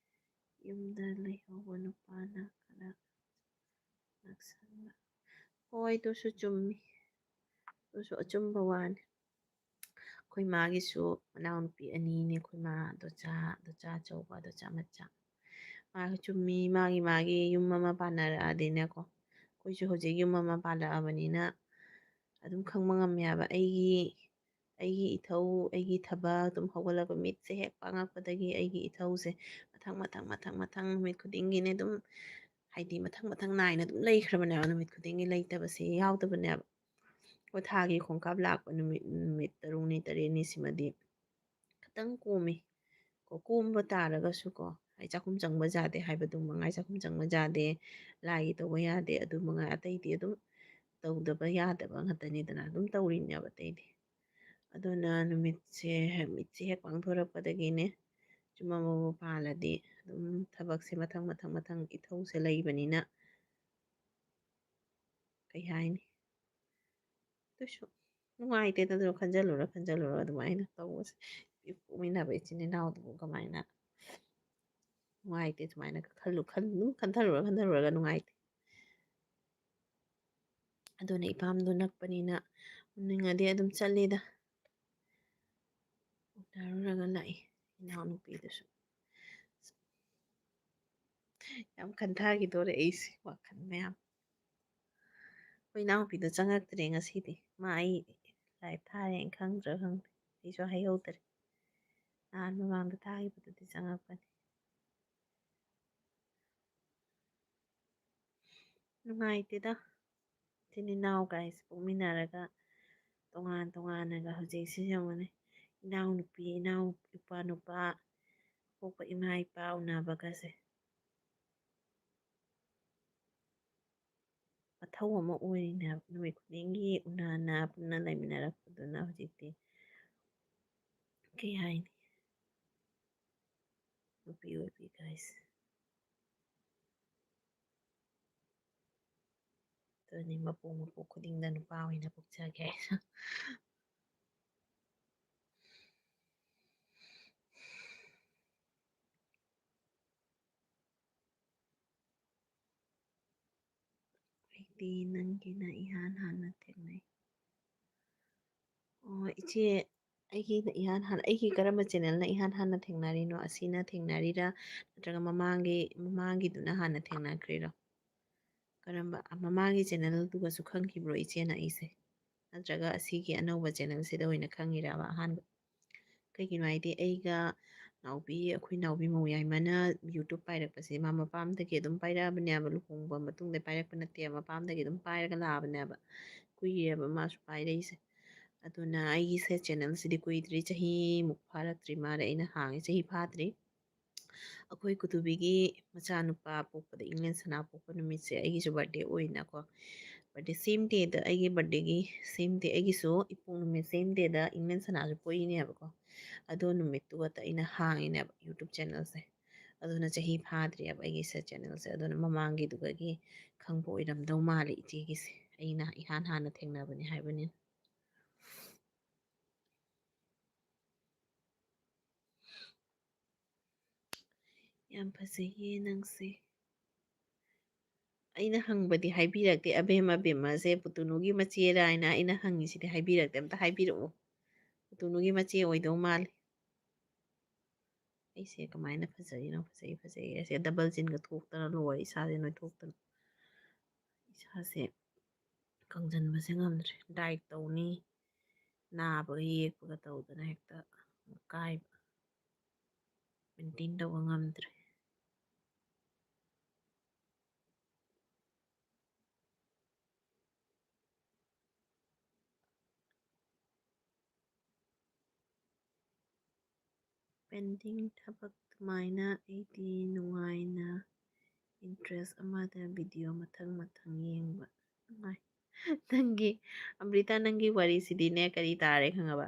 ꯌꯨꯝꯗ ꯂꯩꯍꯧꯕ ꯅꯨꯄꯥꯅ ꯈꯔ ꯅꯛꯁꯟꯕ꯫ ꯍꯣꯏ, ꯑꯗꯨꯁꯨ ꯆꯨꯝꯃꯤ꯫ ꯑꯗꯨꯁꯨ ꯑꯆꯨꯝꯕ ꯋꯥꯅꯤ꯫ ꯑꯩꯈꯣꯏ ꯃꯥꯒꯤꯁꯨ ꯃꯅꯥꯎꯅꯨꯄꯤ ꯑꯅꯤꯅꯦ ꯑꯩꯈꯣꯏ ꯃꯥ, ꯗꯣꯆꯥ, ꯗꯣꯆꯥ ꯑꯆꯧꯕ, ꯗꯣꯆꯥ ꯃꯆꯥ꯫ ꯃꯥꯒꯤ ꯆꯨꯝꯃꯤ, ꯃꯥꯒꯤ ꯃꯥꯒꯤ ꯌꯨꯝ ꯑꯃ ꯄꯥꯟꯅꯔꯛꯑꯗꯤꯅꯦꯀꯣ, ꯑꯩꯈꯣꯏꯁꯨ ꯍꯧꯖꯤꯛ ꯌꯨꯝ ꯑꯃ ꯄꯥꯜꯂꯛꯑꯕꯅꯤꯅ ꯑꯗꯨꯝ ꯈꯪꯕ ꯉꯝꯃꯦ ꯍꯥꯏꯕ꯫ ꯑꯩꯒꯤ, ꯑꯩꯒꯤ ꯏꯊꯧ, ꯑꯩꯒꯤ ꯊꯕꯛ ꯑꯗꯨꯝ ꯍꯧꯒꯠꯂꯒ ꯃꯤꯠꯁꯦ ꯍꯦꯛ ꯄꯥꯡꯉꯛꯄꯗꯒꯤ ꯑꯩꯒꯤ ꯏꯊꯧꯁꯦ ꯃꯊꯪ, ꯃꯊꯪ, ꯃꯊꯪ, ꯃꯊꯪ ꯅꯨꯃꯤꯠ ꯈꯨꯗꯤꯡꯒꯤꯅꯦ ꯑꯗꯨꯝ, ꯍꯥꯏꯗꯤ ꯃꯊꯪ, ꯃꯊꯪ ꯅꯥꯏꯅ ꯑꯗꯨꯝ ꯂꯩꯈ꯭ꯔꯕꯅꯦꯕ, ꯅꯨꯃꯤꯠ ꯈꯨꯗꯤꯡꯒꯤ ꯂꯩꯇꯕꯁꯦ ꯌꯥꯎꯗꯕꯅꯦꯕ꯫ ꯍꯣꯏ, ꯊꯥꯒꯤ ꯈꯣꯡꯀꯥꯞ ꯂꯥꯛꯄ ꯅꯨꯃꯤꯠ, ꯅꯨꯃꯤꯠ ꯇꯔꯨꯛꯅꯤ, ꯇꯔꯦꯠꯅꯤ ꯁꯤꯃꯗꯤ ꯈꯤꯇꯪ ꯀꯣꯝꯃꯤ꯫ ꯀꯣ, ꯀꯣꯝꯕ ꯇꯥꯔꯒꯁꯨꯀꯣ, ꯑꯩ ꯆꯥꯛꯈꯨꯝ ꯆꯪꯕ ꯌꯥꯗꯦ ꯍꯥꯏꯕꯗꯨ ꯃꯉꯥꯏ, ꯆꯥꯛꯈꯨꯝ ꯆꯪꯕ ꯌꯥꯗꯦ, ꯂꯥꯏꯒꯤ ꯇꯧꯕ ꯌꯥꯗꯦ, ꯑꯗꯨ ꯃꯉꯥꯏ, ꯑꯇꯩꯗꯤ ꯑꯗꯨꯝ ꯇꯧꯗꯕ ꯌꯥꯗꯕ ꯉꯥꯛꯇꯅꯤꯗꯅ, ꯑꯗꯨꯝ ꯇꯧꯔꯤꯅꯦꯕ ꯑꯇꯩꯗꯤ꯫ ꯑꯗꯨꯅ ꯅꯨꯃꯤꯠꯁꯦ, ꯃꯤꯠꯁꯦ ꯍꯦꯛ ꯄꯥꯡꯊꯣꯔꯛꯄꯗꯒꯤꯅꯦ, ꯆꯨꯝꯃꯝꯕꯕꯨ ꯄꯥꯜꯂꯗꯤ ꯑꯗꯨꯝ ꯊꯕꯛꯁꯦ ꯃꯊꯪ, ꯃꯊꯪ, ꯃꯊꯪ ꯏꯊꯧꯁꯦ ꯂꯩꯕꯅꯤꯅ, ꯀꯩ ꯍꯥꯏꯅꯤ? ꯑꯗꯨꯁꯨ ꯅꯨꯡꯉꯥꯏꯇꯦꯗ, ꯑꯗꯨ ꯈꯟꯖꯜꯂꯨꯔ, ꯈꯟꯖꯜꯂꯨꯔ ꯑꯗꯨꯃꯥꯏꯅ ꯇꯧꯕꯁꯦ꯫ ꯄꯣꯛꯃꯤꯟꯅꯕ ꯏꯆꯤꯟ ꯏꯅꯥꯎꯗꯨꯕꯨ ꯀꯃꯥꯏꯅ ꯅꯨꯡꯉꯥꯏꯇꯦ, ꯁꯨꯃꯥꯏꯅ ꯈꯜꯂꯨ-, ꯈꯟ-, ꯑꯗꯨꯝ ꯈꯟꯊꯔꯨꯔ, ꯈꯟꯊꯔꯨꯔꯒ ꯅꯨꯡꯉꯥꯏꯇꯦ꯫ ꯑꯗꯨꯅ ꯏꯄꯥꯝꯗꯣ ꯅꯛꯄꯅꯤꯅ ꯎꯅꯤꯡꯉꯗꯤ ꯑꯗꯨꯝ ꯆꯠꯂꯤꯗ꯫ ꯎꯅꯔꯨꯔꯒ ꯂꯥꯛꯏ ꯏꯅꯥꯎꯅꯨꯄꯤꯗꯨꯁꯨ꯫ ꯌꯥꯝ ꯈꯟꯊꯈꯤꯗꯣꯔꯦ ꯑꯩꯁꯦ, ꯋꯥꯈꯜ ꯃꯌꯥꯝ꯫ ꯑꯩꯈꯣꯏ ꯏꯅꯥꯎꯄꯤꯗꯣ ꯆꯪꯉꯛꯇ꯭ꯔꯦ ꯉꯁꯤꯗꯤ꯫ ꯃꯥ ꯑꯩ live ꯊꯥꯔꯦꯅ ꯈꯪꯗ꯭ꯔꯥ ꯈꯪꯗꯦ꯫ ꯑꯩꯁꯨ ꯍꯥꯏꯍꯧꯗ꯭ꯔꯦ꯫ ꯅꯍꯥꯟ ꯃꯃꯥꯡꯗ ꯊꯥꯈꯤꯕꯗꯨꯗꯤ ꯆꯪꯉꯛꯄꯅꯤ꯫ ꯅꯨꯡꯉꯥꯏꯇꯦꯗ꯫ ꯏꯆꯤꯟ ꯏꯅꯥꯎ guys ꯄꯣꯛꯃꯤꯟꯅꯔꯒ ꯇꯣꯉꯥꯟ ꯇꯣꯉꯥꯟꯅꯒ ꯍꯧꯖꯤꯛꯁꯤ ꯌꯦꯡꯉꯨꯅꯦ꯫ ꯏꯅꯥꯎꯅꯨꯄꯤ, ꯏꯅꯥꯎ ꯏꯄꯥ ꯅꯨꯄꯥ, ꯑꯄꯣꯛꯄ ꯏꯃꯥ ꯏꯄꯥ ꯎꯅꯕꯒꯁꯦ꯫ ꯃꯊꯧ ꯑꯃ ꯑꯣꯏꯔꯤꯅꯦ ꯍꯥꯏꯕ꯫ ꯅꯨꯃꯤꯠ ꯈꯨꯗꯤꯡꯒꯤ ꯎꯅꯅ ꯄꯨꯟꯅ ꯂꯩꯃꯤꯟꯅꯔꯛꯄꯗꯨꯅ ꯍꯧꯖꯤꯛꯇꯤ ꯀꯩ ꯍꯥꯏꯅꯤ? ꯅꯨꯄꯤ ꯑꯣꯏꯕꯤ guys꯫ ꯑꯗꯨꯅꯤ ꯃꯄꯣꯛ ꯃꯄꯣꯛ ꯈꯨꯗꯤꯡꯗ ꯅꯨꯄꯥ ꯑꯣꯏꯅ ꯄꯣꯛꯆꯒꯦ ꯍꯥꯏꯅ꯫ ꯑꯩꯗꯤ ꯅꯪꯒꯤꯅ ꯏꯍꯥꯟ ꯍꯥꯟꯅ ꯊꯦꯡꯅꯩ꯫ ꯑꯣ, ꯏꯆꯦ, ꯑꯩꯒꯤꯅ ꯏꯍꯥꯟ ꯍꯥꯟꯅ, ꯑꯩꯒꯤ ꯀꯔꯝꯕ channelꯅ ꯏꯍꯥꯟ ꯍꯥꯟꯅ ꯊꯦꯡꯅꯔꯤꯅꯣ? ꯑꯁꯤꯅ ꯊꯦꯡꯅꯔꯤꯔꯥ? ꯅꯠꯇ꯭ꯔꯒ ꯃꯃꯥꯡꯒꯤ, ꯃꯃꯥꯡꯒꯤꯗꯨꯅ ꯍꯥꯟꯅ ꯊꯦꯡꯅꯈ꯭ꯔꯤꯔꯣ? ꯀꯔꯝꯕ, ꯃꯃꯥꯡꯒꯤ channelꯗꯨꯒꯁꯨ ꯈꯪꯈꯤꯕ꯭ꯔꯣ ꯏꯆꯦꯅ ꯑꯩꯁꯦ? ꯅꯠꯇ꯭ꯔꯒ ꯑꯁꯤꯒꯤ ꯑꯅꯧꯕ channelꯁꯤꯗ ꯑꯣꯏꯅ ꯈꯪꯉꯤꯔꯕ ꯑꯍꯥꯟꯕ? ꯀꯩꯒꯤꯅꯣ ꯍꯥꯏꯗꯤ ꯑꯩꯒ ꯅꯥꯎꯕꯤ, ꯑꯩꯈꯣꯏ ꯅꯥꯎꯕꯤ ꯃꯧ ꯌꯥꯏꯃꯅ YouTube ꯄꯥꯏꯔꯛꯄꯁꯦ ꯃꯥ ꯃꯄꯥ ꯑꯝꯗꯒꯤ ꯑꯗꯨꯝ ꯄꯥꯏꯔꯛꯑꯕꯅꯦꯕ, ꯂꯨꯍꯣꯡꯕ ꯃꯇꯨꯡꯗ ꯄꯥꯏꯔꯛꯄ ꯅꯠꯇꯦꯕ, ꯃꯄꯥ ꯑꯝꯗꯒꯤ ꯑꯗꯨꯝ ꯄꯥꯏꯔꯒ ꯂꯥꯛꯑꯕꯅꯦꯕ, ꯀꯨꯏꯔꯦꯕ ꯃꯥꯁꯨ ꯄꯥꯏꯔꯛꯏꯁꯦ꯫ ꯑꯗꯨꯅ ꯑꯩꯒꯤꯁꯦ ꯆꯦꯅꯦꯜꯁꯤꯗꯤ ꯀꯨꯏꯗ꯭ꯔꯤ, ꯆꯍꯤꯃꯨꯛ ꯐꯥꯔꯛꯇ꯭ꯔꯤ ꯃꯥꯜꯂꯦ ꯑꯩꯅ ꯍꯥꯡꯉꯤ, ꯆꯍꯤ ꯐꯥꯗ꯭ꯔꯤ꯫ ꯑꯩꯈꯣꯏ ꯀꯨꯇꯨꯕꯤꯒꯤ ꯃꯆꯥꯅꯨꯄꯥ ꯄꯣꯛꯄꯗ, ꯏꯪꯂꯦꯟ ꯁꯅꯥ ꯄꯣꯛꯄ ꯅꯨꯃꯤꯠꯁꯦ ꯑꯩꯒꯤꯁꯨ ꯕꯥꯔꯗꯦ ꯑꯣꯏꯅꯀꯣ, ꯕꯥꯔꯗꯦ ꯁꯦꯝ ꯗꯦꯗ, ꯑꯩꯒꯤ ꯕꯥꯔꯗꯦꯒꯤ ꯁꯦꯝ ꯗꯦ, ꯑꯩꯒꯤꯁꯨ ꯏꯄꯣꯛ ꯅꯨꯃꯤꯠ ꯁꯦꯝ ꯗꯦꯗ ꯏꯪꯂꯦꯟ ꯁꯅꯥꯁꯨ ꯄꯣꯛꯏꯅꯦꯕꯀꯣ꯫ ꯑꯗꯣ ꯅꯨꯃꯤꯠꯇꯨꯒꯇ ꯑꯩꯅ ꯍꯥꯡꯉꯤꯅꯦꯕ ꯌꯨꯇ꯭ꯌꯨꯕ ꯆꯦꯅꯦꯜꯁꯦ꯫ ꯑꯗꯨꯅ ꯆꯍꯤ ꯐꯥꯗ꯭ꯔꯤꯑꯕ ꯑꯩꯒꯤꯁꯦ ꯆꯦꯅꯦꯜꯁꯦ꯫ ꯑꯗꯨꯅ ꯃꯃꯥꯡꯒꯤꯗꯨꯗꯒꯤ ꯈꯪꯕ ꯑꯣꯏꯔꯝꯗꯧ ꯃꯥꯜꯂꯦ ꯏꯆꯦꯒꯤꯁꯦ, ꯑꯩꯅ ꯏꯍꯥꯟ ꯍꯥꯟꯅ ꯊꯦꯡꯅꯕꯅꯦ ꯍꯥꯏꯕꯅꯤꯅ꯫ ꯌꯥꯝ ꯐꯖꯩꯌꯦ ꯅꯪꯁꯦ꯫ ꯑꯩꯅ ꯍꯪꯕꯗꯤ ꯍꯥꯏꯕꯤꯔꯛꯇꯦ, ꯑꯕꯦꯝ ꯑꯕꯦꯝꯃꯁꯦ ꯄꯨꯇꯨꯅꯨꯒꯤ ꯃꯆꯦꯔꯥ ꯍꯥꯏꯅ ꯑꯩꯅ ꯍꯪꯉꯤꯁꯤꯗꯤ ꯍꯥꯏꯕꯤꯔꯛꯇꯦ꯫ ꯑꯝꯇ ꯍꯥꯏꯕꯤꯔꯛꯑꯣ, ꯄꯨꯇꯨꯅꯨꯒꯤ ꯃꯆꯦ ꯑꯣꯏꯗꯧ ꯃꯥꯜꯂꯦ꯫ ꯑꯩꯁꯦ ꯀꯃꯥꯏꯅ ꯐꯖꯔꯤꯅꯣ? ꯐꯖꯩ, ꯐꯖꯩ꯫ ꯑꯩꯁꯦ ꯗꯕꯜ ꯆꯤꯟꯒ ꯊꯣꯛꯇꯅ ꯂꯣꯏꯔꯦ, ꯏꯁꯥꯁꯦ ꯅꯣꯏꯊꯣꯛꯇꯅ꯫ ꯏꯁꯥꯁꯦ ꯀꯪꯁꯟꯕꯁꯦ ꯉꯝꯗ꯭ꯔꯦ꯫ ꯗꯥꯏꯠ ꯇꯧꯅꯤ, ꯅꯥꯕꯒ ꯌꯦꯛꯄꯒ ꯇꯧꯗꯅ ꯍꯦꯛꯇ ꯀꯥꯏꯕ꯫ ꯃꯦꯟꯇꯦꯟ ꯇꯧꯕ ꯉꯝꯗ꯭ꯔꯦ꯫ ꯄꯦꯟꯗꯤꯡ ꯊꯕꯛ ꯑꯗꯨꯃꯥꯏꯅ ꯑꯩꯗꯤ ꯅꯨꯡꯉꯥꯏꯅ ꯏꯟꯇꯔꯦꯁ ꯑꯃꯗ ꯚꯤꯗꯤꯑꯣ ꯃꯊꯪ ꯃꯊꯪ ꯌꯦꯡꯕ ꯅꯨꯡꯉꯥꯏ꯫ ꯅꯪꯒꯤ, ꯑꯃ꯭ꯔꯤꯇꯥ, ꯅꯪꯒꯤ ꯋꯥꯔꯤꯁꯤꯗꯤꯅꯦ ꯀꯔꯤ ꯇꯥꯔꯦ ꯈꯪꯉꯕ?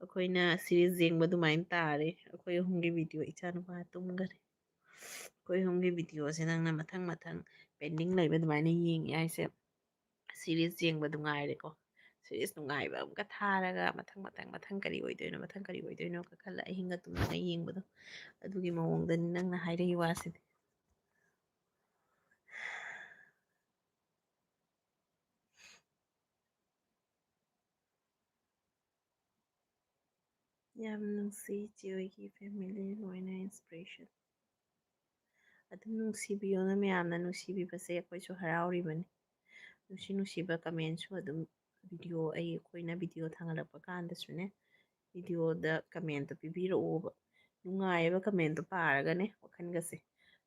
ꯑꯩꯈꯣꯏꯅ ꯁꯤꯔꯤꯁ ꯌꯦꯡꯕ ꯑꯗꯨꯃꯥꯏꯅ ꯇꯥꯔꯦ꯫ ꯑꯩꯈꯣꯏ ꯑꯍꯨꯝꯒꯤ ꯚꯤꯗꯤꯑꯣ, ꯏꯆꯥꯅꯨꯄꯥ ꯇꯨꯝꯈꯔꯦ꯫ ꯑꯩꯈꯣꯏ ꯑꯍꯨꯝꯒꯤ ꯚꯤꯗꯤꯑꯣꯁꯦ ꯅꯪꯅ ꯃꯊꯪ ꯃꯊꯪ ꯄꯦꯟꯗꯤꯡ ꯂꯩꯕ ꯑꯗꯨꯃꯥꯏꯅ ꯌꯦꯡꯉꯦ ꯍꯥꯏꯁꯦ꯫ ꯁꯤꯔꯤꯁ ꯌꯦꯡꯕꯗꯨ ꯉꯥꯏꯔꯦꯀꯣ꯫ ꯁꯤꯔꯤꯁ ꯅꯨꯡꯉꯥꯏꯕ ꯑꯃꯒ ꯊꯥꯔꯒ ꯃꯊꯪ ꯃꯊꯪ, ꯃꯊꯪ ꯀꯔꯤ ꯑꯣꯏꯗꯣꯏꯅꯣ, ꯃꯊꯪ ꯀꯔꯤ ꯑꯣꯏꯗꯣꯏꯅꯣ ꯈꯜꯂ ꯑꯍꯤꯡꯒ ꯇꯨꯝꯗꯅ ꯌꯦꯡꯕꯗꯣ, ꯑꯗꯨꯒꯤ ꯃꯑꯣꯡꯗꯅꯤ ꯅꯪꯅ ꯍꯥꯏꯔꯛꯏ ꯋꯥꯁꯤꯗꯤ꯫ ꯌꯥꯝ ꯅꯨꯡꯁꯤ ꯏꯆꯦ ꯍꯣꯏꯒꯤ ꯐꯦꯃꯤꯂꯤ ꯂꯣꯏꯅ, ꯏꯟꯁꯄꯤꯔꯦꯁꯟ꯫ ꯑꯗꯨꯝ ꯅꯨꯡꯁꯤꯕꯤꯌꯣꯅ ꯃꯌꯥꯝꯅ ꯅꯨꯡꯁꯤꯕꯤꯕꯁꯦ ꯑꯩꯈꯣꯏꯁꯨ ꯍꯔꯥꯎꯔꯤꯕꯅꯤ꯫ ꯅꯨꯡꯁꯤ ꯅꯨꯡꯁꯤꯕ ꯀꯃꯦꯟꯁꯨ ꯑꯗꯨꯝ ꯚꯤꯗꯤꯑꯣ, ꯑꯩ, ꯑꯩꯈꯣꯏꯅ ꯚꯤꯗꯤꯑꯣ ꯊꯥꯡꯒꯠꯂꯛꯄ ꯀꯥꯟꯗꯁꯨꯅꯦ, ꯚꯤꯗꯤꯑꯣꯗ ꯀꯃꯦꯟꯇꯣ ꯄꯤꯕꯤꯔꯛꯑꯣꯕ꯫ ꯅꯨꯡꯉꯥꯏꯌꯦꯕ ꯀꯃꯦꯟꯇꯣ ꯄꯥꯔꯒꯅꯦ ꯋꯥꯈꯜꯒꯁꯦ꯫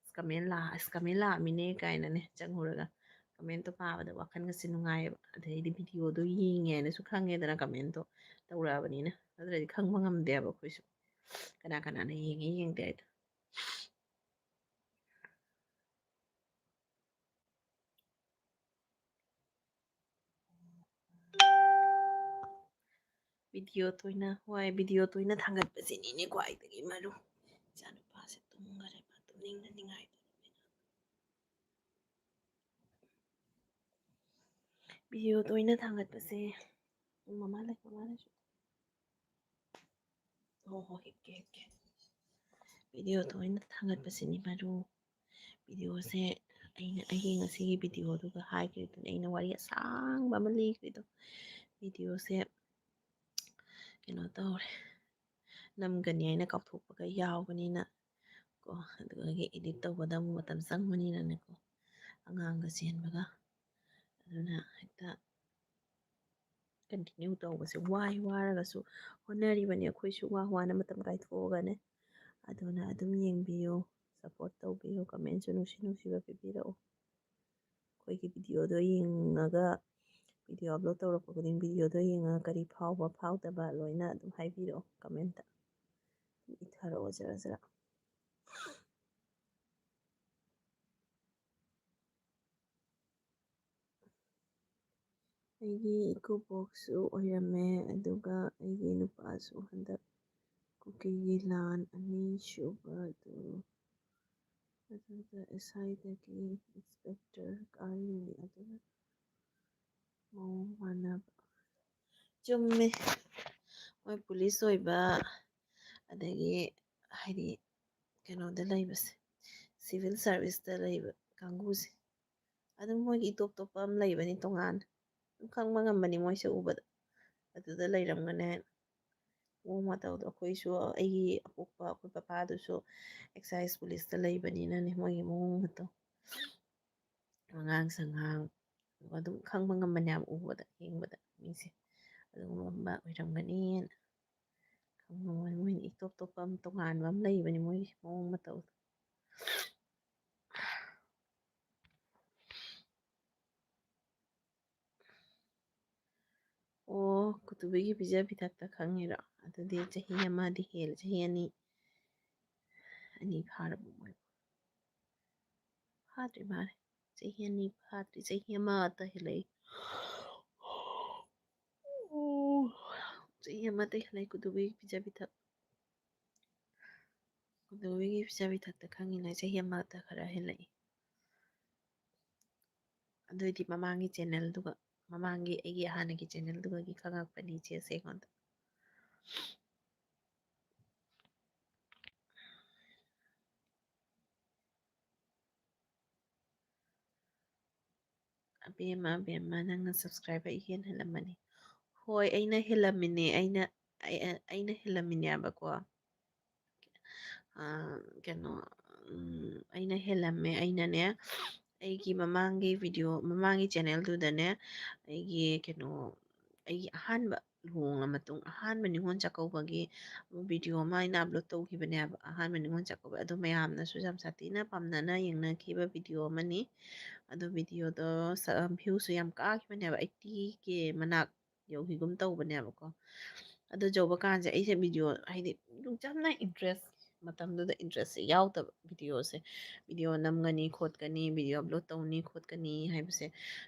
"ꯑꯁ, ꯀꯃꯦꯟ ꯂꯥꯛ-, ꯑꯁ, ꯀꯃꯦꯟ ꯂꯥꯛꯑꯃꯤꯅꯦ" ꯀꯥꯏꯅꯅꯦ ꯆꯪꯉꯨꯔꯒ ꯀꯃꯦꯟꯇꯣ ꯄꯥꯕꯗ ꯋꯥꯈꯜꯒꯁꯦ ꯅꯨꯡꯉꯥꯏꯌꯦꯕ꯫ ꯑꯗꯩꯗꯤ ꯚꯤꯗꯤꯑꯣꯗꯣ ꯌꯦꯡꯉꯦ ꯍꯥꯏꯅꯁꯨ ꯈꯪꯉꯦꯗꯅ, ꯀꯃꯦꯟꯇꯣ ꯇꯧꯔꯛꯑꯕꯅꯤꯅ꯫ ꯅꯠꯇ꯭ꯔꯗꯤ ꯈꯪꯕ ꯉꯝꯗꯦꯕ ꯑꯩꯈꯣꯏꯁꯨ, ꯀꯅꯥ ꯀꯅꯥꯅ ꯌꯦꯡꯉꯦ ꯌꯦꯡꯗꯦ ꯍꯥꯏꯗꯣ꯫ ꯚꯤꯗꯤꯑꯣ ꯇꯣꯏꯅ, ꯍꯣꯏ, ꯚꯤꯗꯤꯑꯣ ꯇꯣꯏꯅ ꯊꯥꯡꯒꯠꯄꯁꯤꯅꯤꯅꯦ ꯈ꯭ꯋꯥꯏꯗꯒꯤ ꯃꯔꯨ꯫ ꯏꯆꯥꯅꯨꯄꯥꯁꯦ ꯇꯨꯝꯈꯔꯦ, ꯃꯥ ꯇꯨꯝꯅꯤꯡꯅ ꯅꯤꯡꯉꯥꯏ ꯇꯧꯔꯝꯃꯦ꯫ ꯚꯤꯗꯤꯑꯣ ꯇꯣꯏꯅ ꯊꯥꯡꯒꯠꯄꯁꯦ, ꯃꯃꯥ ꯂꯩ, ꯃꯃꯥ ꯂꯩꯁꯨ꯫ ꯍꯣ ꯍꯣ, ꯍꯤꯞꯀꯦ, ꯍꯤꯞꯀꯦ꯫ ꯚꯤꯗꯤꯑꯣ ꯇꯣꯏꯅ ꯊꯥꯡꯒꯠꯄꯁꯤꯅꯤ ꯃꯔꯨ꯫ ꯚꯤꯗꯤꯑꯣꯁꯦ ꯑꯩꯅ, ꯑꯩꯒꯤ ꯉꯁꯤꯒꯤ ꯚꯤꯗꯤꯑꯣꯗꯨꯒ ꯍꯥꯏꯈ꯭ꯔꯤꯗꯨꯅꯦ, ꯑꯩꯅ ꯋꯥꯔꯤ ꯑꯁꯥꯡꯕ ꯑꯃ ꯂꯤꯈ꯭ꯔꯤꯗꯣ꯫ ꯚꯤꯗꯤꯑꯣꯁꯦ ꯀꯩꯅꯣ ꯇꯧꯔꯦ, ꯅꯝꯒꯅꯤ ꯍꯥꯏꯅ ꯀꯥꯎꯊꯣꯛꯄꯒ ꯌꯥꯎꯕꯅꯤꯅ ꯀꯣ, ꯑꯗꯨꯗꯒꯤ edit ꯇꯧꯕꯗ ꯑꯃꯨꯛ ꯃꯇꯝ ꯆꯪꯕꯅꯤꯅꯅꯦꯀꯣ, ꯑꯉꯥꯡꯒ ꯆꯦꯟꯕꯒ, ꯑꯗꯨꯅ ꯍꯦꯛꯇ continue ꯇꯧꯕꯁꯦ ꯋꯥꯏ, ꯋꯥꯔꯒꯁꯨ ꯍꯣꯠꯅꯔꯤꯕꯅꯤ ꯑꯩꯈꯣꯏꯁꯨ ꯋꯥ ꯋꯥꯅ ꯃꯇꯝ ꯀꯥꯏꯊꯣꯛꯑꯒꯅꯦ꯫ ꯑꯗꯨꯅ ꯑꯗꯨꯝ ꯌꯦꯡꯕꯤꯌꯨ, support ꯇꯧꯕꯤꯌꯨ, commentꯁꯨ ꯅꯨꯡꯁꯤ ꯅꯨꯡꯁꯤꯕ ꯄꯤꯕꯤꯔꯛꯎ꯫ ꯑꯩꯈꯣꯏꯒꯤ ꯚꯤꯗꯤꯑꯣꯗꯣ ꯌꯦꯡꯉꯒ, ꯚꯤꯗꯤꯑꯣ upload ꯇꯧꯔꯛꯄ ꯈꯨꯗꯤꯡ ꯚꯤꯗꯤꯑꯣꯗꯣ ꯌꯦꯡꯉꯒ ꯀꯔꯤ ꯐꯥꯎꯕ ꯐꯥꯎꯗꯕ ꯂꯣꯏꯅ ꯑꯗꯨꯝ ꯍꯥꯏꯕꯤꯔꯛꯑꯣ commentꯇ꯫ ꯏꯊꯔꯛꯑꯣ ꯖꯔ ꯖꯔ꯫ ꯑꯩꯒꯤ ꯏꯀꯨꯕꯣꯛꯁꯨ ꯑꯣꯏꯔꯝꯃꯦ, ꯑꯗꯨꯒ ꯑꯩꯒꯤ ꯅꯨꯄꯥꯁꯨ ꯍꯟꯗꯛ ꯀꯨꯀꯤꯒꯤ ꯂꯥꯟ ꯑꯅꯤꯁꯨꯕꯗꯨ, ꯑꯗꯨꯗ S I ꯗꯒꯤ inspector ꯀꯥꯔꯤꯅꯤ, ꯑꯗꯨꯅ ꯃꯑꯣꯡ ꯃꯥꯟꯅꯕ꯫ ꯆꯨꯝꯃꯦ, ꯃꯣꯏ ꯄꯨꯂꯤꯁ ꯑꯣꯏꯕ, ꯑꯗꯒꯤ ꯍꯥꯏꯗꯤ ꯀꯩꯅꯣꯗ ꯂꯩꯕꯁꯦ, civil serviceꯇ ꯂꯩꯕ ꯀꯥꯡꯕꯨꯁꯦ, ꯑꯗꯨꯝ ꯃꯣꯏꯒꯤ ꯏꯇꯣꯞ ꯇꯣꯞꯄ ꯑꯃ ꯂꯩꯕꯅꯤ ꯇꯣꯉꯥꯟꯅ꯫ ꯑꯗꯨꯝ ꯈꯪꯕ ꯉꯝꯕꯅꯤ ꯃꯣꯏꯁꯦ ꯎꯕꯗ, ꯑꯗꯨꯗ ꯂꯩꯔꯝꯒꯅꯤ ꯍꯥꯏꯅ꯫ ꯃꯑꯣꯡ ꯃꯇꯧꯗꯣ ꯑꯩꯈꯣꯏꯁꯨ, ꯑꯩꯒꯤ ꯑꯄꯣꯛꯄ ꯑꯩꯈꯣꯏ ꯄꯄꯥꯗꯨꯁꯨ excise policeꯇ ꯂꯩꯕꯅꯤꯅꯅꯦ, ꯃꯣꯏꯒꯤ ꯃꯑꯣꯡ ꯃꯇꯧ, ꯋꯥꯉꯥꯡ ꯁꯉꯥꯡ ꯑꯗꯨꯝ ꯈꯪꯕ ꯉꯝꯕꯅꯦ ꯌꯥꯝ ꯎꯕꯗ, ꯌꯦꯡꯕꯗ ꯃꯤꯁꯦ꯫ ꯑꯗꯨꯒꯨꯝꯕ ꯑꯣꯏꯔꯝꯒꯅꯤꯅ ꯈꯪꯕ ꯉꯝꯃꯤ꯫ ꯃꯣꯏꯅ ꯏꯇꯣꯞ ꯇꯣꯞꯄ ꯑꯃ, ꯇꯣꯉꯥꯟꯕ ꯑꯃ ꯂꯩꯕꯅꯤ ꯃꯣꯏꯒꯤ ꯃꯑꯣꯡ ꯃꯇꯧꯗꯣ꯫ ꯀꯨꯇꯨꯕꯤꯒꯤ ꯄꯤꯖ ꯄꯤꯊꯛꯇ ꯈꯪꯉꯤꯔꯣ? ꯑꯗꯨꯗꯤ ꯆꯍꯤ ꯑꯃꯗꯤ ꯍꯦꯜꯂꯦ, ꯆꯍꯤ ꯑꯅꯤ, ꯑꯅꯤ ꯐꯥꯔꯕ ꯃꯣꯏ? ꯐꯥꯗ꯭ꯔꯤ ꯃꯥꯜꯂꯦ꯫ ꯆꯍꯤ ꯑꯅꯤ ꯐꯥꯗ꯭ꯔꯤ, ꯆꯍꯤ ꯑꯃ ꯑꯇ ꯍꯦꯜꯂꯛꯏ꯫ ꯑꯣ, ꯆꯍꯤ ꯑꯃ ꯑꯇ ꯍꯦꯜꯂꯛꯏ ꯀꯨꯇꯨꯕꯤꯒꯤ ꯄꯤꯖ ꯄꯤꯊꯛ꯫ ꯀꯨꯇꯨꯕꯤꯒꯤ ꯄꯤꯖ ꯄꯤꯊꯛꯇ ꯈꯪꯉꯤꯅꯦ, ꯆꯍꯤ ꯑꯃ ꯑꯇ ꯈꯔ ꯍꯦꯜꯂꯛꯏ꯫ ꯑꯗꯨꯏꯗꯤ ꯃꯃꯥꯡꯒꯤ ꯆꯦꯅꯦꯜꯗꯨꯒ, ꯃꯃꯥꯡꯒꯤ ꯑꯩꯒꯤ ꯍꯥꯟꯅꯒꯤ ꯆꯦꯅꯦꯜꯗꯨꯒꯒꯤ ꯈꯪꯉꯛꯄꯅꯤ ꯏꯆꯦꯁꯦ ꯑꯩꯉꯣꯟꯗ꯫ ꯑꯕꯦꯝꯃ, ꯑꯕꯦꯝꯃ, ꯅꯪꯅ subscriber ꯏꯍꯦꯟ ꯍꯦꯜꯂꯝꯃꯅꯤ꯫ ꯍꯣꯏ, ꯑꯩꯅ ꯍꯦꯜꯂꯝꯃꯤꯅꯦ, ꯑꯩꯅ, ꯑꯩ-, ꯑꯩꯅ ꯍꯦꯜꯂꯝꯃꯤꯅꯦꯕꯀꯣ꯫ ꯑꯥ, ꯀꯩꯅꯣ, ꯎꯝ, ꯑꯩꯅ ꯍꯦꯜꯂꯝꯃꯦ, ꯑꯩꯅꯅꯦ, ꯑꯩꯒꯤ ꯃꯃꯥꯡꯒꯤ video, ꯃꯃꯥꯡꯒꯤ ꯆꯦꯅꯦꯜꯗꯨꯗꯅꯦ, ꯑꯩꯒꯤ ꯀꯩꯅꯣ, ꯑꯩꯒꯤ ꯑꯍꯥꯟꯕ ꯂꯨꯍꯣꯡꯉ ꯃꯇꯨꯡ ꯑꯍꯥꯟꯕ ꯅꯤꯉꯣꯜ ꯆꯥꯛꯀꯧꯕꯒꯤ video ꯑꯃ ꯑꯩꯅ upload ꯇꯧꯈꯤꯕꯅꯦꯕ, ꯑꯍꯥꯟꯕ ꯅꯤꯉꯣꯜ ꯆꯥꯛꯀꯧꯕ꯫ ꯑꯗꯣ ꯃꯌꯥꯝꯅꯁꯨ ꯌꯥꯝ ꯁꯥꯊꯤꯅ ꯄꯥꯝꯅꯅ ꯌꯦꯡꯅꯈꯤꯕ video ꯑꯃꯅꯤ꯫ ꯑꯗꯣ videoꯗꯣ ꯁ-, viewꯁꯨ ꯌꯥꯝ ꯀꯥꯈꯤꯕꯅꯦꯕ, eighty K ꯃꯅꯥꯛ ꯌꯧꯈꯤꯒꯨꯝ ꯇꯧꯕꯅꯦꯕꯀꯣ꯫ ꯑꯗꯨ ꯌꯧꯕ ꯀꯥꯟꯁꯦ ꯑꯩꯁꯦ video, ꯍꯥꯏꯗꯤ, ꯌꯥꯝꯅ interest, ꯃꯇꯝꯗꯨꯗ interestꯁꯦ ꯌꯥꯎꯗꯕ videoꯁꯦ꯫ Video ꯅꯝꯒꯅꯤ ꯈꯣꯠꯀꯅꯤ, video upload ꯇꯧꯅꯤ ꯈꯣꯠꯀꯅꯤ ꯍꯥꯏꯕꯁꯦ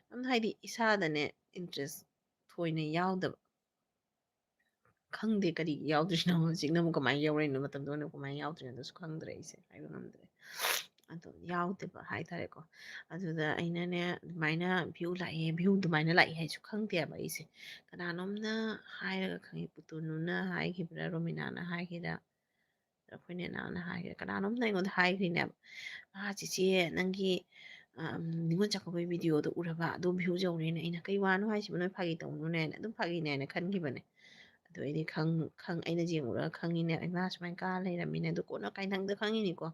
ꯌꯥꯝ, ꯍꯥꯏꯗꯤ, ꯏꯁꯥꯗꯅꯦ interest ꯊꯣꯏꯅ ꯌꯥꯎꯗꯕ꯫ ꯈꯪꯗꯦ ꯀꯔꯤ ꯌꯥꯎꯗ꯭ꯔꯤꯅꯣ, ꯍꯧꯖꯤꯛꯅ ꯑꯃꯨꯛ ꯀꯃꯥꯏꯅ ꯌꯧꯔꯛꯏꯅꯣ, ꯃꯇꯝꯗꯨꯗ ꯑꯃꯨꯛ ꯀꯃꯥꯏꯅ ꯌꯥꯎꯗ꯭ꯔꯤꯅꯣ ꯑꯗꯨꯁꯨ ꯈꯪꯗ꯭ꯔꯦ ꯑꯩꯁꯦ, ꯍꯥꯏꯕ ꯉꯝꯗ꯭ꯔꯦ꯫ ꯑꯗꯣ ꯌꯥꯎꯗꯦꯕ ꯍꯥꯏꯇꯥꯔꯦꯀꯣ꯫ ꯑꯗꯨꯗ ꯑꯩꯅꯅꯦ ꯑꯗꯨꯃꯥꯏꯅ view ꯂꯥꯛꯑꯦ, view ꯑꯗꯨꯃꯥꯏꯅ ꯂꯥꯛꯑꯦ ꯍꯥꯏꯁꯨ ꯈꯪꯗꯦꯕ ꯑꯩꯁꯦ꯫ ꯀꯅꯥꯅꯣꯝꯅ ꯍꯥꯏꯔꯒ ꯈꯪꯉꯦ, ꯄꯨꯇꯣꯟꯅꯨꯅ ꯍꯥꯏꯈꯤꯕ꯭ꯔꯥ, ꯔꯣꯃꯤꯅꯥꯅ ꯍꯥꯏꯈꯤꯔꯥ, ꯑꯩꯈꯣꯏ ꯅꯦꯅꯥꯅ ꯍꯥꯏꯈ꯭ꯔꯦ, ꯀꯅꯥꯅꯣꯝꯅ ꯑꯩꯉꯣꯟꯗ ꯍꯥꯏꯈ꯭ꯔꯤꯅꯦꯕ, "ꯑꯥ, ꯆꯤꯆꯦ, ꯅꯪꯒꯤ, ꯑꯝ, ꯅꯤꯉꯣꯜ ꯆꯥꯛꯀꯧꯕꯒꯤ videoꯗꯣ ꯎꯔꯕ? ꯑꯗꯣ view ꯌꯧꯔꯦꯅ?" ꯑꯩꯅ, "ꯀꯩ ꯋꯥꯅꯣ ꯍꯥꯏꯁꯤꯕꯣ? ꯅꯣꯏ ꯐꯥꯒꯤ ꯇꯧꯅꯨꯅꯦꯅ", ꯑꯗꯨꯝ ꯐꯥꯒꯤꯅꯦꯅ ꯈꯟꯈꯤꯕꯅꯦ꯫ ꯑꯗꯨ ꯑꯩꯗꯤ ꯈꯪ-, ꯈꯪ-, ꯑꯩꯅ ꯌꯦꯡꯉꯨꯔꯒ ꯈꯪꯉꯤꯅꯦ, ꯏꯃꯥ ꯁꯨꯃꯥꯏꯅ ꯀꯥ ꯂꯩꯔꯝꯃꯤꯅꯦ꯫ ꯑꯗꯨ ꯀꯣꯟꯅ ꯀꯥꯏꯅꯪꯗ ꯈꯪꯉꯤꯅꯤꯀꯣ,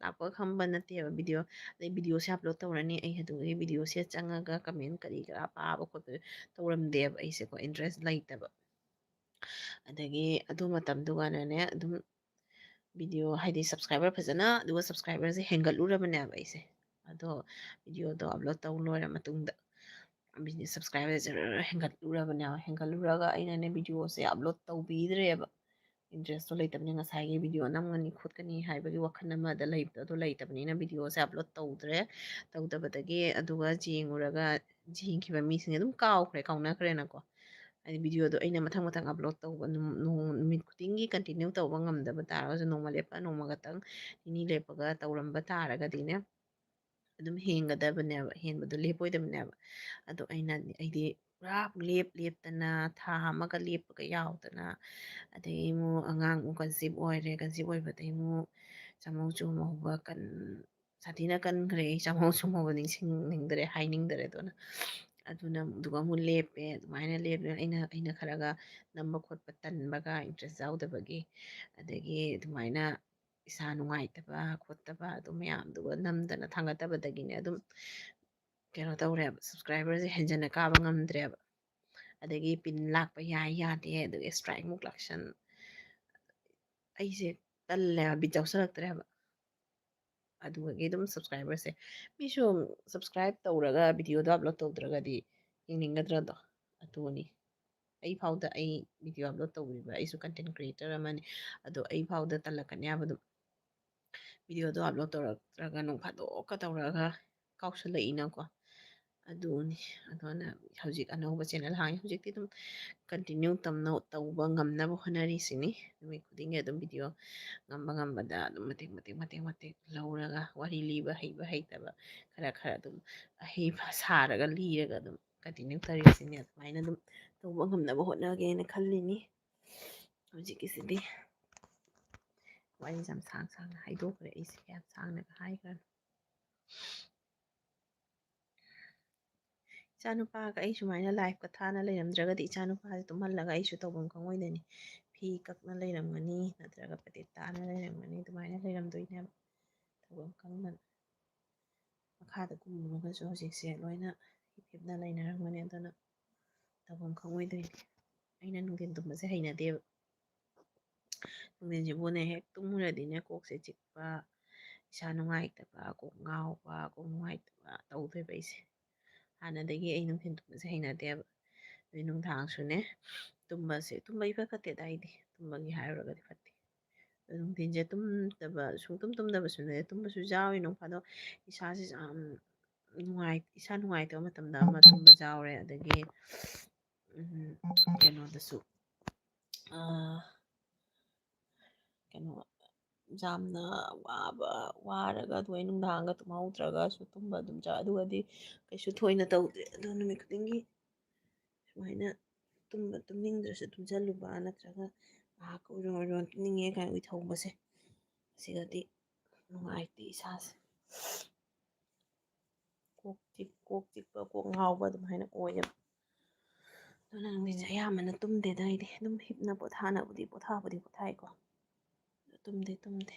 ꯂꯥꯛꯄꯒ ꯈꯪꯕ ꯅꯠꯇꯦꯕ꯫ Video, ꯑꯗꯩ videoꯁꯦ upload ꯇꯧꯔꯅꯤ, ꯑꯩ ꯑꯗꯨꯒꯤ videoꯁꯦ ꯆꯪꯉꯒ comment ꯀꯔꯤ ꯀꯔꯥ ꯄꯥꯕ ꯈꯣꯠꯄ ꯇꯧꯔꯝꯗꯦꯕ ꯑꯩꯁꯦꯀꯣ, interest ꯂꯩꯇꯕ꯫ ꯑꯗꯒꯤ ꯑꯗꯨ ꯃꯇꯝꯗꯨꯒꯅꯅꯦ ꯑꯗꯨꯝ video, ꯍꯥꯏꯗꯤ subscriber ꯐꯖꯅ, ꯑꯗꯨꯒ subscriberꯁꯦ ꯍꯦꯟꯒꯠꯂꯨꯔꯕꯅꯦꯕ ꯑꯩꯁꯦ꯫ ꯑꯗꯣ videoꯗꯣ upload ꯇꯧ ꯂꯣꯏꯔ ꯃꯇꯨꯡꯗ ꯁꯕꯁꯀ꯭ꯔꯥꯏꯕꯔꯁꯦ ꯍꯦꯟꯒꯠꯂꯨꯔꯕꯅꯦꯕ꯫ ꯍꯦꯟꯒꯠꯂꯨꯔꯒ ꯑꯩꯅꯅꯦ ꯚꯤꯗꯤꯑꯣꯁꯦ ꯑꯞꯂꯣꯗ ꯇꯧꯕꯤꯗ꯭ꯔꯦꯕ꯫ ꯏꯟꯇꯔꯦꯁꯇꯣ ꯂꯩꯇꯕꯅꯤ, ꯉꯁꯥꯏꯒꯤ ꯚꯤꯗꯤꯑꯣ ꯅꯝꯒꯅꯤ ꯈꯣꯠꯀꯅꯤ ꯍꯥꯏꯕꯒꯤ ꯋꯥꯈꯜ ꯑꯃꯗ ꯂꯩꯕꯗꯣ, ꯑꯗꯨ ꯂꯩꯇꯕꯅꯤꯅ ꯚꯤꯗꯤꯑꯣꯁꯦ ꯑꯞꯂꯣꯗ ꯇꯧꯗ꯭ꯔꯦ꯫ ꯇꯧꯗꯕꯗꯒꯤ ꯑꯗꯨꯒ ꯌꯦꯡꯉꯨꯔꯒ ꯌꯦꯡꯈꯤꯕ ꯃꯤꯁꯤꯡꯁꯦ ꯑꯗꯨꯝ ꯀꯥꯎꯈ꯭ꯔꯦ, ꯀꯥꯎꯅꯈ꯭ꯔꯦꯅꯀꯣ꯫ ꯍꯥꯏꯗꯤ ꯚꯤꯗꯤꯑꯣꯗꯣ ꯑꯩꯅ ꯃꯊꯪ ꯃꯊꯪ ꯑꯞꯂꯣꯗ ꯇꯧꯕ ꯅꯨꯃꯤꯠ ꯈꯨꯗꯤꯡꯒꯤ ꯀꯟꯇꯤꯅ꯭ꯌꯨ ꯇꯧꯕ ꯉꯝꯗꯕ ꯇꯥꯔꯒꯁꯨ, ꯅꯣꯡꯃ ꯂꯦꯞꯄ ꯅꯣꯡꯃ ꯈꯛꯇꯪ ꯅꯤꯅꯤ ꯂꯦꯞꯄꯒ ꯇꯧꯔꯝꯕ ꯇꯥꯔꯒꯗꯤꯅꯦ, ꯑꯗꯨꯝ ꯍꯦꯟꯒꯗꯕꯅꯦꯕ, ꯍꯦꯟꯕꯗꯣ ꯂꯦꯞꯄꯣꯏꯗꯕꯅꯦꯕ꯫ ꯑꯗꯣ ꯑꯩꯅ, ꯑꯩꯗꯤ ꯄꯨꯔꯥ ꯂꯦꯞ ꯂꯦꯞꯇꯅ, ꯊꯥ ꯑꯃꯒ ꯂꯦꯞꯄꯒ ꯌꯥꯎꯗꯅ, ꯑꯗꯩ ꯑꯃꯨꯛ ꯑꯉꯥꯡ ꯑꯃꯨꯛ ꯀꯟꯁꯤꯞ ꯑꯣꯏꯔꯦ, ꯀꯟꯁꯤꯞ ꯑꯣꯏꯕꯗꯒꯤ ꯑꯃꯨꯛ ꯆꯃꯧ ꯆꯨꯝꯍꯧꯕ ꯀꯟ-, ꯁꯥꯊꯤꯅ ꯀꯟꯈ꯭ꯔꯦ꯫ ꯑꯩ ꯆꯃꯧ ꯆꯨꯝꯍꯧꯕ ꯅꯤꯡꯁꯤꯡꯅꯤꯡꯗꯔꯦ, ꯍꯥꯏꯅꯤꯡꯗꯔꯦ꯫ ꯑꯗꯨꯅ, ꯑꯗꯨꯒ ꯑꯃꯨꯛ ꯂꯦꯞꯄꯦ꯫ ꯑꯗꯨꯃꯥꯏꯅ ꯂꯦꯞꯄꯦ꯫ ꯑꯩꯅ, ꯑꯩꯅ ꯈꯔꯒ ꯅꯝꯕ ꯈꯣꯠꯄ ꯇꯟꯕꯒ, ꯏꯟꯇꯔꯦꯁ ꯌꯥꯎꯗꯕꯒꯤ, ꯑꯗꯒꯤ ꯑꯗꯨꯃꯥꯏꯅ ꯏꯁꯥ ꯅꯨꯡꯉꯥꯏꯇꯕ ꯈꯣꯠꯇꯕ ꯑꯗꯨ ꯃꯌꯥꯝꯗꯨꯒ ꯅꯝꯗꯅ ꯊꯥꯡꯒꯠꯇꯕꯗꯒꯤꯅꯦ, ꯑꯗꯨꯝ ꯀꯩꯅꯣ ꯇꯧꯔꯦꯕ, ꯁꯕꯁꯀ꯭ꯔꯥꯏꯕꯔꯁꯦ ꯍꯦꯟꯖꯟꯅ ꯀꯥꯕ ꯉꯝꯗ꯭ꯔꯦꯕ꯫ ꯑꯗꯒꯤ ꯄꯤꯟ ꯂꯥꯛꯄ ꯌꯥꯏ ꯌꯥꯗꯦ, ꯑꯗꯒꯤ ꯏꯁꯇ꯭ꯔꯥꯏꯛꯃꯨꯛ ꯂꯥꯛꯁꯟ, ꯑꯩꯁꯦ ꯇꯜꯂꯦꯕ, ꯕꯤꯠ ꯌꯥꯎꯁꯜꯂꯛꯇ꯭ꯔꯦꯕ꯫ ꯑꯗꯨꯗꯒꯤ ꯑꯗꯨꯝ ꯁꯕꯁꯀ꯭ꯔꯥꯏꯕꯔꯁꯦ, ꯃꯤꯁꯨ ꯁꯕꯁꯀ꯭ꯔꯥꯏꯕ ꯇꯧꯔꯒ ꯚꯤꯗꯤꯑꯣꯗꯣ ꯑꯞꯂꯣꯗ ꯇꯧꯗ꯭ꯔꯒꯗꯤ ꯌꯦꯡꯅꯤꯡꯒꯗ꯭ꯔꯗꯣ? ꯑꯗꯨꯅꯤ꯫ ꯑꯩ ꯐꯥꯎꯗ ꯑꯩ ꯚꯤꯗꯤꯑꯣ ꯑꯞꯂꯣꯗ ꯇꯧꯔꯤꯕ, ꯑꯩꯁꯨ ꯀꯟꯇꯦꯟ ꯀ꯭ꯔꯤꯌꯦꯇꯔ ꯑꯃꯅꯤ꯫ ꯑꯗꯣ ꯑꯩ ꯐꯥꯎꯗ ꯇꯜꯂꯛꯀꯅꯤ ꯍꯥꯏꯕ ꯑꯗꯨꯝ꯫ ꯚꯤꯗꯤꯑꯣꯗꯣ ꯑꯞꯂꯣꯗ ꯇꯧꯔꯛꯇ꯭ꯔꯒ ꯅꯣꯡ ꯐꯥꯗꯣꯛꯀ ꯇꯧꯔꯒ ꯀꯥꯎꯁꯜꯂꯛꯏꯅꯀꯣ꯫ ꯑꯗꯨꯅꯤ꯫ ꯑꯗꯨꯅ ꯍꯧꯖꯤꯛ ꯑꯅꯧꯕ ꯆꯦꯅꯦꯜ ꯍꯥꯡꯉꯤ꯫ ꯍꯧꯖꯤꯛꯇꯤ ꯑꯗꯨꯝ ꯀꯟꯇꯤꯅ꯭ꯌꯨ ꯇꯝꯅ-, ꯇꯧꯕ ꯉꯝꯅꯕ ꯍꯣꯠꯅꯔꯤꯁꯤꯅꯤ꯫ ꯅꯨꯃꯤꯠ ꯈꯨꯗꯤꯡꯒꯤ ꯑꯗꯨꯝ ꯚꯤꯗꯤꯑꯣ ꯉꯝꯕ ꯉꯝꯕꯗ ꯑꯗꯨꯝ ꯃꯇꯦꯛ, ꯃꯇꯦꯛ, ꯃꯇꯦꯛ, ꯃꯇꯦꯛ ꯂꯧꯔꯒ ꯋꯥꯔꯤ ꯂꯤꯕ ꯍꯩꯕ ꯍꯩꯇꯕ ꯈꯔ ꯈꯔ ꯑꯗꯨꯝ ꯑꯍꯩꯕ ꯁꯥꯔꯒ ꯂꯤꯔꯒ ꯑꯗꯨꯝ ꯀꯟꯇꯤꯅ꯭ꯌꯨ ꯇꯧꯔꯤꯁꯤꯅꯤ꯫ ꯑꯗꯨꯃꯥꯏꯅ ꯑꯗꯨꯝ ꯇꯧꯕ ꯉꯝꯅꯕ ꯍꯣꯠꯅꯒꯦꯅ ꯈꯜꯂꯤꯅꯤ꯫ ꯍꯧꯖꯤꯛꯀꯤꯁꯤꯗꯤ ꯋꯥꯔꯤꯁꯦ ꯌꯥꯝ ꯁꯥꯡ ꯁꯥꯡꯅ ꯍꯥꯏꯗꯣꯛꯈ꯭ꯔꯦ ꯑꯩꯁꯦ, ꯌꯥꯝ ꯁꯥꯡꯅꯒ ꯍꯥꯏꯈ꯭ꯔꯅꯤ꯫ ꯏꯆꯥꯅꯨꯄꯥꯒ ꯑꯩ ꯁꯨꯃꯥꯏꯅ ꯂꯥꯏꯐꯀ ꯊꯥꯅ ꯂꯩꯔꯝꯗ꯭ꯔꯒꯗꯤ ꯏꯆꯥꯅꯨꯄꯥꯁꯦ ꯇꯨꯝꯍꯜꯂꯒ ꯑꯩꯁꯨ ꯇꯧꯐꯝ ꯈꯪꯉꯣꯏꯗꯣꯏꯅꯤ꯫ ꯐꯤ ꯀꯛꯅ ꯂꯩꯔꯝꯒꯅꯤ, ꯅꯠꯇ꯭ꯔꯒ ꯄꯇꯦꯠ ꯇꯥꯅ ꯂꯩꯔꯝꯒꯅꯤ, ꯑꯗꯨꯃꯥꯏꯅ ꯂꯩꯔꯝꯗꯣꯏꯅꯦꯕ꯫ ꯇꯧꯐꯝ ꯈꯪꯗꯅ꯫ ꯃꯈꯥꯗ ꯀꯨꯝꯃꯨꯔꯒꯁꯨ ꯍꯧꯖꯤꯛꯁꯦ ꯂꯣꯏꯅ ꯍꯤꯞ ꯍꯤꯞꯅ ꯂꯩꯅꯔꯝꯒꯅꯤ, ꯑꯗꯨꯅ ꯇꯧꯐꯝ ꯈꯪꯉꯣꯏꯗꯣꯏꯅꯤ꯫ ꯑꯩꯅ ꯅꯨꯡꯊꯤꯟ ꯇꯨꯝꯕꯁꯦ ꯍꯩꯅꯗꯦꯕ꯫ ꯅꯨꯡꯊꯤꯟꯁꯤꯕꯨꯅꯦ ꯍꯦꯛ ꯇꯨꯝꯃꯨꯔꯗꯤꯅꯦ ꯀꯣꯛꯁꯦ ꯆꯤꯛꯄ, ꯏꯁꯥ ꯅꯨꯡꯉꯥꯏꯇꯕ, ꯀꯣꯛ ꯉꯥꯎꯕ, ꯀꯣꯛ ꯅꯨꯡꯉꯥꯏꯇꯕ ꯇꯧꯗꯣꯏꯕ ꯑꯩꯁꯦ꯫ ꯍꯥꯟꯅꯗꯒꯤ ꯑꯩ ꯅꯨꯡꯊꯤꯜ ꯇꯨꯝꯕꯁꯦ ꯍꯩꯅꯗꯦꯕ꯫ ꯑꯗꯩ ꯅꯨꯡꯗꯥꯡꯁꯨꯅꯦ, ꯇꯨꯝꯕꯁꯦ, ꯇꯨꯝꯕ ꯏꯐꯠ ꯐꯠꯇꯦꯗ ꯑꯩꯗꯤ, ꯇꯨꯝꯕꯒꯤ ꯍꯥꯏꯔꯨꯔꯒꯗꯤ ꯐꯠꯇꯦ꯫ ꯑꯗꯣ ꯅꯨꯡꯊꯤꯜꯁꯦ ꯇꯨꯝꯗꯕ, ꯁꯨꯡꯇꯨꯝ ꯇꯨꯝꯗꯕꯁꯨ ꯅꯠꯇꯦ, ꯇꯨꯝꯕꯁꯨ ꯌꯥꯎꯏ ꯅꯣꯡ ꯐꯥꯗꯣꯛ꯫ ꯏꯁꯥꯁꯦ ꯌꯥꯝ ꯅꯨꯡꯉꯥꯏ-, ꯏꯁꯥ ꯅꯨꯡꯉꯥꯏꯇꯕ ꯃꯇꯝꯗ ꯑꯃ ꯇꯨꯝꯕ ꯌꯥꯎꯔꯦ꯫ ꯑꯗꯒꯤ, ꯎꯝ, ꯀꯩꯅꯣꯗꯁꯨ, ꯑꯥ, ꯀꯩꯅꯣ, ꯌꯥꯝꯅ ꯋꯥꯕ, ꯋꯥꯔꯒ ꯑꯗꯨꯃꯥꯏꯅ ꯅꯨꯡꯗꯥꯡꯒ ꯇꯨꯝꯍꯧꯗ꯭ꯔꯒꯁꯨ ꯇꯨꯝꯕ ꯑꯗꯨꯝ ꯆꯥ-, ꯑꯗꯨꯒꯗꯤ ꯀꯩꯁꯨ ꯊꯣꯏꯅ ꯇꯧꯗꯦ꯫ ꯑꯗꯣ ꯅꯨꯃꯤꯠ ꯈꯨꯗꯤꯡꯒꯤ ꯁꯨꯃꯥꯏꯅ ꯇꯨꯝꯕ, ꯇꯨꯝꯅꯤꯡꯗ꯭ꯔꯁꯨ ꯇꯨꯝꯁꯤꯜꯂꯨꯕ, ꯅꯠꯇ꯭ꯔꯒ ꯉꯥꯏꯍꯥꯛ ꯎꯏꯔꯣ ꯎꯏꯔꯣ ꯇꯨꯝꯅꯤꯡꯉꯦ ꯀꯥꯏꯅ ꯎꯏꯊꯍꯧꯕꯁꯦ, ꯑꯁꯤꯒꯗꯤ ꯅꯨꯡꯉꯥꯏꯇꯦ ꯏꯁꯥꯁꯦ꯫ ꯀꯣꯛ ꯆꯤꯛ-, ꯀꯣꯛ ꯆꯤꯛꯄ, ꯀꯣꯛ ꯉꯥꯎꯕ ꯑꯗꯨꯃꯥꯏꯅ ꯑꯣꯏꯌꯦꯕ꯫ ꯑꯗꯨꯅ ꯅꯨꯡꯊꯤꯟꯁꯦ ꯑꯌꯥꯝꯕꯅ ꯇꯨꯝꯗꯦꯗ ꯑꯩꯗꯤ꯫ ꯑꯗꯨꯝ ꯍꯤꯞꯅ ꯄꯣꯊꯥꯅꯕꯨꯗꯤ, ꯄꯣꯊꯥꯕꯨꯗꯤ ꯄꯣꯊꯥꯏꯀꯣ꯫ ꯑꯗꯨ ꯇꯨꯝꯗꯤ ꯇꯨꯝꯗꯦ꯫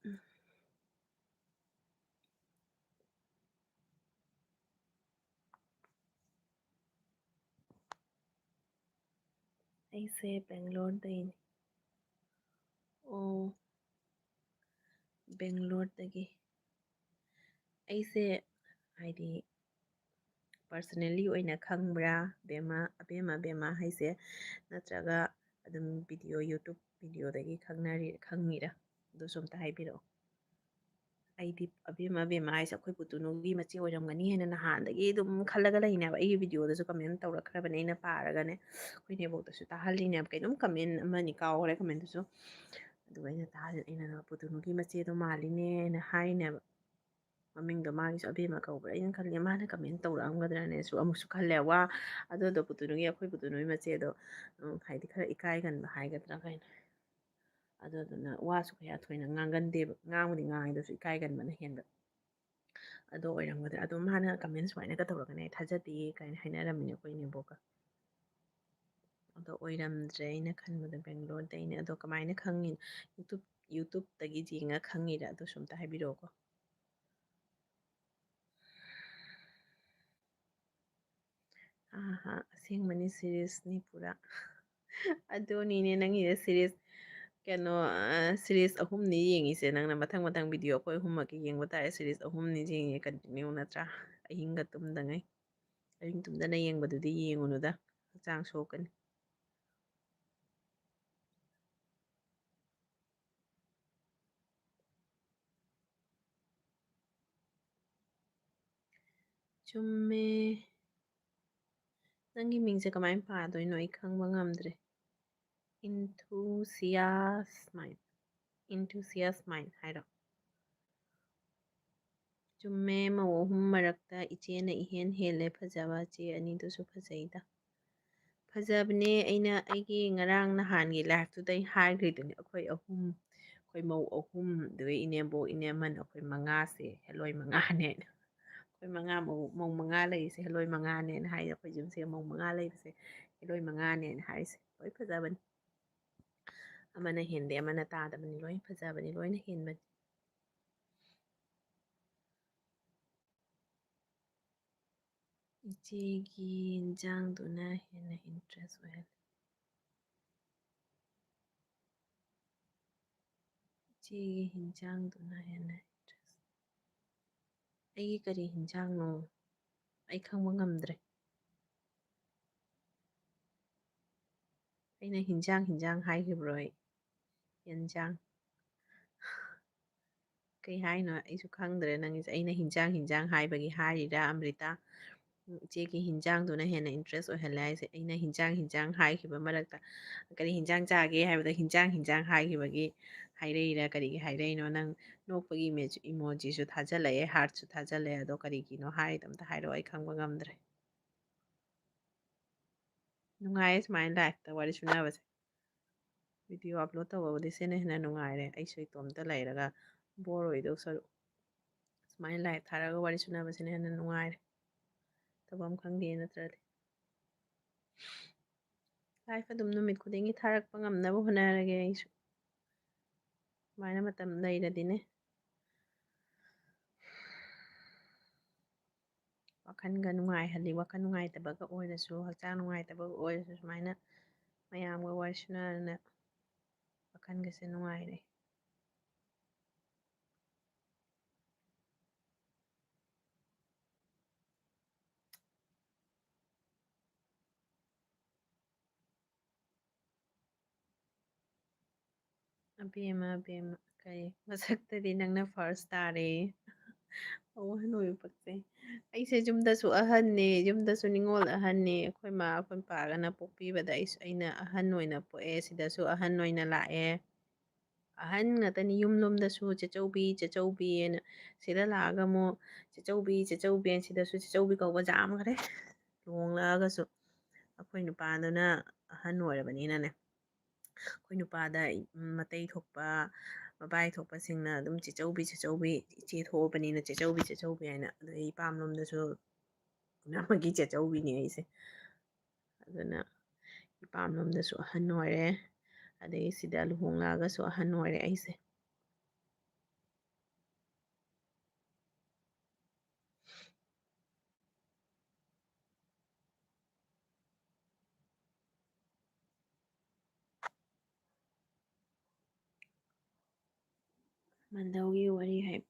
ꯎꯝ꯫ ꯑꯩꯁꯦ ꯕꯦꯡꯒ꯭ꯂꯣꯔꯗꯩꯅꯤ꯫ ꯑꯣ, ꯕꯦꯡꯒ꯭ꯂꯣꯔꯗꯒꯤ꯫ ꯑꯩꯁꯦ, ꯍꯥꯏꯗꯤ, personally ꯑꯣꯏꯅ ꯈꯪꯕ꯭ꯔꯥ, ꯕꯦꯝꯃ, ꯑꯕꯦꯝꯃ, ꯕꯦꯝꯃ ꯍꯥꯏꯁꯦ? ꯅꯠꯇ꯭ꯔꯒ ꯑꯗꯨꯝ video, YouTube videoꯗꯒꯤ ꯈꯪꯅꯔꯤ-, ꯈꯪꯉꯤꯔꯥ? ꯑꯗꯨꯁꯨ ꯑꯝꯇ ꯍꯥꯏꯕꯤꯔꯛꯑꯣ꯫ ꯑꯩꯗꯤ ꯑꯕꯦꯝꯃ, ꯑꯕꯦꯝꯃ ꯍꯥꯏꯁꯦ ꯑꯩꯈꯣꯏ ꯄꯨꯇꯨꯅꯨꯒꯤ ꯃꯆꯦ ꯑꯣꯏꯔꯝꯒꯅꯤ ꯍꯥꯏꯅ ꯅꯍꯥꯟꯗꯒꯤ ꯑꯗꯨꯝ ꯈꯜꯂꯒ ꯂꯩꯅꯦꯕ꯫ ꯑꯩꯒꯤ videoꯗꯁꯨ comment ꯇꯧꯔꯛꯈ꯭ꯔꯕꯅꯦ, ꯑꯩꯅ ꯄꯥꯔꯒꯅꯦ, ꯑꯩꯈꯣꯏ ꯅꯦꯕꯣꯛꯇꯁꯨ ꯇꯥꯍꯜꯂꯤꯅꯦꯕ꯫ ꯀꯩꯅꯣꯝ comment ꯑꯃꯅꯤ ꯀꯥꯎꯈ꯭ꯔꯦ commentꯗꯨꯁꯨ꯫ ꯑꯗꯨꯒ ꯑꯩꯅ ꯇꯥꯍꯜ-, ꯑꯩꯅ ꯄꯨꯇꯨꯅꯨꯒꯤ ꯃꯆꯦꯗꯣ ꯃꯥꯜꯂꯤꯅꯦꯅ ꯍꯥꯏꯅꯦꯕ꯫ ꯃꯃꯤꯡꯗꯣ ꯃꯥꯒꯤꯁꯨ ꯑꯕꯦꯝꯃ ꯀꯧꯕ꯭ꯔꯥ? ꯑꯩꯅ ꯈꯜꯂꯦ, ꯃꯥꯅ comment ꯇꯧꯔꯛꯑꯝꯒꯗ꯭ꯔꯅꯦꯁꯨ ꯑꯃꯨꯛꯁꯨ ꯈꯜꯂꯦ꯫ ꯋꯥ, ꯑꯗꯨꯗꯣ ꯄꯨꯇꯨꯅꯨꯒꯤ, ꯑꯩꯈꯣꯏ ꯄꯨꯇꯨꯅꯨꯒꯤ ꯃꯆꯦꯗꯣ, ꯎꯝ, ꯍꯥꯏꯗꯤ ꯈꯔ ꯏꯀꯥꯏꯒꯟꯕ ꯍꯥꯏꯒꯗ꯭ꯔꯥ ꯀꯩꯅꯣ꯫ ꯑꯗꯨꯗꯨꯅ ꯋꯥꯁꯨ ꯀꯌꯥ ꯊꯣꯏꯅ ꯉꯥꯡꯒꯟꯗꯦꯕ꯫ ꯉꯥꯡꯕꯨꯗꯤ ꯉꯥꯡꯉꯦ, ꯑꯗꯨꯁꯨ ꯏꯀꯥꯏꯒꯟꯕꯅ ꯍꯦꯟꯕ꯫ ꯑꯗꯣ ꯑꯣꯏꯔꯝꯒꯗ꯭ꯔꯥ? ꯑꯗꯣ ꯃꯥꯅ comment ꯁꯨꯃꯥꯏꯅꯒ ꯇꯧꯔꯛꯀꯅꯤ, "ꯑꯩ ꯊꯥꯖꯗꯦ" ꯀꯥꯏꯅ ꯍꯥꯏꯅꯔꯝꯃꯤꯅꯦ ꯑꯩꯈꯣꯏ ꯅꯦꯕꯣꯛꯀ꯫ ꯑꯗꯣ ꯑꯣꯏꯔꯝꯗ꯭ꯔꯦ, ꯑꯩꯅ ꯈꯟꯕꯗ ꯕꯦꯡꯒ꯭ꯂꯣꯔꯗꯩꯅꯦ꯫ ꯑꯗꯣ ꯀꯃꯥꯏꯅ ꯈꯪꯉꯤ? YouTube, YouTubeꯇꯒꯤ ꯌꯦꯡꯉ ꯈꯪꯉꯤꯔꯥ? ꯑꯗꯨꯁꯨ ꯑꯝꯇ ꯍꯥꯏꯕꯤꯔꯛꯑꯣꯀꯣ꯫ ꯑꯍꯥ, ꯑꯁꯦꯡꯕꯅꯤ, seriousꯅꯤ ꯄꯨꯔꯥ꯫ ꯑꯗꯨꯅꯤꯅꯦ ꯅꯪꯒꯤꯁꯦ serious꯫ ꯀꯩꯅꯣ, ꯑ, series ꯑꯍꯨꯝꯅꯤ ꯌꯦꯡꯉꯤꯁꯦ꯫ ꯅꯪꯅ ꯃꯊꯪ ꯃꯊꯪ video ꯑꯩꯈꯣꯏ ꯑꯍꯨꯝꯃꯛꯀꯤ ꯌꯦꯡꯕ ꯇꯥꯔꯦ꯫ Series ꯑꯍꯨꯝꯅꯤ ꯌꯦꯡꯉꯦ continue, ꯅꯠꯇ꯭ꯔꯥ? ꯑꯍꯤꯡꯒ ꯇꯨꯝꯗꯉꯩ꯫ ꯑꯍꯤꯡ ꯇꯨꯝꯗꯅ ꯌꯦꯡꯕꯗꯨꯗꯤ ꯌꯦꯡꯉꯨꯅꯨꯗ꯫ ꯍꯛꯆꯥꯡ ꯁꯣꯛꯀꯅꯤ꯫ ꯆꯨꯝꯃꯦ꯫ ꯅꯪꯒꯤ ꯃꯤꯡꯁꯦ ꯀꯃꯥꯏꯅ ꯄꯥꯗꯣꯏꯅꯣ? ꯑꯩ ꯈꯪꯕ ꯉꯝꯗ꯭ꯔꯦ꯫ Enthusiast Mind. Enthusiast Mind ꯍꯥꯏꯔꯣ? ꯆꯨꯝꯃꯦ, ꯃꯧ ꯑꯍꯨꯝ ꯃꯔꯛꯇ ꯏꯆꯦꯅ ꯏꯍꯦꯟ ꯍꯦꯜꯂꯦ ꯐꯖꯕ꯫ ꯆꯦ ꯑꯅꯤꯗꯨꯁꯨ ꯐꯖꯩꯗ꯫ ꯐꯖꯕꯅꯦ꯫ ꯑꯩꯅ ꯑꯩꯒꯤ ꯉꯔꯥꯡ ꯅꯍꯥꯟꯒꯤ liveꯇꯨꯗ ꯑꯩ ꯍꯥꯏꯈ꯭ꯔꯤꯗꯨꯅꯤ, ꯑꯩꯈꯣꯏ ꯑꯍꯨꯝ, ꯑꯩꯈꯣꯏ ꯃꯧ ꯑꯍꯨꯝ, ꯑꯗꯨꯒ ꯏꯅꯦꯝꯕꯣꯛ, ꯏꯅꯦꯝꯃꯟ, ꯑꯩꯈꯣꯏ ꯃꯉꯥꯁꯦ ꯍꯦꯂꯣꯏ ꯃꯉꯥꯅꯦꯅ꯫ ꯑꯩꯈꯣꯏ ꯃꯉꯥ, ꯃꯧ, ꯃꯧ ꯃꯉꯥ ꯂꯩꯔꯤꯁꯦ ꯍꯦꯂꯣꯏ ꯃꯉꯥꯅꯦꯅ ꯍꯥꯏ꯫ ꯑꯩꯈꯣꯏ ꯌꯨꯝꯁꯤꯗ ꯃꯧ ꯃꯉꯥ ꯂꯩꯕꯁꯦ ꯍꯦꯂꯣꯏ ꯃꯉꯥꯅꯦꯅ ꯍꯥꯏꯔꯤꯁꯦ꯫ ꯂꯣꯏ ꯐꯖꯕꯅꯤ꯫ ꯑꯃꯅ ꯍꯦꯟꯗꯦ, ꯑꯃꯅ ꯇꯥꯗꯕꯅꯤ꯫ ꯂꯣꯏ ꯐꯖꯕꯅꯤ, ꯂꯣꯏꯅ ꯍꯦꯟꯕꯅꯤ꯫ ꯏꯆꯦꯒꯤ ꯏꯟꯖꯥꯡꯗꯨꯅ ꯍꯦꯟꯅ interest ꯑꯣꯏꯍꯜꯂꯤ꯫ ꯏꯆꯦꯒꯤ ꯍꯤꯟꯖꯥꯡꯗꯨꯅ ꯍꯦꯟꯅ interest꯫ ꯑꯩꯒꯤ ꯀꯔꯤ ꯍꯤꯟꯖꯥꯡꯅꯣ? ꯑꯩ ꯈꯪꯕ ꯉꯝꯗ꯭ꯔꯦ꯫ ꯑꯩꯅ ꯍꯤꯟꯖꯥꯡ, ꯍꯤꯟꯖꯥꯡ ꯍꯥꯏꯈꯤꯕ꯭ꯔꯣ ꯑꯩ? ꯌꯦꯟꯖꯥꯡ꯫ ꯀꯩ ꯍꯥꯏꯅꯣ? ꯑꯩꯁꯨ ꯈꯪꯗ꯭ꯔꯦ ꯅꯪꯒꯤꯁꯦ꯫ ꯑꯩꯅ ꯍꯤꯟꯖꯥꯡ, ꯍꯤꯟꯖꯥꯡ ꯍꯥꯏꯕꯒꯤ ꯍꯥꯏꯔꯤꯔꯥ, ꯑꯃ꯭ꯔꯤꯇꯥ? ꯎꯝ, ꯏꯆꯦꯒꯤ ꯍꯤꯟꯖꯥꯡꯗꯨꯅ ꯍꯦꯟꯅ interest ꯑꯣꯏꯍꯜꯂꯦ ꯍꯥꯏꯁꯦ꯫ ꯑꯩꯅ ꯍꯤꯟꯖꯥꯡ, ꯍꯤꯟꯖꯥꯡ ꯍꯥꯏꯈꯤꯕ ꯃꯔꯛꯇ, "ꯀꯔꯤ ꯍꯤꯟꯖꯥꯡ ꯆꯥꯒꯦ?" ꯍꯥꯏꯕꯗ, "ꯍꯤꯟꯖꯥꯡ, ꯍꯤꯟꯖꯥꯡ" ꯍꯥꯏꯈꯤꯕꯒꯤ ꯍꯥꯏꯔꯛꯏꯔꯥ? ꯀꯔꯤꯒꯤ ꯍꯥꯏꯔꯛꯏꯅꯣ? ꯅꯪ ꯅꯣꯛꯄꯒꯤ ꯏꯃꯦꯖ-, emojiꯁꯨ ꯊꯥꯖꯜꯂꯛꯑꯦ, heartꯁꯨ ꯊꯥꯖꯜꯂꯛꯑꯦ꯫ ꯑꯗꯣ ꯀꯔꯤꯒꯤꯅꯣ ꯍꯥꯏꯔꯤꯗꯣ ꯑꯝꯇ ꯍꯥꯏꯔꯛꯑꯣ, ꯑꯩ ꯈꯪꯕ ꯉꯝꯗ꯭ꯔꯦ꯫ ꯅꯨꯡꯉꯥꯏꯌꯦ ꯁꯨꯃꯥꯏꯅ liveꯇ ꯋꯥꯔꯤ ꯁꯨꯅꯕꯁꯦ꯫ Video upload ꯇꯧꯕꯕꯨꯗꯤ ꯁꯤꯅ ꯍꯦꯟꯅ ꯅꯨꯡꯉꯥꯏꯔꯦ꯫ ꯑꯩꯁꯨ ꯏꯇꯣꯝꯇ ꯂꯩꯔꯒ bore ꯑꯣꯏꯗꯧ ꯁꯔꯨꯛ꯫ ꯁꯨꯃꯥꯏꯅ live ꯊꯥꯔꯒ ꯋꯥꯔꯤ ꯁꯨꯅꯕꯁꯤꯅ ꯍꯦꯟꯅ ꯅꯨꯡꯉꯥꯏꯔꯦ꯫ ꯇꯧꯐꯝ ꯈꯪꯗꯦ ꯅꯠꯇ꯭ꯔꯗꯤ꯫ Live ꯑꯗꯨꯝ ꯅꯨꯃꯤꯠ ꯈꯨꯗꯤꯡꯒꯤ ꯊꯥꯔꯛꯄ ꯉꯝꯅꯕ ꯍꯣꯠꯅꯔꯒꯦ ꯑꯩꯁꯨ꯫ ꯁꯨꯃꯥꯏꯅ ꯃꯇꯝ ꯂꯩꯔꯗꯤꯅꯦ꯫ ꯋꯥꯈꯜꯒ ꯅꯨꯡꯉꯥꯏꯍꯜꯂꯤ꯫ ꯋꯥꯈꯜ ꯅꯨꯡꯉꯥꯏꯇꯕꯒ ꯑꯣꯏꯔꯁꯨ, ꯍꯛꯆꯥꯡ ꯅꯨꯡꯉꯥꯏꯇꯕꯒ ꯑꯣꯏꯔꯁꯨ, ꯁꯨꯃꯥꯏꯅ ꯃꯌꯥꯝꯒ ꯋꯥꯔꯤ ꯁꯥꯟꯅꯗꯅ ꯍꯧꯖꯤꯛꯀꯥꯟꯒꯁꯦ ꯅꯨꯡꯉꯥꯏꯔꯦ꯫ ꯑꯕꯦꯝꯃ, ꯑꯕꯦꯝꯃ, ꯀꯩ ꯃꯁꯛꯇꯗꯤ ꯅꯪꯅ first ꯇꯥꯔꯦ꯫ ꯑꯣ, ꯑꯍꯟ ꯑꯣꯏꯕ ꯄꯛꯆꯩ꯫ ꯑꯩꯁꯦ ꯌꯨꯝꯗꯁꯨ ꯑꯍꯟꯅꯦ, ꯌꯨꯝꯗꯁꯨ ꯅꯤꯉꯣꯜ ꯑꯍꯟꯅꯦ꯫ ꯑꯩꯈꯣꯏ ꯃꯥ ꯑꯩꯈꯣꯏ ꯄꯥꯒꯅ ꯄꯣꯛꯄꯤꯕꯗ ꯑꯩꯁꯨ, ꯑꯩꯅ ꯑꯍꯟ ꯑꯣꯏꯅ ꯄꯣꯛꯑꯦ, ꯁꯤꯗꯁꯨ ꯑꯍꯟ ꯑꯣꯏꯅ ꯂꯥꯛꯑꯦ꯫ ꯑꯍꯟ ꯉꯥꯛꯇꯅꯤ ꯌꯨꯝꯂꯣꯝꯗꯁꯨ, "ꯆꯦꯆꯧꯕꯤ, ꯆꯦꯆꯧꯕꯤꯑꯅ", ꯁꯤꯗ ꯂꯥꯛꯑꯒ ꯑꯃꯨꯛ "ꯆꯦꯆꯧꯕꯤ, ꯆꯦꯆꯧꯕꯤꯑꯅ", ꯁꯤꯗꯁꯨ ꯆꯦꯆꯧꯕꯤ ꯀꯧꯕ ꯌꯥꯝꯈ꯭ꯔꯦ꯫ ꯂꯨꯍꯣꯡꯂꯛꯑꯒꯁꯨ ꯑꯩꯈꯣꯏ ꯅꯨꯄꯥꯗꯨꯅ ꯑꯍꯟ ꯑꯣꯏꯔꯕꯅꯤꯅꯅꯦ, ꯑꯩꯈꯣꯏ ꯅꯨꯄꯥꯗ ꯃꯇꯩ ꯊꯣꯛꯄ, ꯃꯕꯥꯏ ꯊꯣꯛꯄꯁꯤꯡꯅ ꯑꯗꯨꯝ "ꯆꯦꯆꯧꯕꯤ, ꯆꯦꯆꯧꯕꯤ", ꯏꯆꯦ ꯊꯣꯛꯑꯕꯅꯤꯅ "ꯆꯦꯆꯧꯕꯤ, ꯆꯦꯆꯧꯕꯤ" ꯍꯥꯏꯅ꯫ ꯑꯗꯩ ꯏꯄꯥꯝꯂꯣꯝꯗꯁꯨ ꯄꯨꯝꯅꯃꯛꯀꯤ ꯆꯦꯆꯧꯕꯤꯅꯤ ꯑꯩꯁꯦ꯫ ꯑꯗꯨꯅ ꯏꯄꯥꯝꯂꯣꯝꯗꯁꯨ ꯑꯍꯟ ꯑꯣꯏꯔꯦ, ꯑꯗꯩ ꯁꯤꯗ ꯂꯨꯍꯣꯡꯂꯛꯑꯒꯁꯨ ꯑꯍꯟ ꯑꯣꯏꯔꯦ ꯑꯩꯁꯦ꯫ ꯃꯥꯟꯗꯧꯒꯤ ꯋꯥꯔꯤ ꯍꯥꯏ-,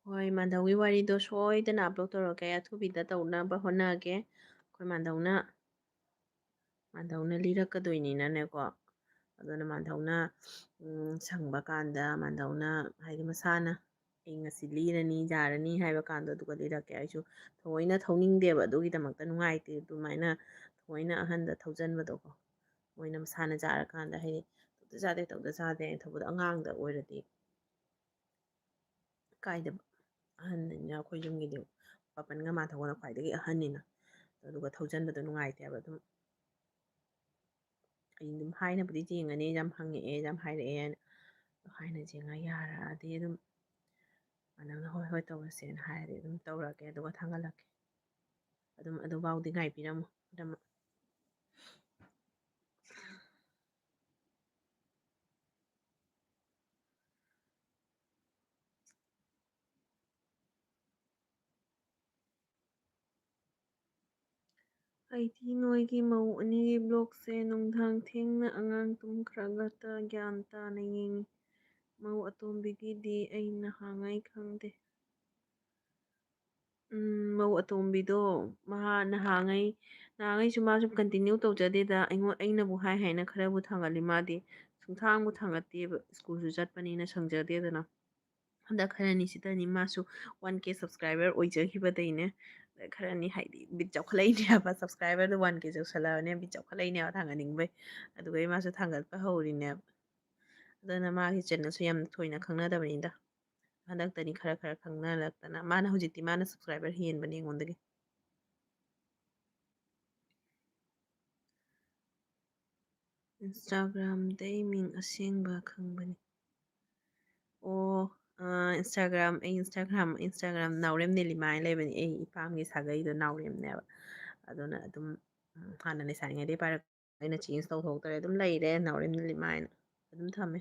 ꯍꯣꯏ, ꯃꯥꯟꯗꯧꯒꯤ ꯋꯥꯔꯤꯗꯣ ꯁꯣꯏꯗꯅ upload ꯇꯧꯔꯛꯀꯦ, ꯑꯊꯨꯕꯤꯗ ꯇꯧꯅꯕ ꯍꯣꯠꯅꯒꯦ꯫ ꯑꯩꯈꯣꯏ ꯃꯥꯟꯗꯧꯅ, ꯃꯥꯟꯗꯧꯅ ꯂꯤꯔꯛꯀꯗꯣꯏꯅꯤꯅꯅꯦꯀꯣ꯫ ꯑꯗꯨꯅ ꯃꯥꯟꯗꯧꯅ, ꯎꯝ, ꯁꯪꯕ ꯀꯥꯟꯗ ꯃꯥꯟꯗꯧꯅ, ꯍꯥꯏꯗꯤ ꯃꯁꯥꯅ "ꯑꯩ ꯉꯁꯤ ꯂꯤꯔꯅꯤ, ꯌꯥꯔꯅꯤ" ꯍꯥꯏꯕ ꯀꯥꯟꯗꯣ ꯑꯗꯨꯒ ꯂꯤꯔꯛꯀꯦ꯫ ꯑꯩꯁꯨ ꯊꯑꯣꯏꯅ ꯊꯧꯅꯤꯡꯗꯦꯕ, ꯑꯗꯨꯒꯤꯗꯃꯛꯇ ꯅꯨꯡꯉꯥꯏꯇꯦ꯫ ꯑꯗꯨꯃꯥꯏꯅ ꯊꯑꯣꯏꯅ ꯑꯍꯟꯗ ꯊꯧꯖꯟꯕꯗꯣꯀꯣ꯫ ꯃꯣꯏꯅ ꯃꯁꯥꯅ ꯌꯥꯔꯀꯥꯟꯗ, ꯍꯥꯏꯗꯤ "ꯇꯧꯗ ꯌꯥꯗꯦ, ꯇꯧꯗ ꯌꯥꯗꯦ" ꯍꯥꯏꯅ ꯊꯧꯕꯗꯣ ꯑꯉꯥꯡꯗ ꯑꯣꯏꯔꯗꯤ ꯀꯥꯏꯗꯕ꯫ ꯑꯍꯟꯅꯤꯅ ꯑꯩꯈꯣꯏ ꯌꯨꯝꯒꯤꯗꯤ ꯄꯥꯄꯟꯒ ꯃꯥꯟꯊꯧꯒꯅ ꯈ꯭ꯋꯥꯏꯗꯒꯤ ꯑꯍꯟꯅꯤꯅ꯫ ꯑꯗꯨꯒ ꯊꯧꯖꯟꯕꯗꯣ ꯅꯨꯡꯉꯥꯏꯇꯦꯕ꯫ ꯑꯗꯨꯝ ꯑꯩ ꯑꯗꯨꯝ ꯍꯥꯏꯅꯕꯨꯗꯤ ꯌꯦꯡꯉꯅꯤ, ꯌꯥꯝ ꯍꯪꯉꯛꯑꯦ, ꯌꯥꯝ ꯍꯥꯏꯔꯛꯑꯦꯅ꯫ ꯑꯗꯣ ꯍꯥꯏꯅ ꯌꯦꯡꯉ ꯌꯥꯔꯛꯑꯗꯤ ꯑꯗꯨꯝ ꯅꯪꯅ "ꯍꯣꯏ, ꯍꯣꯏ, ꯇꯧꯔꯁꯦꯅ" ꯍꯥꯏꯔꯗꯤ ꯑꯗꯨꯝ ꯇꯧꯔꯛꯀꯦ, ꯑꯗꯨꯒ ꯊꯥꯒꯠꯂꯛꯀꯦ꯫ ꯑꯗꯨꯝ ꯑꯗꯨꯐꯥꯎꯗꯤ ꯉꯥꯏꯕꯤꯔꯝꯃꯣ꯫ ꯑꯗꯨꯝ ꯑꯩꯗꯤ ꯅꯣꯏꯒꯤ ꯃꯧ ꯑꯅꯤꯒꯤ ꯕ꯭ꯂꯣꯛꯁꯦ ꯅꯨꯡꯗꯥꯡ ꯊꯦꯡꯅ ꯑꯉꯥꯡ ꯇꯨꯝꯈ꯭ꯔꯒꯇ ꯒ꯭ꯌꯥꯟ ꯇꯥꯅ ꯌꯦꯡꯉꯤ꯫ ꯃꯧ ꯑꯇꯣꯝꯕꯤꯒꯤꯗꯤ ꯑꯩ ꯅꯍꯥꯉꯩ ꯈꯪꯗꯦ꯫ ꯎꯝ, ꯃꯧ ꯑꯇꯣꯝꯕꯤꯗꯣ, ꯃꯍꯥ ꯅꯍꯥꯉꯩ, ꯅꯍꯥꯉꯩꯁꯨ ꯃꯥꯁꯨ ꯀꯟꯇꯤꯅ꯭ꯌꯨ ꯇꯧꯖꯗꯦꯗ꯫ ꯑꯩꯉꯣꯟ-, ꯑꯩꯅꯕꯨ ꯍꯥꯏ ꯍꯥꯏꯅ ꯈꯔꯕꯨ ꯊꯥꯡꯒꯠꯂꯤ꯫ ꯃꯥꯗꯤ ꯁꯨꯡꯊꯥꯡꯕꯨ ꯊꯥꯡꯒꯠꯇꯦꯕ, ꯁ꯭ꯀꯨꯜꯁꯨ ꯆꯠꯄꯅꯤꯅ ꯁꯪꯖꯗꯦꯗꯅ꯫ ꯍꯟꯗꯛ ꯈꯔꯅꯤꯁꯤꯗꯅꯤ ꯃꯥꯁꯨ ꯋꯥꯟ ꯀꯦ ꯁꯕꯁꯀ꯭ꯔꯥꯏꯕꯔ ꯑꯣꯏꯖꯈꯤꯕꯗꯩꯅꯦ꯫ ꯈꯔꯅꯤ ꯍꯥꯏꯗꯤ ꯕꯤꯠ ꯆꯥꯎꯈꯠꯂꯛꯏꯅꯦ ꯍꯥꯏꯕ, ꯁꯕꯁꯀ꯭ꯔꯥꯏꯕꯔꯗꯣ ꯋꯥꯟ ꯀꯦ ꯌꯧꯁꯜꯂꯛꯑꯕꯅꯦ, ꯕꯤꯠ ꯆꯥꯎꯈꯠꯂꯛꯏꯅꯦꯕ ꯊꯥꯡꯒꯠꯅꯤꯡꯕꯩ꯫ ꯑꯗꯨꯒꯩ ꯃꯥꯁꯨ ꯊꯥꯡꯒꯠꯄ ꯍꯧꯔꯤꯅꯦꯕ꯫ ꯑꯗꯨꯅ ꯃꯥꯒꯤ ꯆꯦꯅꯦꯜꯁꯨ ꯌꯥꯝ ꯊꯣꯏꯅ ꯈꯪꯅꯗꯕꯅꯤꯗ꯫ ꯍꯟꯗꯛꯇꯅꯤ ꯈꯔ ꯈꯔ ꯈꯪꯅꯔꯛꯇꯅ꯫ ꯃꯥꯅ ꯍꯧꯖꯤꯛꯇꯤ ꯃꯥꯅ ꯁꯕꯁꯀ꯭ꯔꯥꯏꯕꯔ ꯍꯦꯟꯕꯅꯦ ꯑꯩꯉꯣꯟꯗꯒꯤ꯫ ꯏꯟꯁꯇꯥꯒ꯭ꯔꯥꯝꯗꯩ ꯃꯤꯡ ꯑꯁꯦꯡꯕ ꯈꯪꯕꯅꯤ꯫ ꯑꯣ, ꯑ, ꯏꯟꯁꯇꯥꯒ꯭ꯔꯥꯝ, ꯑꯩ ꯏꯟꯁꯇꯥꯒ꯭ꯔꯥꯝ, ꯏꯟꯁꯇꯥꯒ꯭ꯔꯥꯝ ꯅꯥꯎꯔꯦꯝ ꯅꯤꯂꯤꯃꯥ ꯍꯥꯏꯅ ꯂꯩꯕꯅꯤ꯫ ꯑꯩ ꯏꯄꯥꯝꯒꯤ ꯁꯥꯒꯩꯗꯣ ꯅꯥꯎꯔꯦꯝꯅꯦꯕ꯫ ꯑꯗꯨꯅ ꯑꯗꯨꯝ, ꯎꯝ, ꯍꯥꯟꯅ ꯂꯩꯁꯥꯔꯤꯉꯩꯗꯩ ꯄꯥꯏꯔꯛ-, ꯑꯩꯅ ꯆꯦꯟꯖ ꯇꯧꯊꯣꯛꯇ꯭ꯔꯦ꯫ ꯑꯗꯨꯝ ꯂꯩꯔꯦ, ꯅꯥꯎꯔꯦꯝ ꯅꯤꯂꯤꯃꯥ ꯍꯥꯏꯅ ꯑꯗꯨꯝ ꯊꯝꯃꯦ꯫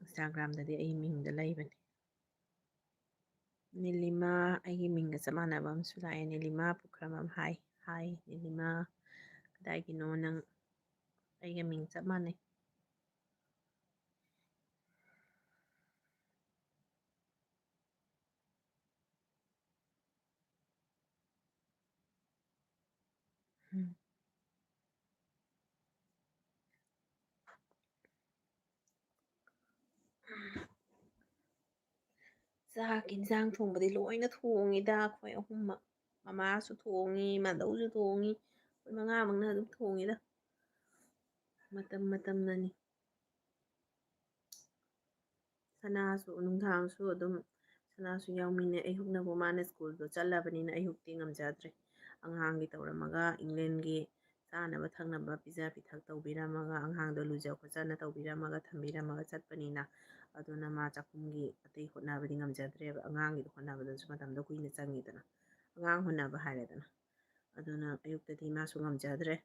ꯏꯟꯁꯇꯥꯒ꯭ꯔꯥꯝꯗꯗꯤ ꯑꯩ ꯃꯤꯡꯗ ꯂꯩꯕꯅꯤ꯫ ꯅꯤꯂꯤꯃꯥ, ꯑꯩꯒꯤ ꯃꯤꯡꯒ ꯆꯞ ꯃꯥꯟꯅꯕ ꯑꯃꯁꯨ ꯂꯥꯛꯑꯦ꯫ ꯅꯤꯂꯤꯃꯥ ꯄꯨꯈ꯭ꯔꯝꯕꯝ꯫ ꯍꯥꯏ, ꯍꯥꯏ, ꯅꯤꯂꯤꯃꯥ, ꯀꯗꯥꯏꯒꯤꯅꯣ ꯅꯪ? ꯑꯩꯒ ꯃꯤꯡ ꯆꯞ ꯃꯥꯟꯅꯩ꯫ ꯎꯝ꯫ ꯆꯥꯛ ꯏꯟꯖꯥꯡ ꯊꯣꯡꯕꯗꯤ ꯂꯣꯏꯅ ꯊꯣꯡꯉꯤꯗ ꯑꯩꯈꯣꯏ ꯑꯍꯨꯝꯃꯛ꯫ ꯃꯃꯥꯁꯨ ꯊꯣꯡꯉꯤ, ꯃꯥꯙꯧꯁꯨ ꯊꯣꯡꯉꯤ, ꯑꯩꯈꯣꯏ ꯃꯉꯥꯃꯛꯅ ꯑꯗꯨꯝ ꯊꯣꯡꯉꯤꯗ꯫ ꯃꯇꯝ ꯃꯇꯝꯅꯅꯤ꯫ ꯁꯅꯥꯁꯨ ꯅꯨꯡꯗꯥꯡꯁꯨ ꯑꯗꯨꯝ ꯁꯅꯥꯁꯨ ꯌꯥꯎꯃꯤꯟꯅꯩ꯫ ꯑꯌꯨꯛꯅꯕꯨ ꯃꯥꯅ ꯁ꯭ꯀꯨꯜꯗꯣ ꯆꯠꯂꯕꯅꯤꯅ ꯑꯌꯨꯛꯇꯤ ꯉꯝꯖꯗ꯭ꯔꯦ꯫ ꯑꯉꯥꯡꯒꯤ ꯇꯧꯔꯝꯃꯒ, ꯏꯪꯂꯦꯟꯒꯤ ꯆꯥꯅꯕ ꯊꯛꯅꯕ ꯄꯤꯖ ꯄꯤꯊꯛ ꯇꯧꯕꯤꯔꯝꯃꯒ, ꯑꯉꯥꯡꯗꯣ ꯂꯨꯖ ꯈꯣꯠꯆꯅ ꯇꯧꯕꯤꯔꯝꯃꯒ ꯊꯝꯕꯤꯔꯝꯃꯒ ꯆꯠꯄꯅꯤꯅ, ꯑꯗꯨꯅ ꯃꯥ ꯆꯥꯛꯈꯨꯝꯒꯤ ꯑꯇꯩ ꯍꯣꯠꯅꯕꯗꯤ ꯉꯝꯖꯗ꯭ꯔꯦꯕ꯫ ꯑꯉꯥꯡꯒꯤꯗꯣ ꯍꯣꯠꯅꯕꯗꯁꯨ ꯃꯇꯝꯗꯣ ꯀꯨꯏꯅ ꯆꯪꯉꯤꯗꯅ, ꯑꯉꯥꯡ ꯍꯣꯠꯅꯕ ꯍꯥꯏꯔꯦꯗꯅ꯫ ꯑꯗꯨꯅ ꯑꯌꯨꯛꯇꯗꯤ ꯃꯥꯁꯨ ꯉꯝꯖꯗ꯭ꯔꯦ꯫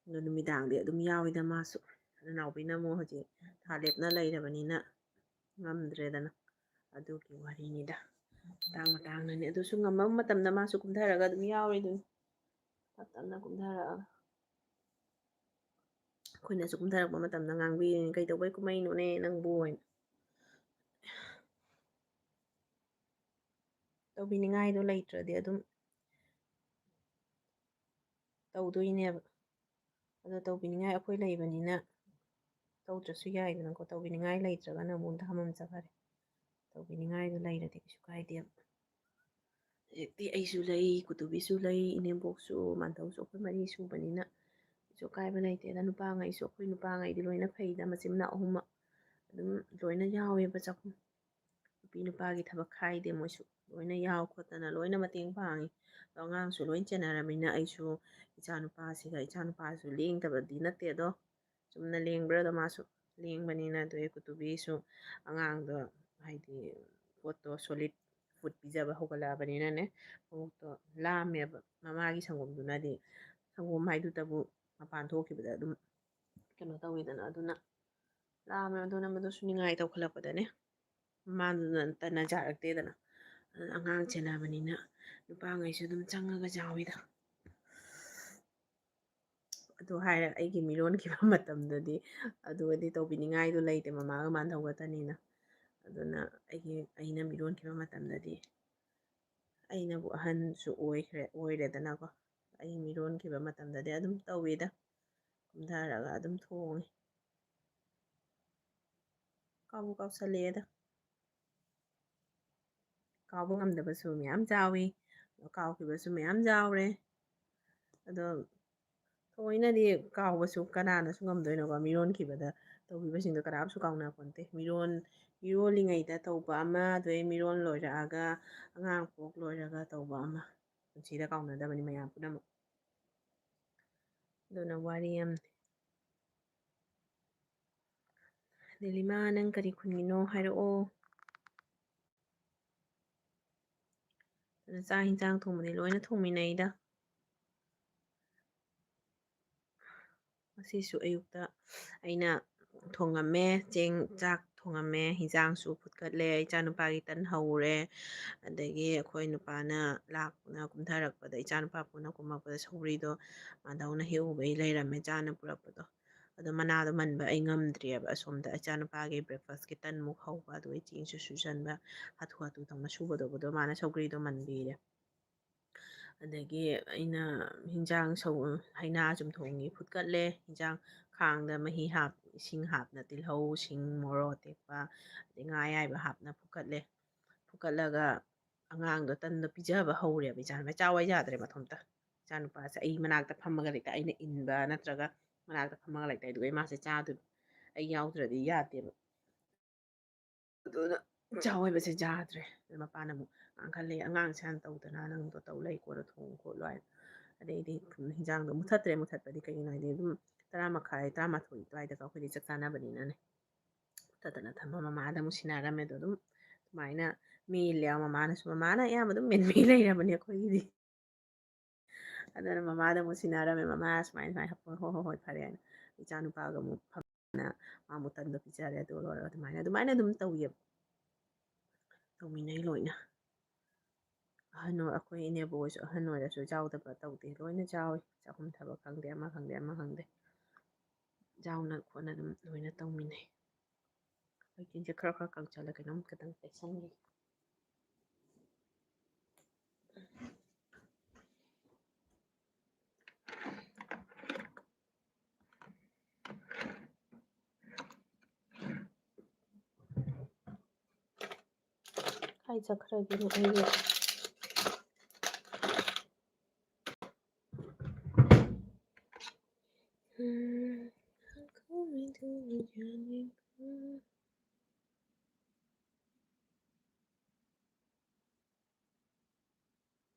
ꯑꯗꯣ ꯅꯨꯃꯤꯗꯥꯡꯗꯤ ꯑꯗꯨꯝ ꯌꯥꯎꯋꯤꯗ ꯃꯥꯁꯨ꯫ ꯑꯗꯣ ꯅꯥꯎꯕꯤꯅ ꯑꯃꯨꯛ ꯍꯧꯖꯤꯛ ꯊꯥ ꯂꯦꯞꯅ ꯂꯩꯔꯕꯅꯤꯅ ꯉꯝꯗ꯭ꯔꯦꯗꯅ꯫ ꯑꯗꯨꯒꯤ ꯋꯥꯔꯤꯅꯤꯗ꯫ ꯃꯇꯥꯡ ꯃꯇꯥꯡꯅꯅꯦ꯫ ꯑꯗꯨꯁꯨ ꯉꯝꯕ ꯃꯇꯝꯗ ꯃꯥꯁꯨ ꯀꯨꯝꯊꯔꯒ ꯑꯗꯨꯝ ꯌꯥꯎꯔꯤꯗꯨꯅꯤ꯫ ꯇꯞ ꯇꯞꯅ ꯀꯨꯝꯊꯔꯛꯑꯒ꯫ ꯑꯩꯈꯣꯏꯅꯁꯨ ꯀꯨꯝꯊꯔꯛꯄ ꯃꯇꯝꯗ ꯉꯥꯡꯕꯤꯔꯤꯅꯤ, "ꯀꯩꯗꯧꯕꯩ ꯀꯨꯝꯃꯛꯏꯅꯣꯅꯦ ꯅꯪꯕꯨ?" ꯍꯥꯏꯅ꯫ ꯇꯧꯕꯤꯅꯤꯡꯉꯥꯏꯗꯣ ꯂꯩꯇ꯭ꯔꯗꯤ ꯑꯗꯨꯝ ꯇꯧꯗꯣꯏꯅꯦꯕ꯫ ꯑꯗꯣ ꯇꯧꯕꯤꯅꯤꯡꯉꯥꯏ ꯑꯩꯈꯣꯏ ꯂꯩꯕꯅꯤꯅ, ꯇꯧꯗ꯭ꯔꯁꯨ ꯌꯥꯏꯗꯅꯀꯣ꯫ ꯇꯧꯕꯤꯅꯤꯡꯉꯥꯏ ꯂꯩꯇ꯭ꯔꯒꯅ ꯑꯃꯨꯛ ꯙꯝ ꯑꯃ ꯆꯠꯈꯔꯦ꯫ ꯇꯧꯕꯤꯅꯤꯡꯉꯥꯏꯗꯣ ꯂꯩꯔꯗꯤ ꯀꯩꯁꯨ ꯀꯥꯏꯗꯦꯕ꯫ ꯍꯧꯖꯤꯛꯇꯤ ꯑꯩꯁꯨ ꯂꯩ, ꯀꯨꯇꯨꯕꯤꯁꯨ ꯂꯩ, ꯏꯅꯦꯝꯕꯣꯛꯁꯨ, ꯃꯥꯟꯇꯧꯁꯨ, ꯑꯩꯈꯣꯏ ꯃꯔꯤ ꯁꯨꯕꯅꯤꯅ ꯀꯩꯁꯨ ꯑꯀꯥꯏꯕ ꯂꯩꯇꯦꯗ꯫ ꯅꯨꯄꯥꯉꯩꯁꯨ, ꯑꯩꯈꯣꯏ ꯅꯨꯄꯥꯉꯩꯗꯤ ꯂꯣꯏꯅ ꯐꯩꯗ, ꯃꯆꯤꯟ ꯃꯅꯥꯎ ꯑꯍꯨꯝꯃꯛ ꯑꯗꯨꯝ ꯂꯣꯏꯅ ꯌꯥꯎꯋꯦꯕ ꯆꯥꯛꯈꯨꯝ꯫ ꯅꯨꯄꯤ ꯅꯨꯄꯥꯒꯤ ꯊꯕꯛ ꯈꯥꯏꯗꯦ, ꯃꯣꯏꯁꯨ ꯂꯣꯏꯅ ꯌꯥꯎ ꯈꯣꯠꯇꯅ ꯂꯣꯏꯅ ꯃꯇꯦꯡ ꯄꯥꯡꯉꯤ꯫ ꯑꯗꯣ ꯑꯉꯥꯡꯁꯨ ꯂꯣꯏ ꯆꯦꯟꯅꯔꯃꯤꯅ ꯑꯩꯁꯨ ꯏꯆꯥꯅꯨꯄꯥꯁꯤꯒ, ꯏꯆꯥꯅꯨꯄꯥꯁꯨ ꯂꯦꯡꯗꯕꯗꯤ ꯅꯠꯇꯦ ꯑꯗꯣ, ꯆꯨꯝꯅ ꯂꯦꯡꯕ꯭ꯔꯥꯗꯣ ꯃꯥꯁꯨ ꯂꯦꯡꯕꯅꯤꯅ꯫ ꯑꯗꯨ ꯑꯩ ꯀꯨꯇꯨꯕꯤꯁꯨ ꯑꯉꯥꯡꯗꯣ ꯍꯥꯏꯗꯤ ꯄꯣꯠꯇꯣ solid food ꯄꯤꯖꯕ ꯍꯧꯒꯠꯂꯛꯑꯕꯅꯤꯅꯅꯦ, ꯃꯕꯨꯛꯇꯣ ꯂꯥꯝꯃꯦꯕ꯫ ꯃꯃꯥꯒꯤ ꯁꯪꯒꯣꯝꯗꯨꯅꯗꯤ, ꯁꯪꯒꯣꯝ ꯍꯥꯏꯗꯨꯇꯕꯨ ꯃꯄꯥꯟ ꯊꯣꯛꯈꯤꯕꯗ ꯑꯗꯨꯝ ꯀꯩꯅꯣ ꯇꯧꯋꯤꯗꯅ, ꯑꯗꯨꯅ ꯂꯥꯝꯃꯦ꯫ ꯑꯗꯨꯅ ꯃꯗꯨꯁꯨ ꯅꯤꯡꯉꯥꯏ ꯇꯧꯈꯠꯂꯛꯄꯗꯅꯦ, ꯃꯃꯥꯗꯨꯅ ꯇꯟꯅ ꯌꯥꯔꯛꯇꯦꯗꯅ꯫ ꯑꯗꯨꯅ ꯑꯉꯥꯡ ꯆꯦꯟꯅꯕꯅꯤꯅ ꯅꯨꯄꯥꯉꯩꯁꯨ ꯑꯗꯨꯝ ꯆꯪꯉꯒ ꯌꯥꯎꯋꯤꯗ꯫ ꯑꯗꯨ ꯍꯥꯏꯔ ꯑꯩꯒꯤ ꯃꯤꯔꯣꯟꯈꯤꯕ ꯃꯇꯝꯗꯗꯤ, ꯑꯗꯨꯒꯗꯤ ꯇꯧꯕꯤꯅꯤꯡꯉꯥꯏꯗꯣ ꯂꯩꯇꯦ, ꯃꯃꯥꯒ ꯃꯥꯟꯊꯧ ꯈꯛꯇꯅꯤꯅ꯫ ꯑꯗꯨꯅ ꯑꯩꯒꯤ, ꯑꯩꯅ ꯃꯤꯔꯣꯟꯈꯤꯕ ꯃꯇꯝꯗꯗꯤ ꯑꯩꯅꯕꯨ ꯑꯍꯟꯁꯨ ꯑꯣꯏꯈ꯭ꯔꯦ, ꯑꯣꯏꯔꯦꯗꯅꯀꯣ꯫ ꯑꯩ ꯃꯤꯔꯣꯟꯈꯤꯕ ꯃꯇꯝꯗꯗꯤ ꯑꯗꯨꯝ ꯇꯧꯋꯤꯗ, ꯀꯨꯝꯊꯔꯒ ꯑꯗꯨꯝ ꯊꯣꯡꯉꯤ꯫ ꯀꯥꯎꯕꯨ ꯀꯥꯎꯁꯜꯂꯛꯑꯦꯗ꯫ ꯀꯥꯎꯕ ꯉꯝꯗꯕꯁꯨ ꯃꯌꯥꯝ ꯌꯥꯎꯏ, ꯀꯥꯎꯈꯤꯕꯁꯨ ꯃꯌꯥꯝ ꯌꯥꯎꯔꯦ꯫ ꯑꯗꯣ ꯊꯑꯣꯏꯅꯗꯤ ꯀꯥꯎꯕꯁꯨ ꯀꯅꯥꯅꯁꯨ ꯉꯝꯗꯣꯏꯅꯣꯀꯣ? ꯃꯤꯔꯣꯟꯈꯤꯕꯗ ꯇꯧꯈꯤꯕꯁꯤꯡꯗꯣ ꯀꯅꯥꯝꯁꯨ ꯀꯥꯎꯅꯄꯣꯟꯇꯦ꯫ ꯃꯤꯔꯣꯟ, ꯃꯤꯔꯣꯜꯂꯤꯉꯩꯗ ꯇꯧꯕ ꯑꯃ, ꯑꯗꯩ ꯃꯤꯔꯣꯜ ꯂꯣꯏꯔꯛꯑꯒ, ꯑꯉꯥꯡ ꯄꯣꯛ ꯂꯣꯏꯔꯒ ꯇꯧꯕ ꯑꯃ, ꯄꯨꯟꯁꯤꯗ ꯀꯥꯎꯅꯗꯕꯅꯤ ꯃꯌꯥꯝ ꯄꯨꯝꯅꯃꯛ꯫ ꯑꯗꯨꯅ ꯋꯥꯔꯤ ꯑꯃꯅꯤ꯫ ꯅꯤꯂꯤꯃꯥ, ꯅꯪ ꯀꯔꯤ ꯈꯨꯟꯒꯤꯅꯣ ꯍꯥꯏꯔꯛꯑꯣ꯫ ꯑꯗꯨꯅ ꯆꯥꯛ ꯍꯤꯟꯖꯥꯡ ꯊꯣꯡꯕꯗꯤ ꯂꯣꯏꯅ ꯊꯣꯡꯃꯤꯟꯅꯩꯗ꯫ ꯉꯁꯤꯁꯨ ꯑꯌꯨꯛꯇ ꯑꯩꯅ ꯊꯣꯡꯉꯝꯃꯦ, ꯆꯦꯡ ꯆꯥꯛ ꯊꯣꯡꯉꯝꯃꯦ, ꯍꯤꯟꯖꯥꯡꯁꯨ ꯐꯨꯠꯀꯠꯂꯦ, ꯏꯆꯥꯅꯨꯄꯥꯒꯤ ꯇꯟ ꯍꯧꯔꯦ, ꯑꯗꯒꯤ ꯑꯩꯈꯣꯏ ꯅꯨꯄꯥꯅ ꯂꯥꯛꯅ ꯀꯨꯝꯊꯔꯛꯄꯗ, ꯏꯆꯥꯅꯨꯄꯥ ꯄꯨꯟꯅ ꯀꯨꯝꯃꯛꯄꯗ ꯁꯧꯒ꯭ꯔꯤꯗꯣ ꯃꯥꯗꯧꯅ ꯍꯦꯛꯎꯕꯩ ꯂꯩꯔꯝꯃꯦ, ꯆꯥꯅ ꯄꯨꯔꯛꯄꯗꯣ꯫ ꯑꯗꯣ ꯃꯅꯥꯗꯣ ꯃꯟꯕ ꯑꯩ ꯉꯝꯗ꯭ꯔꯤꯑꯕ꯫ ꯑꯁꯣꯝꯗ ꯏꯆꯥꯅꯨꯄꯥꯒꯤ breakfast ꯀꯤ ꯇꯟꯃꯨꯛ ꯍꯧꯕ, ꯑꯗꯨꯒ ꯆꯦꯡꯁꯨ ꯁꯨꯖꯟꯕ, ꯍꯥꯊꯨ ꯍꯥꯊꯨ ꯇꯧꯅ ꯁꯨꯕꯗꯧꯕꯗꯣ ꯃꯥꯅ ꯁꯧꯒ꯭ꯔꯤꯗꯣ ꯃꯟꯕꯤꯔꯦ꯫ ꯑꯗꯒꯤ ꯑꯩꯅ ꯍꯤꯟꯖꯥꯡ ꯁꯧ-, ꯍꯩꯅꯥ ꯆꯝꯊꯣꯡꯒꯤ ꯐꯨꯠꯀꯠꯂꯦ꯫ ꯍꯤꯟꯖꯥꯡ ꯈꯥꯡꯗ ꯃꯍꯤ ꯍꯥꯞ-, ꯏꯁꯤꯡ ꯍꯥꯞꯅ ꯇꯤꯜꯍꯧ, ꯁꯤꯡ, ꯃꯣꯔꯣꯛ ꯑꯇꯦꯛꯄ, ꯑꯗꯩ ꯉꯥ ꯑꯌꯥꯏꯕ ꯍꯥꯞꯅ ꯐꯨꯠꯀꯠꯂꯦ꯫ ꯐꯨꯠꯀꯠꯂꯒ ꯑꯉꯥꯡꯗꯣ ꯇꯟꯗꯣ ꯄꯤꯖꯕ ꯍꯧꯔꯦꯕ ꯏꯆꯥꯅꯨꯄꯥ꯫ ꯆꯥꯎ ꯍꯥꯏ ꯌꯥꯗ꯭ꯔꯦ ꯃꯊꯣꯝꯇ꯫ ꯏꯆꯥꯅꯨꯄꯥꯁꯦ ꯑꯩ ꯃꯅꯥꯛꯇ ꯐꯝꯃꯒ ꯂꯩꯇ, ꯑꯩꯅ ꯏꯟꯕ ꯅꯠꯇ꯭ꯔꯒ ꯃꯅꯥꯛꯇ ꯐꯝꯃꯒ ꯂꯩꯇ, ꯑꯗꯨꯒ ꯃꯥꯁꯦ ꯆꯥꯗꯣꯏꯕ꯫ ꯑꯩ ꯌꯥꯎꯗ꯭ꯔꯗꯤ ꯌꯥꯗꯦꯕ꯫ ꯑꯗꯨꯅ ꯆꯥꯎ ꯍꯥꯏꯕꯁꯦ ꯌꯥꯗ꯭ꯔꯦ꯫ ꯑꯗꯨ ꯃꯄꯥꯅ ꯑꯃꯨꯛ ꯉꯥꯡꯈꯠꯂꯦ, "ꯑꯉꯥꯡꯁꯦ ꯍꯥꯟꯅ ꯇꯧꯗꯅ ꯅꯪꯗꯣ ꯇꯧ ꯂꯩ, ꯀꯣꯟꯅ ꯊꯣꯡꯉꯨ ꯈꯣꯠꯂꯨ" ꯍꯥꯏꯅ꯫ ꯑꯗꯩꯗꯤ ꯍꯤꯟꯖꯥꯡꯗꯣ ꯃꯨꯊꯠꯇ꯭ꯔꯦ꯫ ꯃꯨꯊꯠꯄꯗꯤ ꯀꯩꯒꯤꯅꯣ ꯍꯥꯏꯗꯤ ꯑꯗꯨꯝ ꯇꯔꯥ ꯃꯈꯥꯏ, ꯇꯔꯥꯃꯥꯊꯣꯏ ꯑꯗꯨꯋꯥꯏꯗꯒ ꯑꯩꯈꯣꯏꯗꯤ ꯆꯥꯛ ꯆꯥꯅꯕꯅꯤꯅꯅꯦ꯫ ꯃꯨꯊꯠꯇꯅ ꯊꯝꯃ ꯃꯃꯥꯗ ꯑꯃꯨꯛ ꯁꯤꯟꯅꯔꯝꯃꯦ꯫ ꯑꯗꯣ ꯑꯗꯨꯝ ꯑꯗꯨꯃꯥꯏꯅ ꯃꯤ ꯂꯩ-, ꯃꯃꯥꯅꯁꯨ, ꯃꯃꯥꯅ ꯑꯌꯥꯝꯕ ꯑꯗꯨꯝ ꯃꯦꯟꯕꯤ ꯂꯩꯔꯕꯅꯦ ꯑꯩꯈꯣꯏꯒꯤꯗꯤ꯫ ꯑꯗꯨꯅ ꯃꯃꯥꯗ ꯑꯃꯨꯛ ꯁꯤꯟꯅꯔꯝꯃꯦ, "ꯃꯃꯥ ꯁꯨꯃꯥꯏꯅ ꯁꯨꯃꯥꯏꯅ ꯍꯥꯞꯄꯣ", "ꯍꯣꯏ, ꯍꯣꯏ, ꯍꯣꯏ, ꯐꯔꯦ" ꯍꯥꯏꯅ꯫ ꯏꯆꯥꯅꯨꯄꯥꯒ ꯑꯃꯨꯛ ꯐꯝꯅ ꯃꯥ ꯑꯃꯨꯛ ꯇꯟꯗꯣ ꯄꯤꯖꯔꯦ꯫ ꯑꯗꯨ ꯂꯣꯏꯔꯒ ꯑꯗꯨꯃꯥꯏꯅ, ꯑꯗꯨꯃꯥꯏꯅ ꯑꯗꯨꯝ ꯇꯧꯋꯦꯕ꯫ ꯇꯧꯃꯤꯟꯅꯩ ꯂꯣꯏꯅ꯫ ꯑꯍꯟ ꯑꯣꯏ-, ꯑꯩꯈꯣꯏ ꯏꯅꯦꯕꯣꯛ ꯍꯣꯏꯁꯨ ꯑꯍꯟ ꯑꯣꯏꯔꯁꯨ ꯌꯥꯎꯗꯕ ꯇꯧꯗꯦ꯫ ꯂꯣꯏꯅ ꯌꯥꯎꯏ꯫ ꯆꯥꯛꯈꯨꯝ ꯊꯕꯛ ꯈꯪꯗꯦ, ꯑꯃ ꯈꯪꯗꯦ, ꯑꯃ ꯈꯪꯗꯦ꯫ ꯌꯥꯎꯅ ꯈꯣꯠꯅ ꯑꯗꯨꯝ ꯂꯣꯏꯅ ꯇꯧꯃꯤꯟꯅꯩ꯫ ꯑꯩ ꯆꯤꯟꯁꯦ ꯈꯔ ꯈꯔ ꯀꯪꯁꯜꯂꯦ, ꯀꯩꯅꯣꯝ ꯈꯤꯇꯪ ꯇꯩꯁꯟꯒꯦ꯫ ꯀꯥꯏ ꯆꯠꯈ꯭ꯔꯒꯦꯅꯦ ꯑꯩꯒꯤ? ꯎꯝ,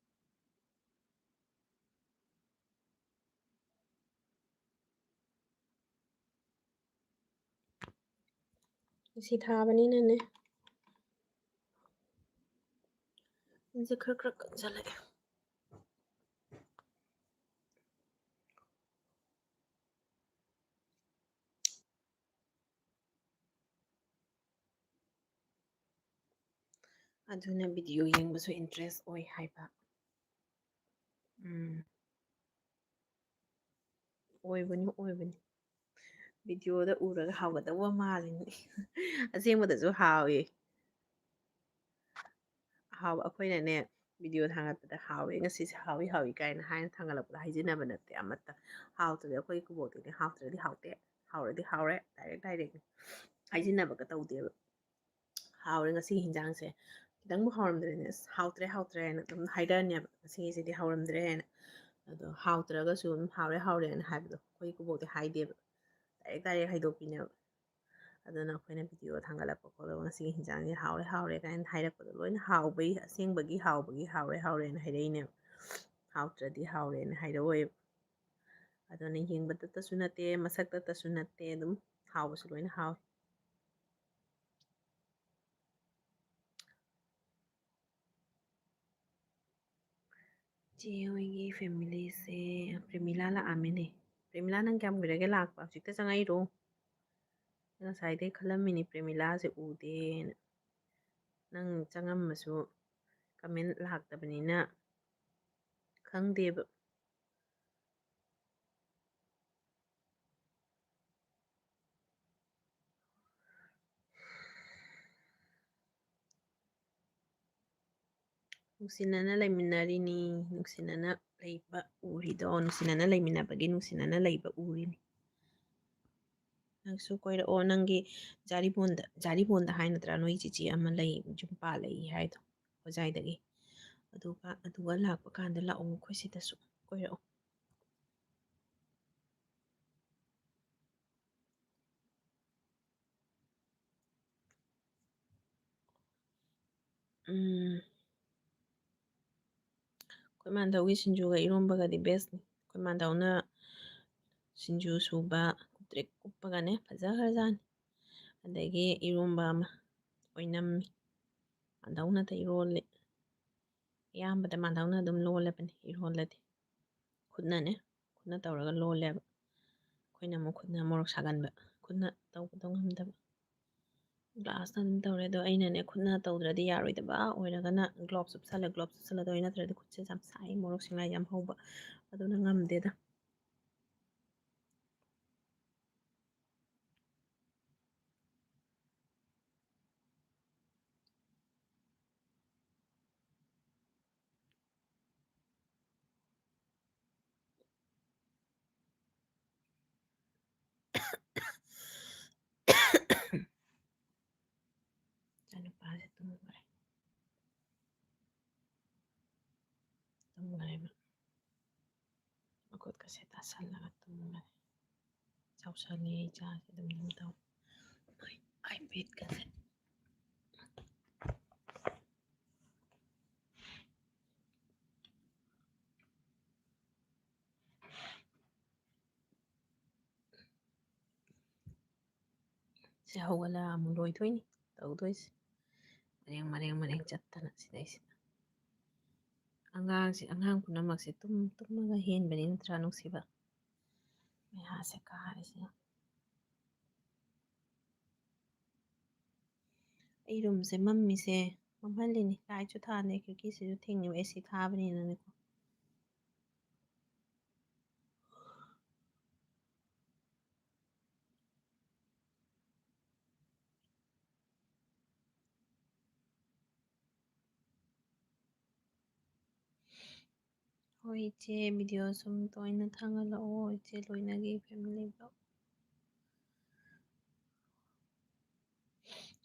ꯁꯤ ꯊꯥꯕꯅꯤꯅꯅꯦ, ꯁꯤ ꯈꯔ ꯈꯔ ꯀꯪꯁꯜꯂꯛꯑꯦ꯫ ꯑꯗꯨꯅ ꯚꯤꯗꯤꯑꯣ ꯌꯦꯡꯕꯁꯨ ꯏꯟꯇꯔꯦꯁ ꯑꯣꯏ ꯍꯥꯏꯕ꯫ ꯎꯝ꯫ ꯑꯣꯏꯕꯅꯤ, ꯑꯣꯏꯕꯅꯤ꯫ ꯚꯤꯗꯤꯑꯣꯗ ꯎꯔꯒ ꯍꯥꯎꯒꯗꯧꯕ ꯃꯥꯜꯂꯤꯅꯤ꯫ ꯑꯁꯦꯡꯕꯗꯁꯨ ꯍꯥꯎꯋꯤ꯫ ꯍꯥꯎ-, ꯑꯩꯈꯣꯏꯅꯅꯦ, ꯚꯤꯗꯤꯑꯣ ꯊꯥꯡꯒꯠꯄꯗ "ꯍꯥꯎꯋꯦ, ꯉꯁꯤꯁꯦ ꯍꯥꯎꯋꯤ, ꯍꯥꯎꯋꯤ" ꯀꯥꯏꯅ ꯍꯥꯏꯅ ꯊꯥꯡꯒꯠꯂꯛꯄꯗ ꯍꯥꯏꯖꯤꯟꯅꯕ ꯅꯠꯇꯦ ꯑꯃꯠꯇ꯫ ꯍꯥꯎꯇ꯭ꯔꯗꯤ ꯑꯩꯈꯣꯏ ꯀꯨꯕꯣꯛꯇꯨꯗꯤ "ꯍꯥꯎꯇ꯭ꯔꯗꯤ ꯍꯥꯎꯇꯦ, ꯍꯥꯎꯔꯗꯤ ꯍꯥꯎꯔꯦ", ꯗꯥꯏꯔꯦꯛ ꯗꯥꯏꯔꯦꯛꯅꯤ꯫ ꯍꯥꯏꯖꯤꯟꯅꯕꯒ ꯇꯧꯗꯦꯕ꯫ "ꯍꯥꯎꯔꯦ ꯉꯁꯤꯒꯤ ꯍꯤꯟꯖꯥꯡꯁꯦ", ꯈꯤꯇꯪꯕꯨ ꯍꯥꯎꯔꯝꯗ꯭ꯔꯦꯅꯦ, "ꯑꯁ, ꯍꯥꯎꯇ꯭ꯔꯦ, ꯍꯥꯎꯇ꯭ꯔꯦ" ꯍꯥꯏꯅ ꯑꯗꯨꯝ ꯍꯥꯏꯔꯛꯑꯅꯦꯕ, "ꯉꯁꯤꯒꯤꯁꯤꯗꯤ ꯍꯥꯎꯔꯝꯗ꯭ꯔꯦ" ꯍꯥꯏꯅ꯫ ꯑꯗꯣ ꯍꯥꯎꯇ꯭ꯔꯒꯁꯨ ꯑꯗꯨꯝ "ꯍꯥꯎꯔꯦ, ꯍꯥꯎꯔꯦ" ꯍꯥꯏꯅ ꯍꯥꯏꯕꯗꯣ ꯑꯩꯈꯣꯏ ꯀꯨꯕꯣꯛꯇꯤ ꯍꯥꯏꯗꯦꯕ꯫ Direct direct ꯍꯥꯏꯗꯣꯛꯄꯤꯅꯦꯕ꯫ ꯑꯗꯨꯅ ꯑꯩꯈꯣꯏꯅ ꯚꯤꯗꯤꯑꯣ ꯊꯥꯡꯒꯠꯂꯛꯄ ꯈꯣꯠꯂꯛꯄ, "ꯉꯁꯤꯒꯤ ꯍꯤꯟꯖꯥꯡꯁꯦ ꯍꯥꯎꯔꯦ, ꯍꯥꯎꯔꯦ" ꯀꯥꯏꯅ ꯍꯥꯏꯔꯛꯄꯗꯣ ꯂꯣꯏꯅ ꯍꯥꯎꯕꯒꯤ, ꯑꯁꯦꯡꯕꯒꯤ ꯍꯥꯎꯕꯒꯤ "ꯍꯥꯎꯔꯦ, ꯍꯥꯎꯔꯦꯅ" ꯍꯥꯏꯔꯛꯏꯅꯦꯕ꯫ "ꯍꯥꯎꯇ꯭ꯔꯗꯤ ꯍꯥꯎꯔꯦꯅ" ꯍꯥꯏꯔꯛꯑꯣꯏꯕ꯫ ꯑꯗꯨꯅ ꯌꯦꯡꯕꯗꯇꯁꯨ ꯅꯠꯇꯦ, ꯃꯁꯛꯇꯇꯁꯨ ꯅꯠꯇꯦ, ꯑꯗꯨꯝ ꯍꯥꯎꯕꯁꯨ ꯂꯣꯏꯅ ꯍꯥꯎꯋꯤ꯫ ꯆꯦ ꯍꯣꯏꯒꯤ ꯐꯦꯃꯤꯂꯤꯁꯦ, ꯄ꯭ꯔꯦꯃꯤꯂꯥ ꯂꯥꯛꯑꯝꯃꯤꯅꯦ꯫ ꯄ꯭ꯔꯦꯃꯤꯂꯥ, ꯅꯪ ꯀꯌꯥꯝ ꯀꯨꯏꯔꯒꯦ ꯂꯥꯛꯄ? ꯍꯧꯖꯤꯛꯇ ꯆꯪꯉꯛꯏꯔꯣ? ꯉꯁꯥꯏꯗꯩ ꯈꯜꯂꯝꯃꯤꯅꯤ ꯄ꯭ꯔꯦꯃꯤꯂꯥꯁꯦ ꯎꯗꯦꯅ꯫ ꯅꯪ ꯆꯪꯉꯝꯃꯁꯨ ꯀꯃꯦꯟ ꯂꯥꯛꯇꯕꯅꯤꯅ ꯈꯪꯗꯦꯕ꯫ ꯅꯨꯡꯁꯤꯅꯅ ꯂꯩꯃꯤꯟꯅꯔꯤꯅꯤ, ꯅꯨꯡꯁꯤꯅꯅ ꯂꯩꯕ ꯎꯔꯤꯗꯣ, ꯅꯨꯡꯁꯤꯅꯅ ꯂꯩꯃꯤꯟꯅꯕꯒꯤ ꯅꯨꯡꯁꯤꯅꯅ ꯂꯩꯕ ꯎꯔꯤꯅꯤ꯫ ꯅꯪꯁꯨ ꯀꯣꯏꯔꯛꯑꯣ, ꯅꯪꯒꯤ ꯖꯥꯔꯤꯕꯣꯟꯗ, ꯖꯥꯔꯤꯕꯣꯟꯗ ꯍꯥꯏ ꯅꯠꯇ꯭ꯔꯥ, ꯅꯣꯏ ꯆꯤꯆꯦ ꯑꯃ ꯂꯩ, ꯌꯨꯝ ꯄꯥꯜꯂꯛꯏ ꯍꯥꯏꯗꯣ, ꯍꯣꯖꯥꯏꯗꯒꯤ꯫ ꯑꯗꯨꯒ, ꯑꯗꯨꯒ ꯂꯥꯛꯄ ꯀꯥꯟꯗ ꯂꯥꯛꯑꯣ, ꯑꯩꯈꯣꯏ ꯁꯤꯗꯁꯨ ꯀꯣꯏꯔꯛꯑꯣ꯫ ꯎꯝ꯫ ꯑꯩꯈꯣꯏ ꯃꯥꯟꯙꯧꯒꯤ ꯁꯤꯡꯖꯨꯒ ꯏꯔꯣꯝꯕꯒꯗꯤ ꯕꯦꯁꯅꯤ꯫ ꯑꯩꯈꯣꯏ ꯃꯥꯟꯙꯧꯅ ꯁꯤꯡꯖꯨ ꯁꯨꯕ ꯀꯨꯞꯇ꯭ꯔꯤꯛ ꯀꯨꯞꯄꯒꯅꯦ, ꯐꯖꯈ꯭ꯔꯖꯥꯠꯅꯤ꯫ ꯑꯗꯒꯤ ꯏꯔꯣꯝꯕ ꯑꯃ ꯑꯣꯏꯅꯝꯃꯤ꯫ ꯃꯥꯟꯙꯧꯅꯇ ꯏꯔꯣꯜꯂꯤ꯫ ꯑꯌꯥꯝꯕꯗ ꯃꯥꯟꯙꯧꯅ ꯑꯗꯨꯝ ꯂꯣꯜꯂꯕꯅꯤ ꯏꯔꯣꯜꯂꯗꯤ꯫ ꯈꯨꯠꯅꯅꯦ, ꯈꯨꯠꯅ ꯇꯧꯔꯒ ꯂꯣꯜꯂꯦꯕ꯫ ꯑꯩꯈꯣꯏꯅ ꯑꯃꯨꯛ ꯈꯨꯠꯅ ꯃꯣꯔꯣꯛ ꯁꯥꯒꯟꯕ, ꯈꯨꯠꯅ ꯇꯧꯕꯗꯣ ꯉꯝꯗꯕ꯫ ꯒ꯭ꯂꯥꯁꯅ ꯑꯗꯨꯝ ꯇꯧꯔꯦ꯫ ꯑꯗꯣ ꯑꯩꯅꯅꯦ, ꯈꯨꯠꯅ ꯇꯧꯗ꯭ꯔꯗꯤ ꯌꯥꯔꯣꯏꯗꯕ ꯑꯣꯏꯔꯒꯅ ꯒ꯭ꯂꯣꯞꯁ ꯎꯞꯁꯜꯂꯦ꯫ ꯒ꯭ꯂꯣꯞꯁ ꯎꯞꯁꯜꯂ ꯇꯧꯔꯦ, ꯅꯠꯇ꯭ꯔꯗꯤ ꯈꯨꯠꯁꯦ ꯌꯥꯝ ꯁꯥꯏ, ꯃꯣꯔꯣꯛ ꯁꯤꯡꯂꯥꯏ ꯌꯥꯝ ꯍꯧꯕ, ꯑꯗꯨꯅ ꯉꯝꯗꯦꯗ꯫ ꯏꯆꯥꯅꯨꯄꯥꯁꯦ ꯇꯨꯝꯈ꯭ꯔꯦ꯫ ꯇꯨꯝꯈ꯭ꯔꯦꯕ꯫ ꯃꯈꯨꯠꯀꯁꯦ ꯇꯥꯁꯜꯂꯒ ꯇꯨꯝꯈ꯭ꯔꯦ꯫ ꯆꯥꯎꯁꯜꯂꯤ ꯏꯆꯥꯁꯦ, ꯑꯗꯨꯝ ꯑꯗꯨꯝ ꯇꯧ꯫ ꯑꯥꯏ-, iPad-ꯀꯁꯦ꯫ ꯁꯤ ꯍꯧꯒꯠꯂ ꯑꯃꯨꯛ ꯂꯣꯏꯗꯣꯏꯅꯤ ꯇꯧꯗꯣꯏꯁꯦ꯫ ꯃꯔꯦꯡ, ꯃꯔꯦꯡ, ꯃꯔꯦꯡ ꯆꯠꯇꯅ ꯁꯤꯗꯩꯁꯤꯗ꯫ ꯑꯉꯥꯡꯁꯤ, ꯑꯉꯥꯡ ꯄꯨꯝꯅꯃꯛꯁꯦ ꯇꯨꯝ-, ꯇꯨꯝꯃꯒ ꯍꯦꯟꯕꯅꯤ ꯅꯠꯇ꯭ꯔꯥ, ꯅꯨꯡꯁꯤꯕ? ꯃꯩꯍꯥꯁꯦ ꯀꯥꯔꯤꯁꯦ꯫ ꯑꯩ room-ꯁꯦ ꯃꯝꯃꯤꯁꯦ, ꯃꯝꯍꯜꯂꯤꯅꯤ꯫ Light-ꯁꯨ ꯊꯥꯟꯗꯦ, ꯈꯤꯔꯀꯤꯁꯤꯁꯨ ꯊꯤꯡꯉꯤꯕ, AC ꯊꯥꯕꯅꯤꯅꯅꯦꯀꯣ꯫ ꯍꯣꯏ ꯏꯆꯦ, video ꯁꯨꯝ ꯇꯣꯏꯅ ꯊꯥꯒꯠꯂꯛꯑꯣ ꯏꯆꯦ, ꯂꯣꯏꯅꯒꯤ family vlog꯫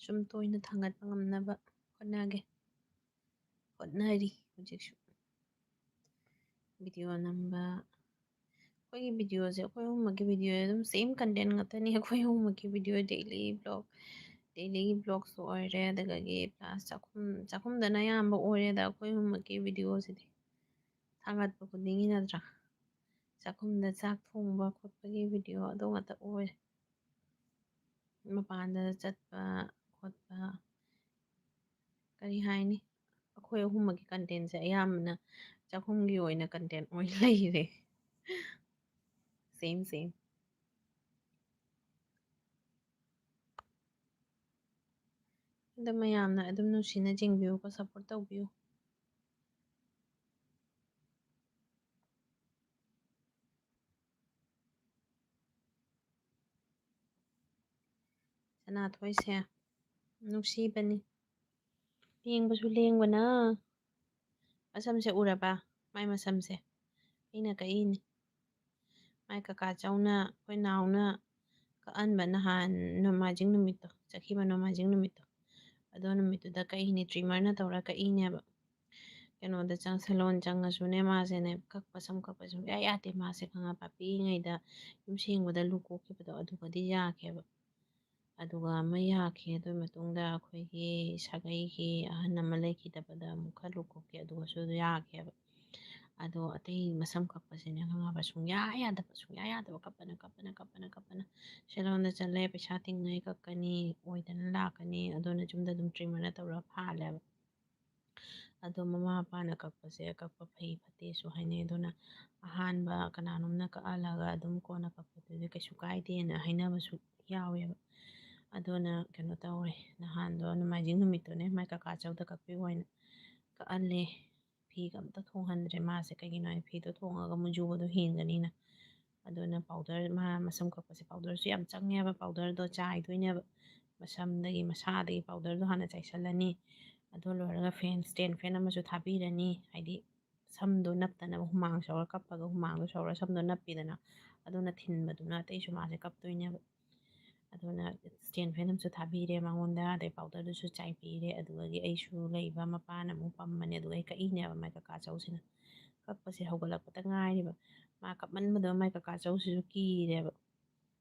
ꯁꯨꯝ ꯇꯣꯏꯅ ꯊꯥꯒꯠꯄ ꯉꯝꯅꯕ ꯍꯣꯠꯅꯒꯦ꯫ ꯍꯣꯠꯅꯔꯤ ꯍꯧꯖꯤꯛꯁꯨ꯫ Video ꯅꯝꯕ, ꯑꯩꯈꯣꯏꯒꯤ video-ꯁꯦ, ꯑꯩꯈꯣꯏ ꯑꯍꯨꯝꯃꯛꯀꯤ video ꯑꯗꯨꯝ same content ꯉꯥꯛꯇꯅꯤ꯫ ꯑꯩꯈꯣꯏ ꯑꯍꯨꯝꯃꯛꯀꯤ video daily vlog, daily vlog-ꯁꯨ ꯑꯣꯏꯔꯦ, ꯑꯗꯨꯗꯒꯤ plus ꯆꯥꯛꯈꯨꯝ, ꯆꯥꯛꯈꯨꯝꯗꯅ ꯑꯌꯥꯝꯕ ꯑꯣꯏꯔꯦꯗ ꯑꯩꯈꯣꯏ ꯑꯍꯨꯝꯃꯛꯀꯤ video-ꯁꯤꯗꯤ꯫ ꯊꯥꯒꯠꯄ ꯈꯨꯗꯤꯡꯒꯤ ꯅꯠꯇ꯭ꯔꯥ? ꯆꯥꯛꯈꯨꯝꯗ ꯆꯥꯛ ꯊꯣꯡꯕ ꯈꯣꯠꯄꯒꯤ video ꯑꯗꯨ ꯉꯥꯛꯇ ꯑꯣꯏꯔꯦ꯫ ꯃꯄꯥꯟꯗ ꯆꯠꯄ ꯈꯣꯠꯄ, ꯀꯔꯤ ꯍꯥꯏꯅꯤ, ꯑꯩꯈꯣꯏ ꯑꯍꯨꯝꯃꯛꯀꯤ content-ꯁꯦ ꯑꯌꯥꯝꯕꯅ ꯆꯥꯛꯈꯨꯝꯒꯤ ꯑꯣꯏꯅ content ꯑꯣꯏꯅ ꯂꯩꯔꯦ꯫ Same, same. ꯑꯗꯣ ꯃꯌꯥꯝꯅ ꯑꯗꯨꯝ ꯅꯨꯡꯁꯤꯅ ꯌꯦꯡꯕꯤꯌꯨꯀꯣ, support ꯇꯧꯕꯤꯌꯨ꯫ ꯁꯅꯥꯊꯣꯏꯁꯦ ꯅꯨꯡꯁꯤꯕꯅꯤ, ꯂꯦꯡꯕꯁꯨ ꯂꯦꯡꯕꯅ꯫ ꯃꯁꯝꯁꯦ ꯎꯔꯕ? ꯃꯥꯏ ꯃꯁꯝꯁꯦ ꯑꯩꯅ ꯀꯛꯏꯅꯤ꯫ ꯃꯥꯏ ꯀꯀꯥ ꯆꯧꯅ, ꯑꯩꯈꯣꯏ ꯅꯥꯎꯅ ꯀꯛꯍꯟꯕ ꯅꯍꯥꯟ ꯅꯣꯡꯃꯥꯏꯖꯤꯡ ꯅꯨꯃꯤꯠꯇꯣ, ꯆꯠꯈꯤꯕ ꯅꯣꯡꯃꯥꯏꯖꯤꯡ ꯅꯨꯃꯤꯠꯇꯣ, ꯑꯗꯣ ꯅꯨꯃꯤꯠꯇꯨꯗ ꯀꯛꯏꯅꯦ, trimmerꯅ ꯇꯧꯔ ꯀꯛꯏꯅꯦꯕ꯫ ꯀꯩꯅꯣꯗ ꯆꯪ, salon ꯆꯪꯉꯁꯨꯅꯦ, ꯃꯥꯁꯦꯅꯦ, ꯀꯛꯄ, ꯁꯝ ꯀꯛꯄ ꯁꯨꯡꯌꯥ ꯌꯥꯗꯦ ꯃꯥꯁꯦ, ꯈꯪꯉꯕ? ꯄꯤꯛꯏꯉꯩꯗ ꯌꯨꯝ ꯁꯦꯡꯕꯗ ꯂꯨ ꯀꯣꯛꯈꯤꯕꯗꯣ, ꯑꯗꯨꯒꯗꯤ ꯌꯥꯈꯤꯑꯕ꯫ ꯑꯗꯨꯒ ꯑꯃ ꯌꯥꯈꯤ꯫ ꯑꯗꯨꯒꯤ ꯃꯇꯨꯡꯗ ꯑꯩꯈꯣꯏꯒꯤ ꯁꯥꯒꯩꯒꯤ ꯑꯍꯟ ꯑꯃ ꯂꯩꯈꯤꯗꯕꯗ ꯑꯃꯨꯛ ꯈꯔ ꯂꯨ ꯀꯣꯛꯈꯤ, ꯑꯗꯨꯒꯁꯨ ꯌꯥꯈꯤꯑꯕ꯫ ꯑꯗꯣ ꯑꯇꯩ ꯃꯁꯝ ꯀꯛꯄꯁꯤꯅꯦ, ꯈꯪꯉꯕ? ꯁꯨꯡꯌꯥ ꯌꯥꯗꯕ, ꯁꯨꯡꯌꯥ ꯌꯥꯗꯕ, ꯀꯞꯄꯅ, ꯀꯞꯄꯅ, ꯀꯞꯄꯅ, ꯀꯞꯄꯅ꯫ Salonꯗ ꯆꯠꯂꯦ, ꯄꯩꯁꯥ ꯇꯤꯡꯉꯩ ꯀꯛꯀꯅꯤ, ꯑꯣꯏꯗꯅ ꯂꯥꯛꯀꯅꯤ, ꯑꯗꯨꯅ ꯌꯨꯝꯗ ꯑꯗꯨꯝ trimmerꯅ ꯇꯧꯔꯒ ꯐꯥꯜꯂꯦꯕ꯫ ꯑꯗꯣ ꯃꯃꯥ ꯃꯄꯥꯅ ꯀꯛꯄꯁꯦ, ꯀꯛꯄ ꯐꯩ ꯐꯠꯇꯦꯁꯨ ꯍꯥꯏꯅꯩ꯫ ꯑꯗꯨꯅ ꯑꯍꯥꯟꯕ ꯀꯅꯥꯅꯣꯝꯅ ꯀꯛꯍꯜꯂꯒ ꯑꯗꯨꯝ ꯀꯣꯟꯅ ꯀꯛꯄꯗꯨꯗꯤ ꯀꯩꯁꯨ ꯀꯥꯏꯗꯦꯅ ꯍꯥꯏꯅꯕꯁꯨ ꯌꯥꯎꯋꯦꯕ꯫ ꯑꯗꯨꯅ ꯀꯩꯅꯣ ꯇꯧꯔꯦ, ꯅꯍꯥꯟꯗꯣ ꯅꯣꯡꯃꯥꯏꯖꯤꯡ ꯅꯨꯃꯤꯠꯇꯨꯅꯦ, ꯃꯥꯏ ꯀꯀꯥ ꯆꯧꯗ ꯀꯛꯄꯤꯌꯨ ꯍꯥꯏꯅ ꯀꯛꯍꯜꯂꯦ꯫ ꯐꯤꯒ ꯑꯝꯇ ꯊꯣꯡꯍꯟꯗ꯭ꯔꯦ ꯃꯥꯁꯦ, ꯀꯩꯒꯤꯅꯣ ꯍꯥꯏꯗꯤ ꯐꯤꯗꯣ ꯊꯣꯡꯉꯒ ꯃꯨꯖꯨꯕꯗꯣ ꯍꯦꯟꯒꯅꯤꯅ꯫ ꯑꯗꯨꯅ powder, ꯃꯥ ꯃꯁꯝ ꯀꯛꯄꯁꯦ powderꯁꯨ ꯌꯥꯝ ꯆꯪꯉꯦꯕ, powderꯗꯣ ꯆꯥꯏꯗꯣꯏꯅꯦꯕ꯫ ꯃꯁꯝꯗꯒꯤ, ꯃꯁꯥꯗꯒꯤ powderꯗꯣ ꯍꯥꯟꯅ ꯆꯥꯏꯁꯜꯂꯅꯤ꯫ ꯑꯗꯨ ꯂꯣꯏꯔꯒ fan, stand fan ꯑꯃꯁꯨ ꯊꯥꯕꯤꯔꯅꯤ, ꯍꯥꯏꯗꯤ ꯁꯝꯗꯣ ꯅꯞꯇꯅꯕ, ꯍꯨꯃꯥꯡ ꯁꯧꯔ ꯀꯞꯄꯒ ꯍꯨꯃꯥꯡꯗꯣ ꯁꯧꯔ ꯁꯝꯗꯣ ꯅꯞꯄꯤꯗꯅ, ꯑꯗꯨꯅ ꯊꯤꯟꯕꯗꯨꯅ ꯑꯇꯩꯁꯨ ꯃꯥꯁꯦ ꯀꯞꯇꯣꯏꯅꯦꯕ꯫ ꯑꯗꯨꯅ stand fan ꯑꯃꯁꯨ ꯊꯥꯕꯤꯔꯦ ꯃꯉꯣꯟꯗ, ꯑꯗꯩ powderꯗꯨꯁꯨ ꯆꯥꯏꯕꯤꯔꯦ꯫ ꯑꯗꯨꯗꯒꯤ ꯑꯩꯁꯨ ꯂꯩꯕ ꯃꯄꯥꯅ ꯑꯃꯨꯛ ꯄꯝꯕꯅꯦ, ꯑꯗꯨꯒ ꯑꯩ ꯀꯛꯏꯅꯦꯕ ꯃꯥꯏ ꯀꯀꯥ ꯆꯧꯁꯤꯅ꯫ ꯀꯛꯄꯁꯦ ꯍꯧꯒꯠꯂꯛꯄꯗ ꯉꯥꯏꯔꯤꯕ꯫ ꯃꯥ ꯀꯞꯃꯟꯕꯗꯣ ꯃꯥꯏ ꯀꯀꯥ ꯆꯧꯁꯤꯁꯨ ꯀꯤꯔꯦꯕ꯫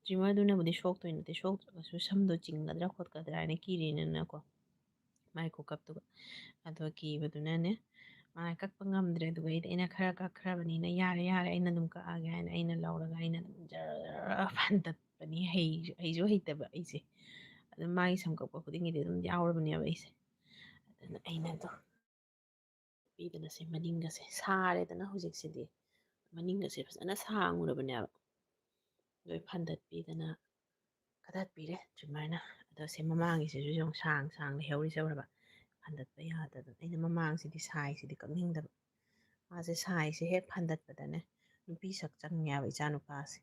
Trimmerꯗꯨꯅꯕꯨꯗꯤ ꯁꯣꯛꯇꯣꯏ ꯅꯠꯇꯦ, ꯁꯣꯛꯇ꯭ꯔꯒꯁꯨ ꯁꯝꯗꯣ ꯆꯤꯡꯒꯗ꯭ꯔꯥ ꯈꯣꯠꯀꯗ꯭ꯔꯥ ꯍꯥꯏꯅ ꯀꯤꯔꯤꯅꯤꯅꯀꯣ, ꯃꯥꯏ ꯈꯨꯀꯞꯇꯨꯒ꯫ ꯑꯗꯣ ꯀꯤꯕꯗꯨꯅꯅꯦ, ꯃꯥ ꯀꯛꯄ ꯉꯝꯗ꯭ꯔꯦ꯫ ꯑꯗꯨꯒ ꯑꯩꯗꯤ, ꯑꯩꯅ ꯈꯔ ꯀꯛꯈ꯭ꯔꯕꯅꯤꯅ ꯌꯥꯔꯦ, ꯌꯥꯔꯦ, ꯑꯩꯅ ꯑꯗꯨꯝ ꯀꯛꯑꯒꯦ ꯍꯥꯏꯅ ꯑꯩꯅ ꯂꯧꯔꯒ ꯑꯩꯅ ꯑꯗꯨꯝ ꯖꯔ ꯐꯟꯗꯠꯄꯅꯤ꯫ ꯍꯩ-, ꯍꯩꯁꯨ ꯍꯩꯇꯕ ꯑꯩꯁꯦ꯫ ꯑꯗꯨꯝ ꯃꯥꯒꯤ ꯁꯝ ꯀꯛꯄ ꯈꯨꯗꯤꯡꯒꯤꯗꯤ ꯑꯗꯨꯝ ꯌꯥꯎꯔꯕꯅꯦꯕ ꯑꯩꯁꯦ꯫ ꯑꯗꯨꯅ ꯑꯩꯅ ꯑꯗꯨꯝ ꯄꯤꯗꯅ ꯁꯦ, ꯃꯅꯤꯡꯒꯁꯦ ꯁꯥꯔꯦꯗꯅ ꯍꯧꯖꯤꯛꯁꯤꯗꯤ꯫ ꯃꯅꯤꯡꯒꯁꯦ ꯐꯖꯅ ꯁꯥꯡꯉꯨꯔꯕꯅꯦꯕ꯫ ꯂꯣꯏ ꯐꯟꯗꯠꯄꯤꯗꯅ ꯀꯗꯠꯄꯤꯔꯦ trimmerꯅ꯫ ꯑꯗꯣ ꯁꯤ ꯃꯃꯥꯡꯒꯤꯁꯤꯁꯨ ꯌꯦꯡꯉꯨ, ꯁꯥꯡ ꯁꯥꯡ ꯂꯩꯍꯧꯔꯤꯁꯦ ꯎꯔꯕ? ꯐꯟꯗꯠꯄ ꯌꯥꯗꯗꯅ꯫ ꯑꯩꯅ ꯃꯃꯥꯡꯁꯤꯗꯤ, ꯁꯥꯏꯁꯤꯗꯤ ꯀꯛꯅꯤꯡꯗꯕ꯫ ꯃꯥꯁꯦ, ꯁꯥꯏꯁꯦ ꯍꯦꯛ ꯐꯟꯗꯠꯄꯗꯅꯦ, ꯅꯨꯄꯤ ꯁꯛ ꯆꯪꯉꯦꯕ ꯏꯆꯥ ꯅꯨꯄꯥꯁꯦ꯫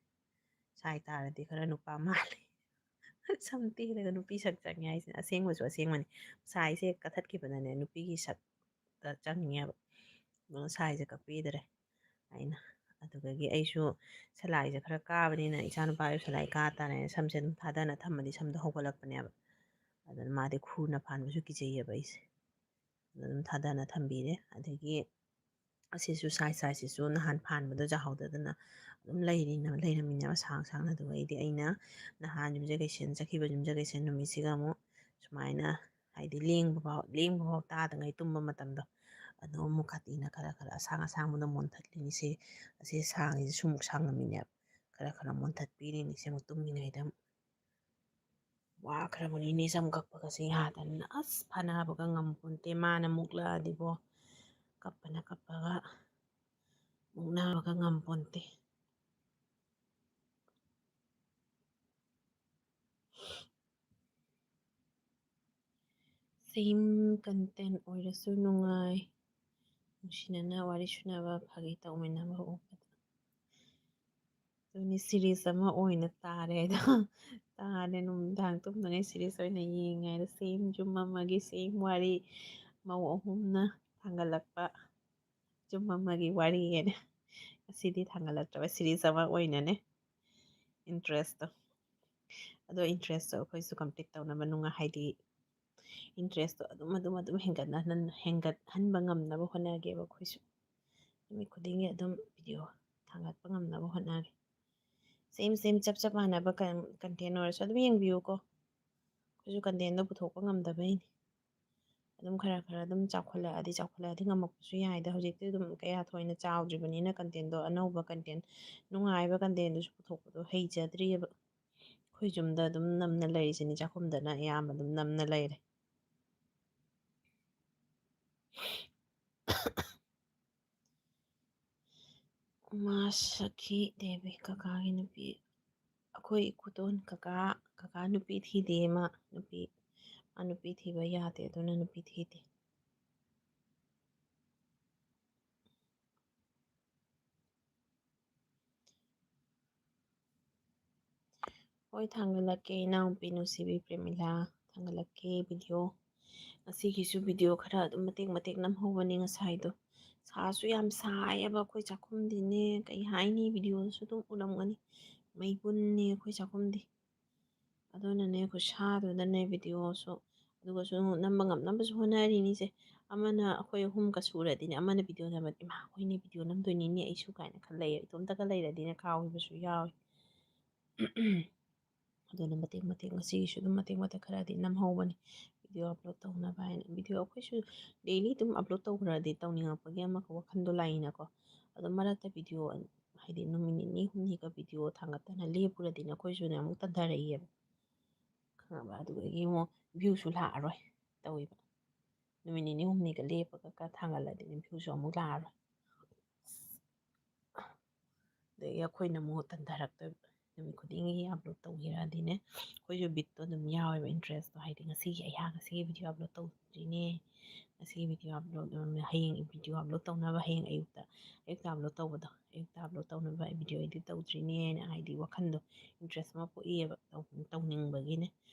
ꯁꯥꯏ ꯇꯥꯔꯗꯤ ꯈꯔ ꯅꯨꯄꯥ ꯃꯥꯜꯂꯤ꯫ ꯁꯝ ꯇꯦꯜꯂꯒ ꯅꯨꯄꯤ ꯁꯛ ꯆꯪꯉꯦ ꯍꯥꯏꯁꯤꯅ ꯑꯁꯦꯡꯕꯁꯨ ꯑꯁꯦꯡꯕꯅꯤ꯫ ꯁꯥꯏꯁꯦ ꯍꯦꯛ ꯀꯛꯊꯠꯈꯤꯕꯗꯅꯦ, ꯅꯨꯄꯤꯒꯤ ꯁꯛꯇ ꯆꯪꯉꯦꯕ꯫ ꯑꯗꯨꯅ ꯁꯥꯏꯁꯦ ꯀꯛꯄꯤꯗ꯭ꯔꯦ ꯑꯩꯅ꯫ ꯑꯗꯨꯗꯒꯤ ꯑꯩꯁꯨ ꯁꯂꯥꯏꯁꯦ ꯈꯔ ꯀꯥꯕꯅꯤꯅ, ꯏꯆꯥ ꯅꯨꯄꯥꯁꯨ ꯁꯂꯥꯏ ꯀꯥ ꯇꯥꯔꯦꯅ ꯁꯝꯁꯦ ꯑꯗꯨꯝ ꯊꯥꯗꯅ ꯊꯝꯃꯗꯤ ꯁꯝꯗꯣ ꯍꯧꯒꯠꯂꯛꯄꯅꯦꯕ꯫ ꯑꯗꯨꯅ ꯃꯥꯗꯤ ꯈꯨꯔꯅ ꯐꯥꯟꯕꯁꯨ ꯀꯤꯖꯩꯌꯦꯕ ꯑꯩꯁꯦ꯫ ꯑꯗꯨ ꯑꯗꯨꯝ ꯊꯥꯗꯅ ꯊꯝꯕꯤꯔꯦ꯫ ꯑꯗꯒꯤ ꯑꯁꯤꯁꯨ, ꯁꯥꯏ ꯁꯥꯏꯁꯤꯁꯨ ꯅꯍꯥꯟ ꯐꯥꯟꯕꯗꯣ ꯌꯥꯍꯧꯗꯗꯅ ꯑꯗꯨꯝ ꯂꯩꯔꯤꯅ-, ꯂꯩꯔꯝꯃꯤꯅꯦꯕ ꯁꯥꯡ ꯁꯥꯡꯅ꯫ ꯑꯗꯨꯒ ꯑꯩꯗꯤ, ꯑꯩꯅ ꯅꯍꯥꯟ ꯌꯨꯝꯖꯀꯩꯁ ꯆꯠꯈꯤꯕ ꯌꯨꯝꯖꯀꯩꯁ ꯅꯨꯃꯤꯠꯁꯤꯒ ꯑꯃꯨꯛ ꯁꯨꯃꯥꯏꯅ, ꯍꯥꯏꯗꯤ ꯂꯦꯡꯕ ꯐꯥꯎ, ꯂꯦꯡꯕ ꯐꯥꯎ ꯇꯥꯗꯉꯩ ꯇꯨꯝꯕ ꯃꯇꯝꯗꯣ, ꯑꯗꯨ ꯑꯃꯨꯛ ꯀꯥꯇꯤꯅ ꯈꯔ ꯈꯔ ꯑꯁꯥꯡ ꯑꯁꯥꯡꯕꯗꯣ ꯃꯣꯟꯊꯠꯂꯤꯅꯤ꯫ ꯁꯤ, ꯑꯁꯤ ꯁꯥꯡꯉꯤꯁꯦ ꯁꯨꯃꯨꯛ ꯁꯥꯡꯉꯝꯃꯤꯅꯦꯕ꯫ ꯈꯔ ꯈꯔ ꯃꯣꯟꯊꯠꯄꯤꯔꯤꯅꯤ ꯁꯤ ꯑꯃꯨꯛ ꯇꯨꯝꯃꯤꯉꯩꯗ ꯑꯃꯨꯛ꯫ ꯋꯥꯈ꯭ꯔꯕꯅꯤꯅꯦ ꯁꯝ ꯀꯛꯄꯒꯁꯦ ꯌꯥꯗꯗꯅ꯫ ꯑꯁ, ꯐꯥꯅꯕꯒ ꯉꯝꯄꯣꯟꯇꯦ꯫ ꯃꯥꯅ ꯃꯨꯛꯂꯛꯑꯗꯤꯕꯣ, ꯀꯞꯄꯅ ꯀꯞꯄꯒ, ꯃꯨꯛꯅꯕꯒ ꯉꯝꯄꯣꯟꯇꯦ꯫ Same content ꯑꯣꯏꯔꯁꯨ ꯅꯨꯡꯉꯥꯏ, ꯅꯨꯡꯁꯤꯅꯅ ꯋꯥꯔꯤ ꯁꯨꯅꯕ, ꯐꯥꯒꯤ ꯇꯧꯃꯤꯟꯅꯕ ꯎꯕꯗ꯫ ꯑꯗꯨꯅꯤ, series ꯑꯃ ꯑꯣꯏꯅ ꯇꯥꯔꯦ ꯑꯗꯣ꯫ ꯇꯥꯔꯦ, ꯅꯨꯡꯗꯥꯡ ꯇꯨꯝꯗꯉꯩ series ꯑꯣꯏꯅ ꯌꯦꯡꯉꯦ ꯍꯥꯏꯗꯣ꯫ Same ꯌꯨꯝ ꯑꯃꯒꯤ same ꯋꯥꯔꯤ, ꯃꯧ ꯑꯍꯨꯝꯅ ꯊꯥꯡꯒꯠꯂꯛꯄ ꯌꯨꯝ ꯑꯃꯒꯤ ꯋꯥꯔꯤ ꯍꯥꯏꯅ꯫ ꯉꯁꯤꯗꯤ ꯊꯥꯡꯒꯠꯂꯛꯇ꯭ꯔꯕ, series ꯑꯃ ꯑꯣꯏꯅꯅꯦ, interestꯇꯣ꯫ ꯑꯗꯣ interestꯇꯣ ꯑꯩꯈꯣꯏꯁꯨ complete ꯇꯧꯅꯕ ꯅꯨꯡꯉꯥꯏ, ꯍꯥꯏꯗꯤ interestꯇꯣ ꯑꯗꯨꯝ, ꯑꯗꯨꯝ, ꯑꯗꯨꯝ ꯍꯦꯟꯒꯠꯅ-, ꯍꯦꯟꯒꯠꯍꯟꯕ ꯉꯝꯅꯕ ꯍꯣꯠꯅꯒꯦꯕ ꯑꯩꯈꯣꯏꯁꯨ꯫ ꯅꯨꯃꯤꯠ ꯈꯨꯗꯤꯡꯒꯤ ꯑꯗꯨꯝ video ꯊꯥꯡꯒꯠꯄ ꯉꯝꯅꯕ ꯍꯣꯠꯅꯒꯦ꯫ Same, same, ꯆꯞ, ꯆꯞ ꯃꯥꯟꯅꯕ ꯀꯟ-, content ꯑꯣꯏꯔꯁꯨ ꯑꯗꯨꯝ ꯌꯦꯡꯕꯤꯌꯨꯀꯣ꯫ ꯑꯩꯈꯣꯏꯁꯨ contentꯗꯣ ꯄꯨꯊꯣꯛꯄ ꯉꯝꯗꯕꯩꯅꯤ꯫ ꯑꯗꯨꯝ ꯈꯔ ꯈꯔ ꯑꯗꯨꯝ ꯆꯥꯎꯈꯠꯂꯛꯑꯗꯤ, ꯆꯥꯎꯈꯠꯂꯛꯑꯗꯤ ꯉꯝꯃꯛꯄꯁꯨ ꯌꯥꯏꯗ꯫ ꯍꯧꯖꯤꯛꯇꯤ ꯑꯗꯨꯝ ꯀꯌꯥ ꯊꯣꯏꯅ ꯆꯥꯎꯗ꯭ꯔꯤꯕꯅꯤꯅ contentꯗꯣ, ꯑꯅꯧꯕ content, ꯅꯨꯡꯉꯥꯏꯕ contentꯗꯨꯁꯨ ꯄꯨꯊꯣꯛꯄꯗꯣ ꯍꯩꯖꯗ꯭ꯔꯤꯑꯕ꯫ ꯑꯩꯈꯣꯏ ꯌꯨꯝꯗ ꯑꯗꯨꯝ ꯅꯝꯅ ꯂꯩꯔꯤꯁꯤꯅꯤ, ꯆꯥꯛꯈꯨꯝꯗꯅ ꯑꯌꯥꯝꯕ ꯑꯗꯨꯝ ꯅꯝꯅ ꯂꯩꯔꯦ꯫ ꯎꯃꯥ ꯁꯈꯤ ꯗꯦꯕꯤ, ꯀꯀꯥꯒꯤ ꯅꯨꯄꯤ꯫ ꯑꯩꯈꯣꯏ ꯏꯀꯨꯇꯣꯟ ꯀꯀꯥ, ꯀꯀꯥ ꯅꯨꯄꯤ ꯊꯤꯗꯦ꯫ ꯃꯥ ꯅꯨꯄꯤ, ꯃꯥ ꯅꯨꯄꯤ ꯊꯤꯕ ꯌꯥꯗꯦ, ꯑꯗꯨꯅ ꯅꯨꯄꯤ ꯊꯤꯗꯦ꯫ ꯍꯣꯏ, ꯊꯥꯡꯒꯠꯂꯛꯀꯦ, ꯏꯅꯥꯎꯄꯤ ꯅꯨꯡꯁꯤꯕꯤ ꯄ꯭ꯔꯦꯃꯤꯂꯥ, ꯊꯥꯡꯒꯠꯂꯛꯀꯦ video꯫ ꯉꯁꯤꯒꯤꯁꯨ video ꯈꯔ ꯑꯗꯨꯝ ꯃꯇꯦꯛ ꯃꯇꯦꯛ ꯅꯝꯍꯧꯕꯅꯤ ꯉꯁꯥꯏꯗꯣ꯫ ꯁꯥꯁꯨ ꯌꯥꯝ ꯁꯥꯏꯌꯦꯕ ꯑꯩꯈꯣꯏ ꯆꯥꯛꯈꯨꯝꯗꯤꯅꯦ, ꯀꯩ ꯍꯥꯏꯅꯤ, videoꯗꯁꯨ ꯑꯗꯨꯝ ꯎꯔꯝꯒꯅꯤ, ꯃꯩꯕꯨꯟꯅꯦ ꯑꯩꯈꯣꯏ ꯆꯥꯛꯈꯨꯝꯗꯤ꯫ ꯑꯗꯨꯅꯅꯦ, ꯈꯨꯠꯁꯥꯗꯨꯗꯅꯦ videoꯁꯨ, ꯑꯗꯨꯒꯁꯨ ꯅꯝꯕ ꯉꯝꯅꯕꯁꯨ ꯍꯣꯠꯅꯔꯤꯅꯤꯁꯦ꯫ ꯑꯃꯅ, ꯑꯩꯈꯣꯏ ꯑꯍꯨꯝꯒ ꯁꯨꯔꯗꯤꯅꯦ, ꯑꯃꯅ video ꯅꯝꯕꯗꯤ, "ꯏꯃꯥ, ꯑꯩꯈꯣꯏꯅꯦ video ꯅꯝꯗꯣꯏꯅꯤꯅꯦ ꯑꯩꯁꯨ" ꯀꯥꯏꯅ ꯈꯜ ꯂꯩꯌꯦ꯫ ꯏꯇꯣꯝꯇꯒ ꯂꯩꯔꯗꯤꯅꯦ ꯀꯥꯎꯈꯤꯕꯁꯨ ꯌꯥꯎꯏ꯫ ꯑꯗꯨꯅ ꯃꯇꯦꯛ ꯃꯇꯦꯛ, ꯉꯁꯤꯒꯤꯁꯨ ꯑꯗꯨꯝ ꯃꯇꯦꯛ ꯃꯇꯦꯛ ꯈꯔꯗꯤ ꯅꯝꯍꯧꯕꯅꯤ꯫ Video upload ꯇꯧꯅꯕ ꯍꯥꯏꯅ꯫ Video ꯑꯩꯈꯣꯏꯁꯨ daily ꯑꯗꯨꯝ upload ꯇꯧꯈ꯭ꯔꯗꯤ ꯇꯧꯅꯤꯡꯉꯛꯄꯒꯤ ꯑꯃ ꯋꯥꯈꯜꯗꯣ ꯂꯥꯛꯏꯅꯀꯣ꯫ ꯑꯗꯣ ꯃꯔꯛꯇ video, ꯍꯥꯏꯗꯤ ꯅꯨꯃꯤꯠ ꯅꯤꯅꯤ ꯍꯨꯝꯅꯤꯒ video ꯊꯥꯡꯒꯠꯇꯅ ꯂꯦꯞꯄꯨꯔꯗꯤꯅꯦ ꯑꯩꯈꯣꯏꯁꯨꯅꯦ ꯑꯃꯨꯛ ꯇꯟꯊꯔꯛꯏꯑꯕ꯫ ꯈꯪꯉꯕ? ꯑꯗꯨꯗꯒꯤ ꯑꯃꯨꯛ viewꯁꯨ ꯂꯥꯛꯑꯔꯣꯏ ꯇꯧꯋꯦꯕ꯫ ꯅꯨꯃꯤꯠ ꯅꯤꯅꯤ ꯍꯨꯝꯅꯤꯒ ꯂꯦꯞꯄꯒ ꯈꯔ ꯊꯥꯡꯒꯠꯂꯗꯤꯅꯦ viewꯁꯨ ꯑꯃꯨꯛ ꯂꯥꯛꯑꯔꯣꯏ꯫ ꯑꯗꯒꯤ ꯑꯩꯈꯣꯏꯅ ꯑꯃꯨꯛ ꯇꯟꯊꯔꯛꯇꯣꯏꯕ꯫ ꯅꯨꯃꯤꯠ ꯈꯨꯗꯤꯡꯒꯤ upload ꯇꯧꯈꯤꯔꯛꯑꯗꯤꯅꯦ, ꯑꯩꯈꯣꯏꯁꯨ ꯕꯤꯠꯇꯣ ꯑꯗꯨꯝ ꯌꯥꯎꯋꯦꯕ, interestꯇꯣ꯫ ꯍꯥꯏꯗꯤ ꯉꯁꯤꯒꯤ ꯑꯩꯍꯥꯛ ꯉꯁꯤꯒꯤ video upload ꯇꯧꯗ꯭ꯔꯤꯅꯦ, ꯉꯁꯤꯒꯤ video upload, ꯍꯌꯦꯡ video upload ꯇꯧꯅꯕ, ꯍꯌꯦꯡ ꯑꯌꯨꯛꯇ, ꯑꯌꯨꯛꯇ upload ꯇꯧꯕꯗꯣ, ꯑꯌꯨꯛꯇ upload ꯇꯧꯅꯕ video edit ꯇꯧꯗ꯭ꯔꯤꯅꯦꯅ, ꯍꯥꯏꯗꯤ ꯋꯥꯈꯜꯗꯣ interest ꯑꯃ ꯄꯣꯛꯏꯌꯦꯕ, ꯇꯧ-, ꯇꯧꯅꯤꯡꯕꯒꯤꯅꯦ꯫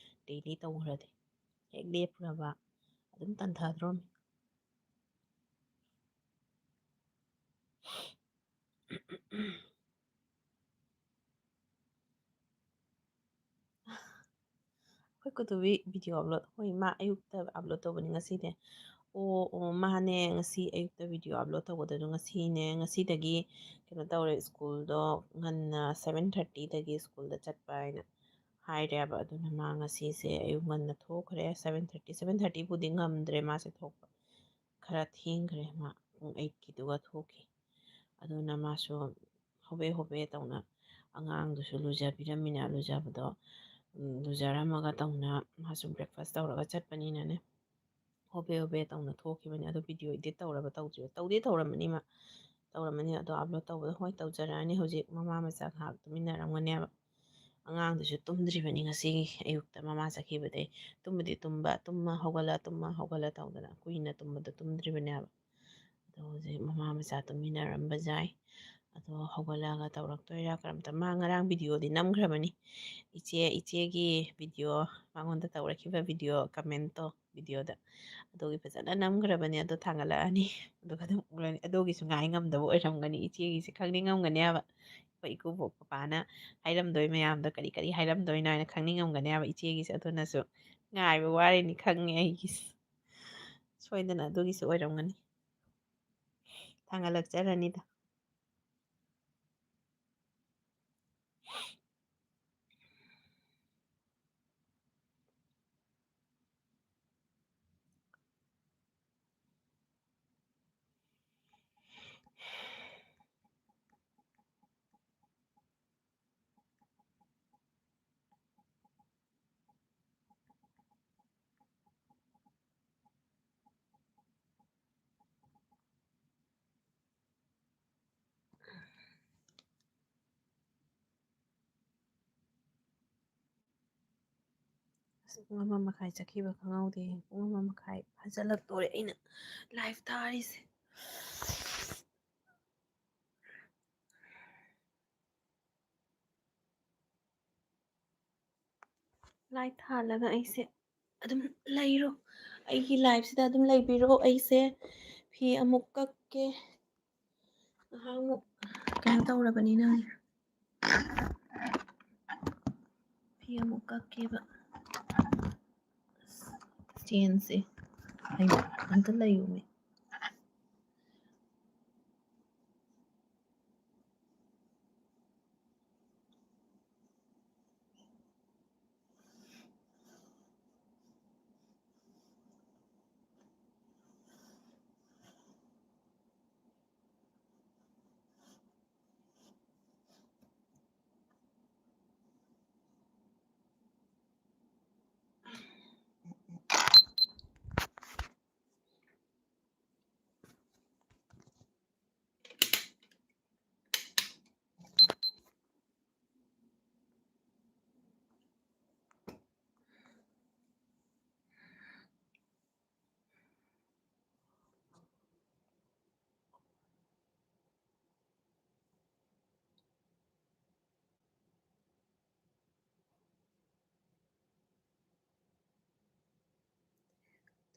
Daily ꯇꯧꯈ꯭ꯔꯗꯤ ꯍꯦꯛ ꯂꯦꯞꯈ꯭ꯔꯕ ꯑꯗꯨꯝ ꯇꯟꯊꯗ꯭ꯔꯣꯃꯤ꯫ ꯑꯩꯈꯣꯏ ꯀꯨꯇꯨꯕꯤ video upload, ꯍꯣꯏ, ꯃꯥ ꯑꯌꯨꯛꯇ upload ꯇꯧꯕꯅꯤ ꯉꯁꯤꯗꯤ꯫ ꯑꯣ, ꯑꯣ, ꯃꯥꯅꯦ, ꯉꯁꯤ ꯑꯌꯨꯛꯇ video upload ꯇꯧꯒꯗꯕꯗꯣ ꯉꯁꯤꯅꯦ꯫ ꯉꯁꯤꯗꯒꯤ ꯀꯩꯅꯣ ꯇꯧꯔꯦ, ꯁ꯭ꯀꯨꯜꯗꯣ ꯉꯟꯅ seven thirtyꯗꯒꯤ ꯁ꯭ꯀꯨꯜꯗ ꯆꯠꯄ ꯍꯥꯏꯅ ꯍꯥꯏꯔꯦꯕ꯫ ꯑꯗꯨꯅ ꯃꯥ ꯉꯁꯤꯁꯦ ꯑꯌꯨꯛ ꯉꯟꯅ ꯊꯣꯛꯈ꯭ꯔꯦ, seven thirty, seven thirtyꯕꯨꯗꯤ ꯉꯝꯗ꯭ꯔꯦ ꯃꯥꯁꯦ ꯊꯣꯛꯄ꯫ ꯈꯔ ꯊꯦꯡꯈ꯭ꯔꯦ, ꯃꯥ ꯄꯨꯡ eightꯀꯤꯗꯨꯒ ꯊꯣꯛꯈꯤ꯫ ꯑꯗꯨꯅ ꯃꯥꯁꯨ ꯍꯣꯕꯦ ꯍꯣꯕꯦ ꯇꯧꯅ ꯑꯉꯥꯡꯗꯨꯁꯨ ꯂꯨꯖꯕꯤꯔꯝꯃꯤꯅ, ꯂꯨꯖꯕꯗꯣ, ꯎꯝ, ꯂꯨꯖꯔꯝꯃꯒ ꯇꯧꯅ ꯃꯥꯁꯨ breakfast ꯇꯧꯔꯒ ꯆꯠꯄꯅꯤꯅꯅꯦ, ꯍꯣꯕꯦ ꯍꯣꯕꯦ ꯇꯧꯅ ꯊꯣꯛꯈꯤꯕꯅꯤ꯫ ꯑꯗꯣ video edit ꯇꯧꯔꯕ ꯇꯧꯗ꯭ꯔꯤꯕ? ꯇꯧꯗꯤ ꯇꯧꯔꯝꯃꯅꯤ ꯃꯥ, ꯇꯧꯔꯝꯃꯅꯤ꯫ ꯑꯗꯣ upload ꯇꯧꯕꯗꯣ, ꯍꯣꯏ, ꯇꯧꯖꯔꯛꯑꯅꯤ꯫ ꯍꯧꯖꯤꯛ ꯃꯃꯥ ꯃꯆꯥ ꯉꯥꯏꯍꯥꯛ ꯇꯨꯃꯤꯟꯅꯔꯝꯒꯅꯦꯕ꯫ ꯑꯉꯥꯡꯗꯨꯁꯨ ꯇꯨꯝꯗ꯭ꯔꯤꯕꯅꯤ ꯉꯁꯤꯒꯤ ꯑꯌꯨꯛꯇ ꯃꯃꯥ ꯆꯠꯈꯤꯕꯗꯩ꯫ ꯇꯨꯝꯕꯗꯤ ꯇꯨꯝꯕ, ꯇꯨꯝꯃ ꯍꯧꯒꯠꯂ, ꯇꯨꯝꯃ ꯍꯧꯒꯠꯂ ꯇꯧꯗꯅ ꯀꯨꯏꯅ ꯇꯨꯝꯕꯗꯣ ꯇꯨꯝꯗ꯭ꯔꯤꯕꯅꯦꯕ꯫ ꯑꯗꯣ ꯍꯧꯖꯤꯛ ꯃꯃꯥ ꯃꯆꯥ ꯇꯨꯝꯃꯤꯟꯅꯔꯝꯕ ꯌꯥꯏ꯫ ꯑꯗꯣ ꯍꯧꯒꯠꯂꯛꯑꯒ ꯇꯧꯔꯛꯇꯣꯏꯔꯥ ꯀꯔꯝꯇ-, ꯃꯥ ꯉꯔꯥꯡ ꯚꯤꯗꯤꯑꯣꯗꯤ ꯅꯝꯈ꯭ꯔꯕꯅꯤ꯫ ꯏꯆꯦ, ꯏꯆꯦꯒꯤ ꯚꯤꯗꯤꯑꯣ, ꯃꯉꯣꯟꯗ ꯇꯧꯔꯛꯈꯤꯕ ꯚꯤꯗꯤꯑꯣ ꯀꯃꯦꯟꯇꯣ ꯚꯤꯗꯤꯑꯣꯗ, ꯑꯗꯨꯒꯤ ꯐꯖꯅ ꯅꯝꯈ꯭ꯔꯕꯅꯦ꯫ ꯑꯗꯣ ꯊꯥꯡꯒꯠꯂꯛꯑꯅꯤ, ꯑꯗꯨꯒ ꯑꯗꯨꯝ ꯎꯔꯅꯤ꯫ ꯑꯗꯨꯒꯤꯁꯨ ꯉꯥꯏ ꯉꯝꯗꯕ ꯑꯣꯏꯔꯝꯒꯅꯤ꯫ ꯏꯆꯦꯒꯤꯁꯦ ꯈꯪꯅꯤꯡꯉꯝꯒꯅꯦꯕ꯫ ꯑꯩꯈꯣꯏ ꯏꯀꯨꯕꯣꯛ ꯄꯄꯥꯅ ꯍꯥꯏꯔꯝꯗꯣꯏ ꯃꯌꯥꯝꯗꯣ ꯀꯔꯤ ꯀꯔꯤ ꯍꯥꯏꯔꯝꯗꯣꯏꯅꯣ ꯍꯥꯏꯅ ꯈꯪꯅꯤꯡꯉꯝꯒꯅꯦꯕ ꯏꯆꯦꯒꯤꯁꯦ꯫ ꯑꯗꯨꯅꯁꯨ ꯉꯥꯏꯕ ꯋꯥꯔꯤꯅꯤ ꯈꯪꯉꯦ ꯑꯩꯒꯤꯁꯦ꯫ ꯁꯣꯏꯗꯅ ꯑꯗꯨꯒꯤꯁꯨ ꯑꯣꯏꯔꯝꯒꯅꯤ꯫ ꯊꯥꯡꯒꯠꯂꯛꯆꯔꯅꯤꯗ꯫ ꯑꯁ, ꯄꯨꯡ ꯑꯃ ꯃꯈꯥꯏ ꯆꯠꯈꯤꯕ ꯈꯪꯍꯧꯗꯦ꯫ ꯄꯨꯡ ꯑꯃ ꯃꯈꯥꯏ ꯐꯥꯖꯤꯜꯂꯛꯇꯣꯔꯦ ꯑꯩꯅ ꯂꯥꯏꯚ ꯊꯥꯔꯤꯁꯦ꯫ ꯂꯥꯏꯠ ꯊꯥꯜꯂꯒ ꯑꯩꯁꯦ ꯑꯗꯨꯝ ꯂꯩꯔꯣ, ꯑꯩꯒꯤ ꯂꯥꯏꯐꯁꯤꯗ ꯑꯗꯨꯝ ꯂꯩꯕꯤꯔꯣ꯫ ꯑꯩꯁꯦ ꯐꯤ ꯑꯃꯨꯛ ꯀꯛꯀꯦ, ꯉꯥꯏꯍꯥꯛꯃꯨꯛ ꯀꯩꯅꯣ ꯇꯧꯔꯕꯅꯤꯅ꯫ ꯐꯤ ꯑꯃꯨꯛ ꯀꯛꯀꯦꯕ꯫ ꯆꯦꯟꯁꯦ ꯑꯝꯇ ꯂꯩꯌꯨꯅꯦ꯫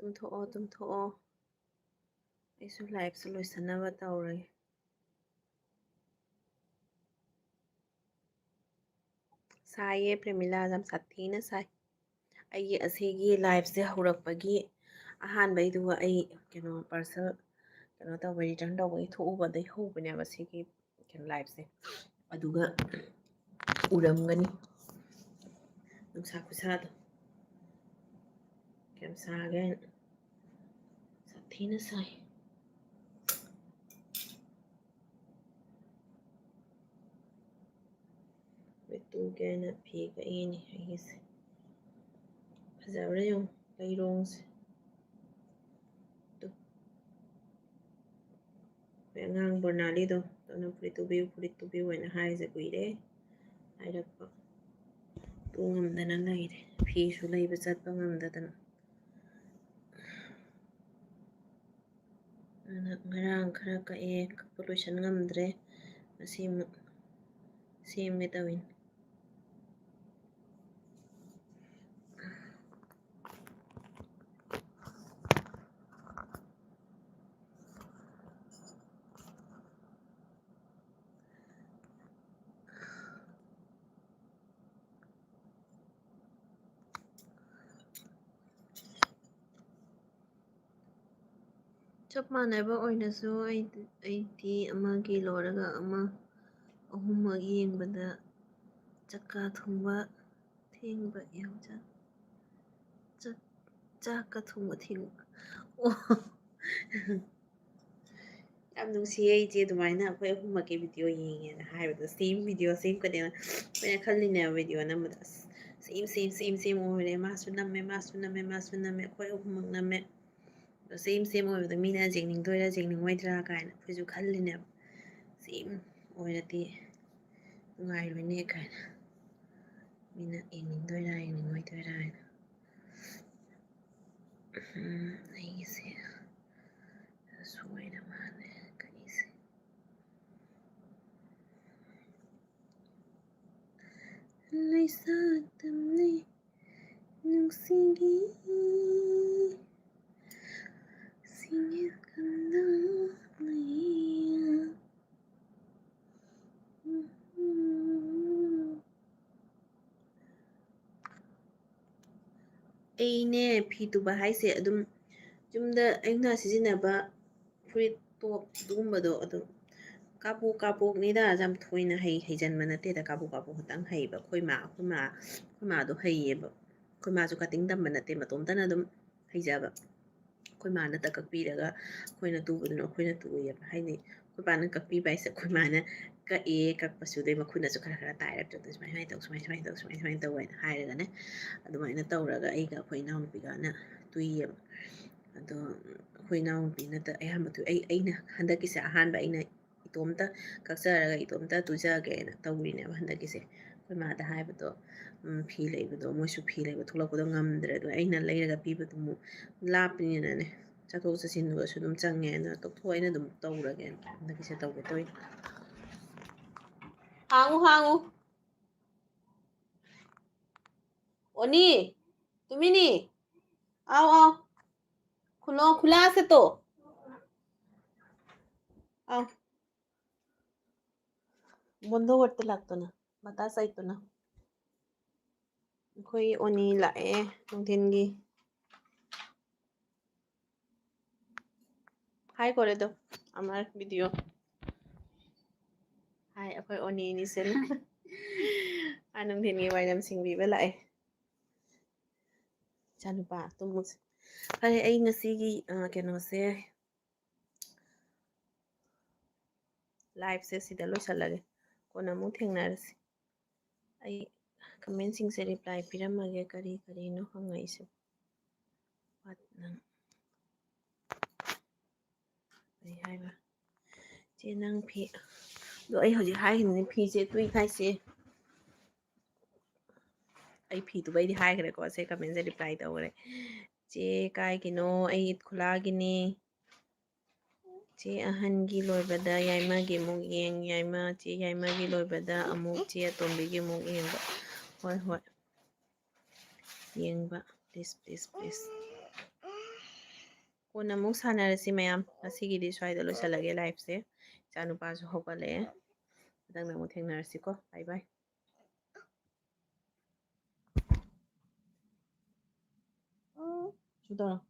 ꯇꯨꯝꯊꯣꯛꯑꯣ, ꯇꯨꯝꯊꯣꯛꯑꯣ꯫ ꯑꯩꯁꯨ liveꯁꯦ ꯂꯣꯏꯁꯟꯅꯕ ꯇꯧꯔꯒꯦ꯫ ꯁꯥꯏꯌꯦ ꯄ꯭ꯔꯦꯃꯤꯂꯥ, ꯌꯥꯝ ꯁꯥꯊꯤꯅ ꯁꯥꯏ꯫ ꯑꯩꯒꯤ ꯑꯁꯤꯒꯤ liveꯁꯦ ꯍꯧꯔꯛꯄꯒꯤ ꯑꯍꯥꯟꯕꯩꯗꯨꯒ ꯑꯩ ꯀꯩꯅꯣ parcel ꯀꯩꯅꯣ ꯇꯧꯕ, return ꯇꯧꯕꯒꯤ ꯊꯣꯛꯎꯕꯗꯩ ꯍꯧꯕꯅꯦꯕ ꯁꯤꯒꯤ ꯀꯩꯅꯣ liveꯁꯦ꯫ ꯑꯗꯨꯒ ꯎꯔꯝꯒꯅꯤ ꯅꯨꯡꯁꯥ ꯈꯨꯁꯥꯗꯣ꯫ ꯀꯌꯥꯝ ꯁꯥꯒꯦ ꯍꯥꯏꯅ꯫ ꯁꯥꯊꯤꯅ ꯁꯥꯏ꯫ ꯃꯤꯠꯇꯨꯒꯤ ꯑꯣꯏꯅ ꯐꯤ ꯀꯛꯏꯅꯤ ꯑꯩꯒꯤꯁꯦ꯫ ꯐꯖꯕ꯭ꯔꯥ ꯌꯦꯡꯉꯨ ꯂꯩꯔꯣꯡꯁꯦ꯫ ꯇꯨ꯫ ꯑꯩꯈꯣꯏ ꯑꯉꯥꯡ ꯕꯣꯔꯅꯥꯂꯤꯗꯣ, ꯑꯗꯨꯅ "ꯐꯨꯔꯤꯠ ꯇꯨꯕꯤꯌꯨ, ꯐꯨꯔꯤꯠ ꯇꯨꯕꯤꯌꯨ" ꯍꯥꯏꯅ ꯍꯥꯏꯔꯤꯁꯦ ꯀꯨꯏꯔꯦ꯫ ꯍꯥꯏꯔꯛꯄ꯫ ꯇꯨ ꯉꯝꯗꯅ ꯂꯩꯔꯦ꯫ ꯐꯤꯁꯨ ꯂꯩꯕ ꯆꯠꯄ ꯉꯝꯗꯗꯅ꯫ ꯑꯗꯨꯅ ꯉꯔꯥꯡ ꯈꯔ ꯀꯛꯑꯦ, ꯀꯛꯄ ꯂꯣꯏꯁꯟ ꯉꯝꯗ꯭ꯔꯦ꯫ ꯉꯁꯤ ꯑꯃꯨꯛ ꯁꯦꯝꯒꯦ ꯇꯧꯏꯅꯤ꯫ ꯆꯞ ꯃꯥꯟꯅꯕ ꯑꯣꯏꯅꯁꯨ ꯑꯩ, ꯑꯩꯗꯤ ꯑꯃꯒꯤ ꯂꯣꯏꯔꯒ ꯑꯃ ꯑꯍꯨꯝꯃꯛ ꯌꯦꯡꯕꯗ ꯆꯥꯛꯀ ꯊꯣꯡꯕ ꯊꯦꯡꯕ ꯌꯥꯎꯖ-, ꯆꯥꯛ, ꯆꯥꯛꯀ ꯊꯣꯡꯕ ꯊꯦꯡꯕ꯫ ꯑꯣ꯫ ꯌꯥꯝ ꯅꯨꯡꯁꯤꯌꯦ ꯏꯆꯦ, ꯑꯗꯨꯃꯥꯏꯅ ꯑꯩꯈꯣꯏ ꯑꯍꯨꯝꯃꯛꯀꯤ video ꯌꯦꯡꯉꯦꯅ ꯍꯥꯏꯕꯗꯣ꯫ Same video, same ꯀꯩꯅꯣ ꯑꯩꯈꯣꯏꯅ ꯈꯜꯂꯤꯅꯦꯕ video ꯅꯝꯕꯗ꯫ ꯑꯁ, same, same, same, same ꯑꯣꯏꯔꯦ꯫ ꯃꯥꯁꯨ ꯅꯝꯃꯦ, ꯃꯥꯁꯨ ꯅꯝꯃꯦ, ꯃꯥꯁꯨ ꯅꯝꯃꯦ, ꯑꯩꯈꯣꯏ ꯑꯍꯨꯝꯃꯛ ꯅꯝꯃꯦ꯫ ꯑꯗꯣ same, same ꯑꯣꯏꯕꯗꯣ ꯃꯤꯅ ꯌꯦꯡꯅꯤꯡꯗꯣꯏꯔꯥ, ꯌꯦꯡꯅꯤꯡꯉꯣꯏꯗ꯭ꯔꯥ ꯀꯥꯏꯅ ꯑꯩꯈꯣꯏꯁꯨ ꯈꯜꯂꯤꯅꯦꯕ꯫ Same ꯑꯣꯏꯔꯗꯤ ꯅꯨꯡꯉꯥꯏꯔꯣꯏꯅꯦ ꯀꯥꯏꯅ꯫ ꯃꯤꯅ ꯌꯦꯡꯅꯤꯡꯗꯣꯏꯔꯥ, ꯌꯦꯡꯅꯤꯡꯉꯣꯏꯗꯣꯏꯔꯥ ꯍꯥꯏꯅ꯫ ꯎꯝ, ꯑꯩꯒꯤꯁꯦ ꯁꯣꯏꯔ ꯃꯥꯜꯂꯦ ꯀꯛꯏꯁꯦ꯫ ꯂꯩꯁꯥ ꯇꯝꯅꯩ ꯅꯨꯡꯁꯤꯒꯤ꯫ ꯑꯩꯅꯦ, ꯐꯤ ꯇꯨꯕ ꯍꯥꯏꯁꯦ ꯑꯗꯨꯝ ꯌꯨꯝꯗ ꯑꯩꯅ ꯁꯤꯖꯤꯟꯅꯕ ꯐꯨꯔꯤꯠ, ꯇꯣꯞ, ꯑꯗꯨꯒꯨꯝꯕꯗꯣ ꯑꯗꯨꯝ ꯀꯥꯞꯄꯣꯛ ꯀꯥꯞꯄꯣꯛꯅꯤꯗ, ꯌꯥꯝ ꯊꯣꯏꯅ ꯍꯩ-, ꯍꯩꯖꯟꯕ ꯅꯠꯇꯦꯗ, ꯀꯥꯞꯄꯣꯛ ꯀꯥꯞꯄꯣꯛ ꯈꯛꯇꯪ ꯍꯩꯕ꯫ ꯑꯩꯈꯣꯏ ꯃꯥ, ꯑꯩꯈꯣꯏ ꯃꯥ, ꯑꯩꯈꯣꯏ ꯃꯥꯗꯣ ꯍꯩꯌꯦꯕ꯫ ꯑꯩꯈꯣꯏ ꯃꯥꯁꯨ cutting ꯇꯝꯕ ꯅꯠꯇꯦ, ꯃꯇꯣꯝꯇꯅ ꯑꯗꯨꯝ ꯍꯩꯖꯕ꯫ ꯑꯩꯈꯣꯏ ꯃꯥꯅ ꯇ ꯀꯛꯄꯤꯔꯒ ꯑꯩꯈꯣꯏꯅ ꯇꯨꯕꯗꯨꯅ ꯑꯩꯈꯣꯏꯅ ꯇꯨꯏꯌꯦꯕ꯫ ꯍꯥꯏꯗꯤ ꯑꯩꯈꯣꯏ ꯄꯥꯅ ꯀꯛꯄꯤꯕ ꯍꯥꯏꯁꯦ, ꯑꯩꯈꯣꯏ ꯃꯥꯅ ꯀꯛꯑꯦ, ꯀꯛꯄꯁꯨ ꯑꯗꯩ ꯃꯈꯨꯠꯅꯁꯨ ꯈꯔ ꯈꯔ ꯇꯥꯏꯔꯞꯇꯅ ꯁꯨꯃꯥꯏ ꯁꯨꯃꯥꯏꯅ ꯇꯧ, ꯁꯨꯃꯥꯏ ꯁꯨꯃꯥꯏꯅ ꯇꯧ, ꯁꯨꯃꯥꯏ ꯁꯨꯃꯥꯏꯅ ꯇꯧ ꯍꯥꯏꯅ ꯍꯥꯏꯔꯒꯅꯦ, ꯑꯗꯨꯃꯥꯏꯅ ꯇꯧꯔꯒ ꯑꯩꯒ ꯑꯩꯈꯣꯏ ꯏꯅꯥꯎꯅꯨꯄꯤꯒꯅ ꯇꯨꯏꯌꯦꯕ꯫ ꯑꯗꯣ ꯑꯩꯈꯣꯏ ꯏꯅꯥꯎꯅꯨꯄꯤꯅ ꯇ-, ꯑꯌꯥꯝꯕ ꯇꯨꯏ꯫ ꯑꯩ, ꯑꯩꯅ ꯍꯟꯗꯛꯀꯤꯁꯦ ꯑꯍꯥꯟꯕ ꯑꯩꯅ ꯏꯇꯣꯝꯇ ꯀꯛꯆꯔꯒ ꯏꯇꯣꯝꯇ ꯇꯨꯖꯒꯦꯅ ꯇꯧꯔꯤꯅꯦꯕ ꯍꯟꯗꯛꯀꯤꯁꯦ꯫ ꯑꯩꯈꯣꯏ ꯃꯥꯗ ꯍꯥꯏꯕꯗꯣ, ꯎꯝ, ꯐꯤ ꯂꯩꯕꯗꯣ, ꯃꯣꯏꯁꯨ ꯐꯤ ꯂꯩꯕ ꯊꯣꯛꯂꯛꯄꯗꯣ ꯉꯝꯗ꯭ꯔꯦ꯫ ꯑꯗꯣ ꯑꯩꯅ ꯂꯩꯔꯒ ꯄꯤꯕꯗꯨ ꯑꯃꯨꯛ ꯂꯥꯞꯄꯅꯤꯅꯅꯦ, ꯆꯠꯊꯣꯛ ꯆꯠꯁꯤꯟꯗꯨꯒꯁꯨ ꯑꯗꯨꯝ ꯆꯪꯉꯦ꯫ ꯑꯗꯨꯅ ꯇꯣꯛꯊꯣꯛ, ꯑꯩꯅ ꯑꯗꯨꯝ ꯇꯧꯔꯒꯦꯅ ꯍꯟꯗꯛꯀꯤꯁꯦ ꯇꯧꯒꯦ ꯇꯧꯔꯤꯅꯦ꯫ ꯍꯥꯡꯉꯨ, ꯍꯥꯡꯉꯨ꯫ ꯑꯣꯅꯤ, ꯇꯨꯃꯤꯅꯤ꯫ आओ, आओ। खुलो, खुला से तो। आओ। बंद करते लागतो ना, बतासा येतो ना। ꯑꯩꯈꯣꯏ ꯑꯣꯅꯤ ꯂꯥꯛꯑꯦ ꯅꯨꯡꯊꯤꯟꯒꯤ꯫ हाय ꯀꯣꯔꯦꯗꯣ, ꯑꯃꯔ ꯚꯤꯗꯤꯑꯣ꯫ ꯍꯥꯏ, ꯑꯩꯈꯣꯏ ꯑꯣꯅꯤꯅꯤꯁꯦ ꯂꯥꯛꯑꯦ꯫ ꯑꯥ, ꯅꯨꯡꯊꯤꯟꯒꯤ ꯋꯥꯏꯔꯝ ꯁꯤꯡꯕꯤꯕ ꯂꯥꯛꯑꯦ꯫ ꯏꯆꯥꯅꯨꯄꯥ ꯇꯨꯝꯃꯨꯁꯦ꯫ ꯐꯔꯦ, ꯑꯩ ꯉꯁꯤꯒꯤ, ꯑ, ꯀꯩꯅꯣꯁꯦ, liveꯁꯦ ꯁꯤꯗ ꯂꯣꯏꯁꯤꯜꯂꯒꯦ꯫ ꯀꯣꯟꯅ ꯑꯃꯨꯛ ꯊꯦꯡꯅꯔꯁꯤ꯫ ꯑꯩ commentꯁꯤꯡꯁꯦ reply ꯄꯤꯔꯝꯃꯒꯦ, ꯀꯔꯤ ꯀꯔꯤꯅꯣ ꯍꯪꯉꯛꯏꯁꯦ꯫ What ꯅꯪ? ꯀꯔꯤ ꯍꯥꯏꯕ? ꯆꯦ, ꯅꯪ ꯐꯤ, ꯑꯗꯣ ꯑꯩ ꯍꯧꯖꯤꯛ ꯍꯥꯏꯈꯤꯕꯅꯤ, ꯐꯤꯁꯦ ꯇꯨꯏ ꯍꯥꯏꯁꯦ꯫ ꯑꯩ ꯐꯤ ꯇꯨꯕꯩꯗꯤ ꯍꯥꯏꯈ꯭ꯔꯦꯀꯣ, ꯁꯦ commentꯁꯦ reply ꯇꯧꯈ꯭ꯔꯦ꯫ ꯆꯦ ꯀꯥꯏꯒꯤꯅꯣ? ꯑꯩ ꯈꯨꯂꯥꯒꯤꯅꯤ꯫ ꯆꯦ ꯑꯍꯟꯒꯤ ꯂꯣꯏꯕꯗ ꯌꯥꯏꯃꯒꯤ ꯑꯃꯨꯛ ꯌꯦꯡ, ꯌꯥꯏꯃ, ꯆꯦ ꯌꯥꯏꯃꯒꯤ ꯂꯣꯏꯕꯗ ꯑꯃꯨꯛ ꯆꯦ ꯑꯇꯣꯝꯕꯤꯒꯤ ꯑꯃꯨꯛ ꯌꯦꯡꯕ꯫ ꯍꯣꯏ, ꯍꯣꯏ꯫ ꯌꯦꯡꯕ, please, please, please꯫ ꯀꯣꯟꯅ ꯑꯃꯨꯛ ꯁꯥꯟꯅꯔꯁꯤ ꯃꯌꯥꯝ꯫ ꯉꯁꯤꯒꯤꯗꯤ ꯁ꯭ꯋꯥꯏꯗ ꯂꯣꯏꯁꯤꯜꯂꯒꯦ liveꯁꯦ꯫ ꯏꯆꯥꯅꯨꯄꯥꯁꯨ ꯍꯧꯒꯠꯂꯛꯑꯦ꯫ ꯃꯊꯪꯗ ꯑꯃꯨꯛ ꯊꯦꯡꯅꯔꯁꯤꯀꯣ꯫ Bye, bye꯫ ꯁꯨ ꯇꯧꯔꯣ꯫